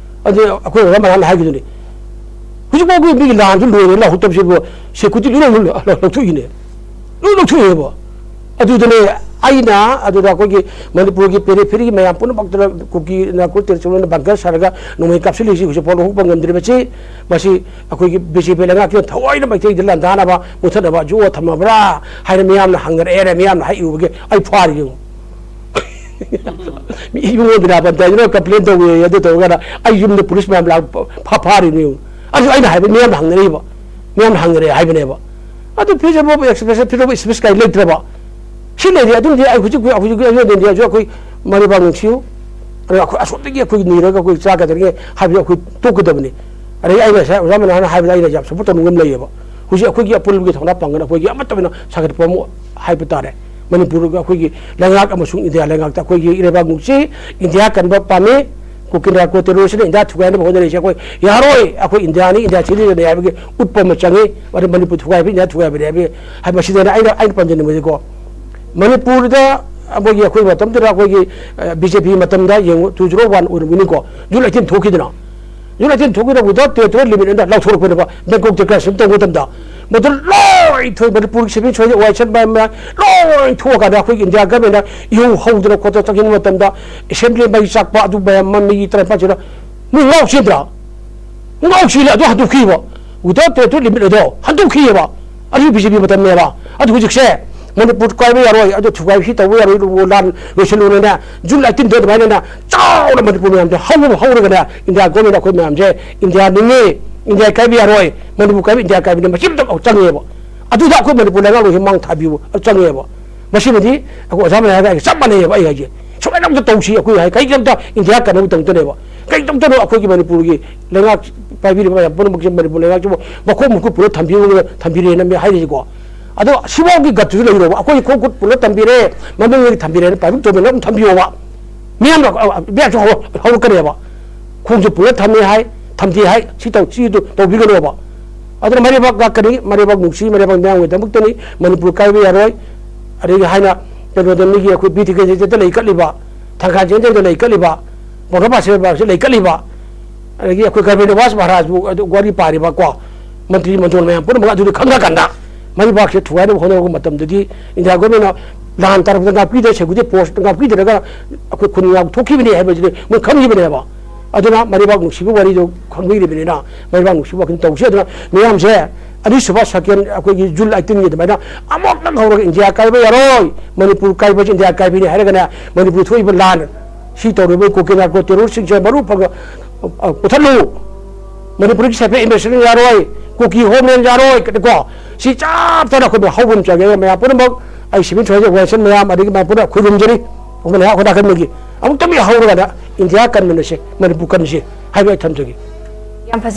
ꯑꯗꯨ ꯑꯩꯈꯣꯏ ꯑꯣꯖꯥ ꯃꯌꯥꯝꯅ ꯍꯥꯏꯈꯤꯗꯨꯅꯤ꯫ ꯍꯧꯖꯤꯛꯐꯥꯎꯒꯤ ꯃꯤꯒꯤ ꯂꯥꯟꯁꯨ ꯂꯣꯏꯔꯦ ꯂꯥꯎꯊꯣꯛꯇꯕꯁꯤꯕꯨ ꯁꯦꯀ꯭ꯌꯨꯔꯤꯇꯤ ꯂꯣꯏꯅ ꯂꯧ-, ꯂꯧ-, ꯂꯧꯊꯣꯛꯏꯅꯦ꯫ ꯂꯣꯏ ꯂꯧꯊꯣꯛꯑꯦꯕ꯫ ꯑꯗꯨꯗꯅꯦ ꯑꯩꯅ ꯑꯗꯨꯗ ꯑꯩꯈꯣꯏꯒꯤ ꯃꯅꯤꯄꯨꯔꯒꯤ ꯄꯦꯔꯤꯐꯦꯔꯤꯒꯤ ꯃꯌꯥꯝ ꯄꯨꯝꯅꯃꯛꯇꯨꯅ ꯀꯨꯀꯤ ꯅꯥꯀꯨꯔ ꯇꯦꯔꯤꯇꯣꯔꯤꯌꯦꯜꯅ ꯕꯪꯀꯔ ꯁꯥꯔꯒ ꯅꯣꯡꯃꯩ ꯀꯥꯞꯁꯤꯜꯂꯤꯁꯤ ꯍꯧꯖꯤꯛ ꯐꯥꯎꯕ ꯍꯧꯕ ꯉꯝꯗ꯭ꯔꯤꯕꯁꯤ, ꯃꯁꯤ ꯑꯩꯈꯣꯏꯒꯤ ꯕꯤ ꯖꯦ ꯄꯤ ꯂꯩꯉꯥꯛꯁꯤꯅ ꯊꯑꯣꯏꯅ ꯃꯩꯇꯩꯗ ꯂꯥꯟꯗꯥꯅꯕ, ꯃꯨꯊꯠꯅꯕ ꯖꯨ ꯊꯝꯃꯕ꯭ꯔꯥ ꯍꯥꯏꯅ ꯃꯤꯌꯥꯝꯅ ꯍꯪꯅꯔꯛꯑꯦ꯫ ꯃꯤꯌꯥꯝꯅ ꯍꯥꯏ ꯎꯕꯒꯤ ꯑꯩ ꯐꯥꯔꯤ ꯌꯦꯡꯉꯨ꯫ ꯃꯤ ꯏꯕꯨꯡꯉꯣ ꯕꯤꯅꯥꯄꯟꯇ ꯍꯥꯏꯗꯨꯅ ꯀꯝꯄ꯭ꯂꯦꯟ ꯇꯧꯋꯦ, ꯑꯗꯨ ꯇꯧꯔꯒꯅ ꯑꯩ ꯌꯨꯝꯗ ꯄꯨꯂꯤꯁ ꯃꯌꯥꯝ ꯂꯥꯛ-, ꯐꯥ-, ꯐꯥꯔꯤꯅꯤ ꯌꯦꯡꯉꯨ꯫ ꯑꯗꯨ ꯑꯩꯅ ꯍꯥꯏꯕ ꯃꯤꯌꯥꯝꯅ ꯍꯪꯅꯔꯤꯕ, ꯃꯤꯌꯥꯝꯅ ꯍꯪꯅꯔꯦ ꯍꯥꯏꯕꯅꯦꯕ꯫ ꯑꯗꯨ freedom of expression, freedom of speech ꯀꯥꯏ ꯂꯩꯇ꯭ꯔꯕ? ꯁꯤ ꯂꯩꯔꯦ꯫ ꯑꯗꯨꯝꯗꯤ ꯑꯩ ꯍꯧꯖꯤꯛ, ꯍꯧꯖꯤꯛ, ꯍꯧꯖꯤꯛ ꯏꯟꯗꯤꯌꯥꯁꯨ ꯑꯩꯈꯣꯏ ꯃꯔꯩꯕꯥꯛ ꯅꯨꯡꯁꯤꯌꯨ, ꯑꯗꯨꯒ ꯑꯩꯈꯣꯏ ꯑꯁꯣꯝꯗꯒꯤ ꯑꯩꯈꯣꯏ ꯅꯤꯔꯒ ꯑꯩꯈꯣꯏ ꯆꯥꯒꯗꯧꯔꯤꯉꯩ ꯍꯥꯏꯕꯗꯨ ꯑꯩꯈꯣꯏ ꯇꯣꯛꯀꯗꯕꯅꯤ꯫ ꯑꯗꯩ ꯑꯩꯅ ꯉꯁꯥꯏ ꯑꯣꯖꯥ ꯃꯅꯥꯅ ꯍꯥꯏꯕꯗ ꯑꯩꯅ ꯌꯥꯝ support ꯇꯧꯅꯤꯡꯕ ꯑꯃ ꯂꯩꯌꯦꯕ꯫ ꯍꯧꯖꯤꯛ ꯑꯩꯈꯣꯏꯒꯤ ꯑꯄꯨꯟꯕꯒꯤ ꯊꯧꯅꯥ ꯄꯥꯡꯒꯜ ꯑꯩꯈꯣꯏꯒꯤ ꯑꯃꯠꯇ ꯑꯣꯏꯅ ꯁꯥꯒꯠꯄ ꯑꯃ ꯍꯥꯏꯕ ꯇꯥꯔꯦ꯫ ꯃꯅꯤꯄꯨꯔꯒ ꯑꯩꯈꯣꯏꯒꯤ ꯂꯩꯉꯥꯛ ꯑꯃꯁꯨꯡ ꯏꯟꯗꯤꯌꯥ ꯂꯩꯉꯥꯛꯇ ꯑꯩꯈꯣꯏꯒꯤ ꯏꯔꯩꯕꯥꯛ ꯅꯨꯡꯁꯤ, ꯏꯟꯗꯤꯌꯥ ꯀꯟꯕ ꯄꯥꯝꯃꯤ, ꯀꯨꯀꯤ ꯅꯥꯀꯨꯔ ꯇꯦꯔꯣꯔꯤꯁꯅ ꯏꯟꯗꯤꯌꯥ ꯊꯨꯒꯥꯏꯅꯕ ꯍꯣꯠꯅꯔꯤꯁꯦ ꯑꯩꯈꯣꯏ ꯌꯥꯔꯣꯏ, ꯑꯩꯈꯣꯏ ꯏꯟꯗꯤꯌꯥꯅꯤ, ꯏꯟꯗꯤꯌꯥ citizenꯅꯤ ꯍꯥꯏꯕꯒꯤ ꯎꯠꯄ ꯑꯃ ꯆꯪꯉꯤ꯫ ꯃꯔꯝꯗꯤ ꯃꯅꯤꯄꯨꯔ ꯊꯨꯒꯥꯏꯕ ꯏꯟꯗꯤꯌꯥ ꯊꯨꯒꯥꯏꯕꯅꯤ ꯍꯥꯏꯕꯒꯤ, ꯍꯥꯏ-, ꯃꯁꯤꯗꯅ ꯑꯩꯅ, ꯑꯩꯅ ꯄꯟꯖꯅꯤꯡꯕꯗꯤꯀꯣ, ꯃꯅꯤꯄꯨꯔꯗ ꯑꯩꯈꯣꯏꯒꯤ, ꯑꯩꯈꯣꯏ ꯃꯇꯝꯗꯨꯗ ꯑꯩꯈꯣꯏꯒꯤ, ꯑ, ꯕꯤ ꯖꯦ ꯄꯤ ꯃꯇꯝꯗ ꯌꯦꯡꯉꯨ, two zero one ꯑꯣꯏꯔꯝꯒꯅꯤꯀꯣ, June eighteen ꯊꯣꯛꯈꯤꯗꯅ, June eighteen ꯊꯣꯛꯈꯤꯗꯅ without territorial limit ꯑꯅ ꯂꯥꯎꯊꯣꯔꯛꯄꯅꯦꯕ, Bangkok Declaration ꯇꯧꯕ ꯃꯇꯝꯗ꯫ ꯃꯗꯨ ꯂꯣꯏ ꯊꯣꯛꯑꯦ, ꯃꯅꯤꯄꯨꯔꯒꯤ civil society, ꯋꯥꯏ ꯁꯤꯠ ꯃꯌꯥꯝ, ꯃꯌꯥꯝ ꯂꯣꯏ ꯊꯣꯛꯑꯀꯥꯟꯗ ꯑꯩꯈꯣꯏꯒꯤ ꯏꯟꯗꯤꯌꯥ ꯒꯚꯔꯟꯃꯦꯟꯅ ꯏꯍꯧ ꯍꯧꯗꯅ ꯈꯣꯠꯇꯅ ꯆꯪꯁꯤꯟꯕ ꯃꯇꯝꯗ, assembly ꯃꯩ ꯆꯥꯛꯄ, ꯑꯗꯨ ꯃꯌꯥꯝ ꯑꯃ ꯃꯤ ꯇꯔꯥꯅꯤꯄꯥꯟꯁꯤꯅ ꯃꯤ ꯉꯥꯎ ꯆꯦꯟꯗ꯭ꯔꯥ? ꯉꯥꯎ ꯆꯦꯜꯂꯦ꯫ ꯑꯗꯨ ꯍꯟꯗꯣꯛꯈꯤꯕ, without territorial limit ꯑꯗꯣ ꯍꯟꯗꯣꯛꯈꯤꯑꯕ꯫ ꯑꯗꯨ ꯕꯤ ꯖꯦ ꯄꯤ ꯃꯇꯝꯅꯦꯕ꯫ ꯑꯗꯨ ꯍꯧꯖꯤꯛꯁꯦ ꯃꯅꯤꯄꯨꯔ ꯀꯥꯏꯕ ꯌꯥꯔꯣꯏ, ꯑꯗꯨ ꯊꯨꯒꯥꯏ ꯁꯤ ꯇꯧꯕ ꯌꯥꯔꯣꯏ, ꯂꯥꯟ ꯂꯣꯏꯁꯤꯜꯂꯨꯅꯦꯅ June eighteen ꯑꯗꯨꯃꯥꯏꯅꯅ ꯆꯥꯎꯅ ꯃꯅꯤꯄꯨꯔ ꯃꯌꯥꯝꯁꯦ ꯍꯧꯅ ꯍꯧꯔꯒꯅꯦ, ꯏꯟꯗꯤꯌꯥ ꯒꯣꯔꯃꯦꯟ ꯑꯩꯈꯣꯏ ꯃꯌꯥꯝꯁꯦ ꯏꯟꯗꯤꯌꯥ ꯅꯤꯡꯉꯤ, ꯏꯟꯗꯤꯌꯥ ꯀꯥꯏꯕ ꯌꯥꯔꯣꯏ, ꯃꯅꯤꯄꯨꯔ ꯀꯥꯏꯕ ꯏꯟꯗꯤꯌꯥ ꯀꯥꯏꯕꯅꯦ, ꯃꯁꯤ ꯑꯝꯇ ꯆꯪꯉꯦꯕ꯫ ꯑꯗꯨꯗ ꯑꯩꯈꯣꯏ ꯃꯅꯤꯄꯨꯔ ꯂꯩꯉꯥꯛꯂꯣꯏꯁꯦ ꯃꯥꯡ ꯊꯥꯕꯤꯌꯨ, ꯑꯗꯨ ꯆꯪꯉꯦꯕ꯫ ꯃꯁꯤꯃꯗꯤ ꯑꯩꯈꯣꯏ ꯑꯣꯖꯥ ꯃꯌꯥꯝꯒ ꯑꯩꯒ ꯆꯞ ꯃꯥꯟꯅꯩꯌꯦꯕ꯫ ꯑꯩ ꯍꯥꯏꯁꯦ ꯁꯨꯃꯥꯏꯅ ꯑꯝꯇ ꯇꯧꯁꯤ, ꯑꯩꯈꯣꯏ ꯍꯥꯏ ꯀꯩꯒꯤꯅꯣꯝꯇ ꯏꯟꯗꯤꯌꯥ ꯀꯟꯅꯕ ꯇꯧꯗꯅꯦꯕ꯫ ꯀꯩꯗꯧꯗꯅꯣ ꯑꯩꯈꯣꯏꯒꯤ ꯃꯅꯤꯄꯨꯔꯒꯤ ꯂꯩꯉꯥꯛ ꯄꯥꯏꯕꯤꯔꯤꯕ ꯃꯌꯥꯝ ꯄꯨꯝꯅꯃꯛꯁꯦ ꯃꯅꯤꯄꯨꯔ ꯂꯩꯉꯥꯛꯁꯤꯕꯨ ꯃꯈꯣꯡ ꯃꯈꯨꯠ ꯄꯨꯜꯂ ꯊꯝꯕꯤꯔꯒ ꯊꯝꯕꯤꯔꯦꯅ ꯃꯤ ꯍꯥꯏꯔꯤꯁꯤꯀꯣ꯫ ꯑꯗꯣ ꯁꯤꯐꯥꯎꯒꯤ ꯒꯠꯇꯨꯁꯨ ꯂꯩꯔꯣꯕ꯫ ꯑꯩꯈꯣꯏ ꯈꯣꯡ ꯈꯨꯠ ꯄꯨꯜꯂ ꯊꯝꯕꯤꯔꯦ, ꯃꯃꯤꯡꯗꯒꯤ ꯊꯝꯕꯤꯔꯦꯅ ꯄ꯭ꯔꯥꯏꯚꯦꯠ ꯗꯣꯃꯦꯟꯗ ꯑꯗꯨꯝ ꯊꯝꯕꯤꯌꯣꯕ꯫ ꯃꯤꯌꯥꯝꯅ, ꯑ, ꯕꯦꯛꯁꯨ ꯍꯧꯔ-, ꯍꯧꯔꯛꯀꯅꯦꯕ꯫ ꯈꯣꯡꯁꯨ ꯄꯨꯜꯂ ꯊꯝꯃꯦ ꯍꯥꯏ, ꯊꯝꯗꯦ ꯍꯥꯏ, ꯁꯤ ꯇꯧ, ꯁꯤ ꯇꯧ-, ꯇꯧꯕꯤꯒꯅꯣꯕ꯫ ꯑꯗꯨꯅ ꯃꯔꯩꯕꯥꯛ ꯉꯥꯛꯀꯅꯤ, ꯃꯔꯩꯕꯥꯛ ꯅꯨꯡꯁꯤ, ꯃꯔꯩꯕꯥꯛ ꯃꯤꯌꯥꯝꯒꯤꯗꯃꯛꯇꯅꯤ, ꯃꯅꯤꯄꯨꯔ ꯀꯥꯏꯕ ꯌꯥꯔꯣꯏ꯫ ꯑꯗꯒꯤ ꯍꯥꯏꯅ ꯀꯩꯅꯣꯗ ꯃꯤꯒꯤ ꯑꯩꯈꯣꯏ ꯕꯤꯔ ꯇꯤꯀꯦꯟꯗ꯭ꯔꯖꯤꯠꯇ ꯂꯩ ꯀꯠꯂꯤꯕ, ꯊꯥꯡꯒꯥꯜ ꯆꯦꯟꯖꯟꯗ ꯂꯩ ꯀꯠꯂꯤꯕ, ꯄꯥꯎꯅꯥ ꯄꯥꯁꯦꯕꯥꯁꯦ ꯂꯩ ꯀꯠꯂꯤꯕ, ꯑꯗꯒꯤ ꯑꯩꯈꯣꯏ ꯒꯔꯕꯦꯅꯕꯥꯁ ꯃꯍꯥꯔꯥꯖꯕꯨ ꯑꯗꯨ ꯋꯥꯔꯤ ꯄꯥꯔꯤꯕ ꯀꯣ, ꯃꯟꯇ꯭ꯔꯤ ꯃꯟꯗꯣꯜ ꯃꯌꯥꯝ ꯄꯨꯝꯅꯃꯛ ꯑꯗꯨꯗꯤ ꯈꯪꯉꯀꯥꯟꯗ ꯃꯔꯩꯕꯥꯛꯁꯦ ꯊꯨꯒꯥꯏꯅꯕ ꯍꯣꯠꯅꯔꯛꯄ ꯃꯇꯝꯗꯗꯤ ꯏꯟꯗꯤꯌꯥ ꯒꯣꯔꯃꯦꯟꯅ ꯂꯥꯟ ꯇꯥꯔꯛꯄꯗ ꯉꯥꯛꯄꯤꯗ, security force ꯉꯥꯛꯄꯤꯗ꯭ꯔꯒ ꯑꯩꯈꯣꯏ ꯈꯨꯟ ꯉꯥꯛꯊꯣꯛꯈꯤꯕꯅꯤ ꯍꯥꯏꯕꯁꯤꯗꯤ ꯃꯣꯏ ꯈꯪꯈꯤꯕꯅꯤꯕ꯫ ꯑꯗꯨꯅ ꯃꯔꯩꯕꯥꯛ ꯅꯨꯡꯁꯤꯕ ꯋꯥꯔꯤꯗꯣ ꯈꯪꯕꯤꯔꯤꯕꯅꯤꯅ ꯃꯔꯩꯕꯥꯛ ꯅꯨꯡꯁꯤꯕ ꯋꯥꯈꯜ ꯇꯧꯁꯤ꯫ ꯑꯗꯨꯅ ꯃꯌꯥꯝꯁꯦ ꯑꯅꯤꯁꯨꯕ second ꯑꯩꯈꯣꯏꯒꯤ June eighteenꯒꯤ ꯑꯗꯨꯃꯥꯏꯅ ꯑꯃꯨꯛꯇꯪ ꯍꯧꯔꯒ ꯏꯟꯗꯤꯌꯥ ꯀꯥꯏꯕ ꯌꯥꯔꯣꯏ, ꯃꯅꯤꯄꯨꯔ ꯀꯥꯏꯕꯁꯤ ꯏꯟꯗꯤꯌꯥ ꯀꯥꯏꯕꯅꯤ ꯍꯥꯏꯔꯒꯅꯦ, ꯃꯅꯤꯄꯨꯔ ꯊꯣꯛꯏꯕ ꯂꯥꯟ, ꯁꯤ ꯇꯧꯔꯤꯕ ꯀꯨꯀꯤ narco terroristꯁꯤꯡꯁꯦ ꯃꯔꯨ ꯐꯪ-, ꯑ, ꯃꯨꯊꯠꯂꯨ꯫ ꯃꯅꯤꯄꯨꯔꯒꯤ separate administration ꯌꯥꯔꯣꯏ, ꯀꯨꯀꯤ homeland ꯌꯥꯔꯣꯏ, ꯀꯣ꯫ ꯁꯤ ꯆꯞ ꯆꯥꯅ ꯑꯩꯈꯣꯏ ꯍꯧꯕ ꯑꯃ ꯆꯪꯉꯦ꯫ ꯃꯌꯥꯝ ꯄꯨꯝꯅꯃꯛ ꯑꯩ civil society organization ꯃꯌꯥꯝ, ꯑꯗꯒꯤ ꯃꯌꯥꯝ ꯄꯨꯝꯅꯃꯛ ꯈꯨꯔꯨꯝꯖꯔꯤ꯫ ꯑꯩꯈꯣꯏ ꯅꯍꯥꯛ ꯑꯩꯈꯣꯏ ꯅꯥꯀꯟꯗꯒꯤ ꯑꯃꯨꯛꯇꯪ ꯍꯧꯔꯒꯅ ꯏꯟꯗꯤꯌꯥ ꯀꯟꯃꯤꯟꯅꯁꯤ, ꯃꯅꯤꯄꯨꯔ ꯀꯟꯁꯤ ꯍꯥꯏꯕ ꯑꯩ ꯊꯝꯖꯒꯦ꯫ ꯌꯥꯝ ꯐꯖꯩ꯫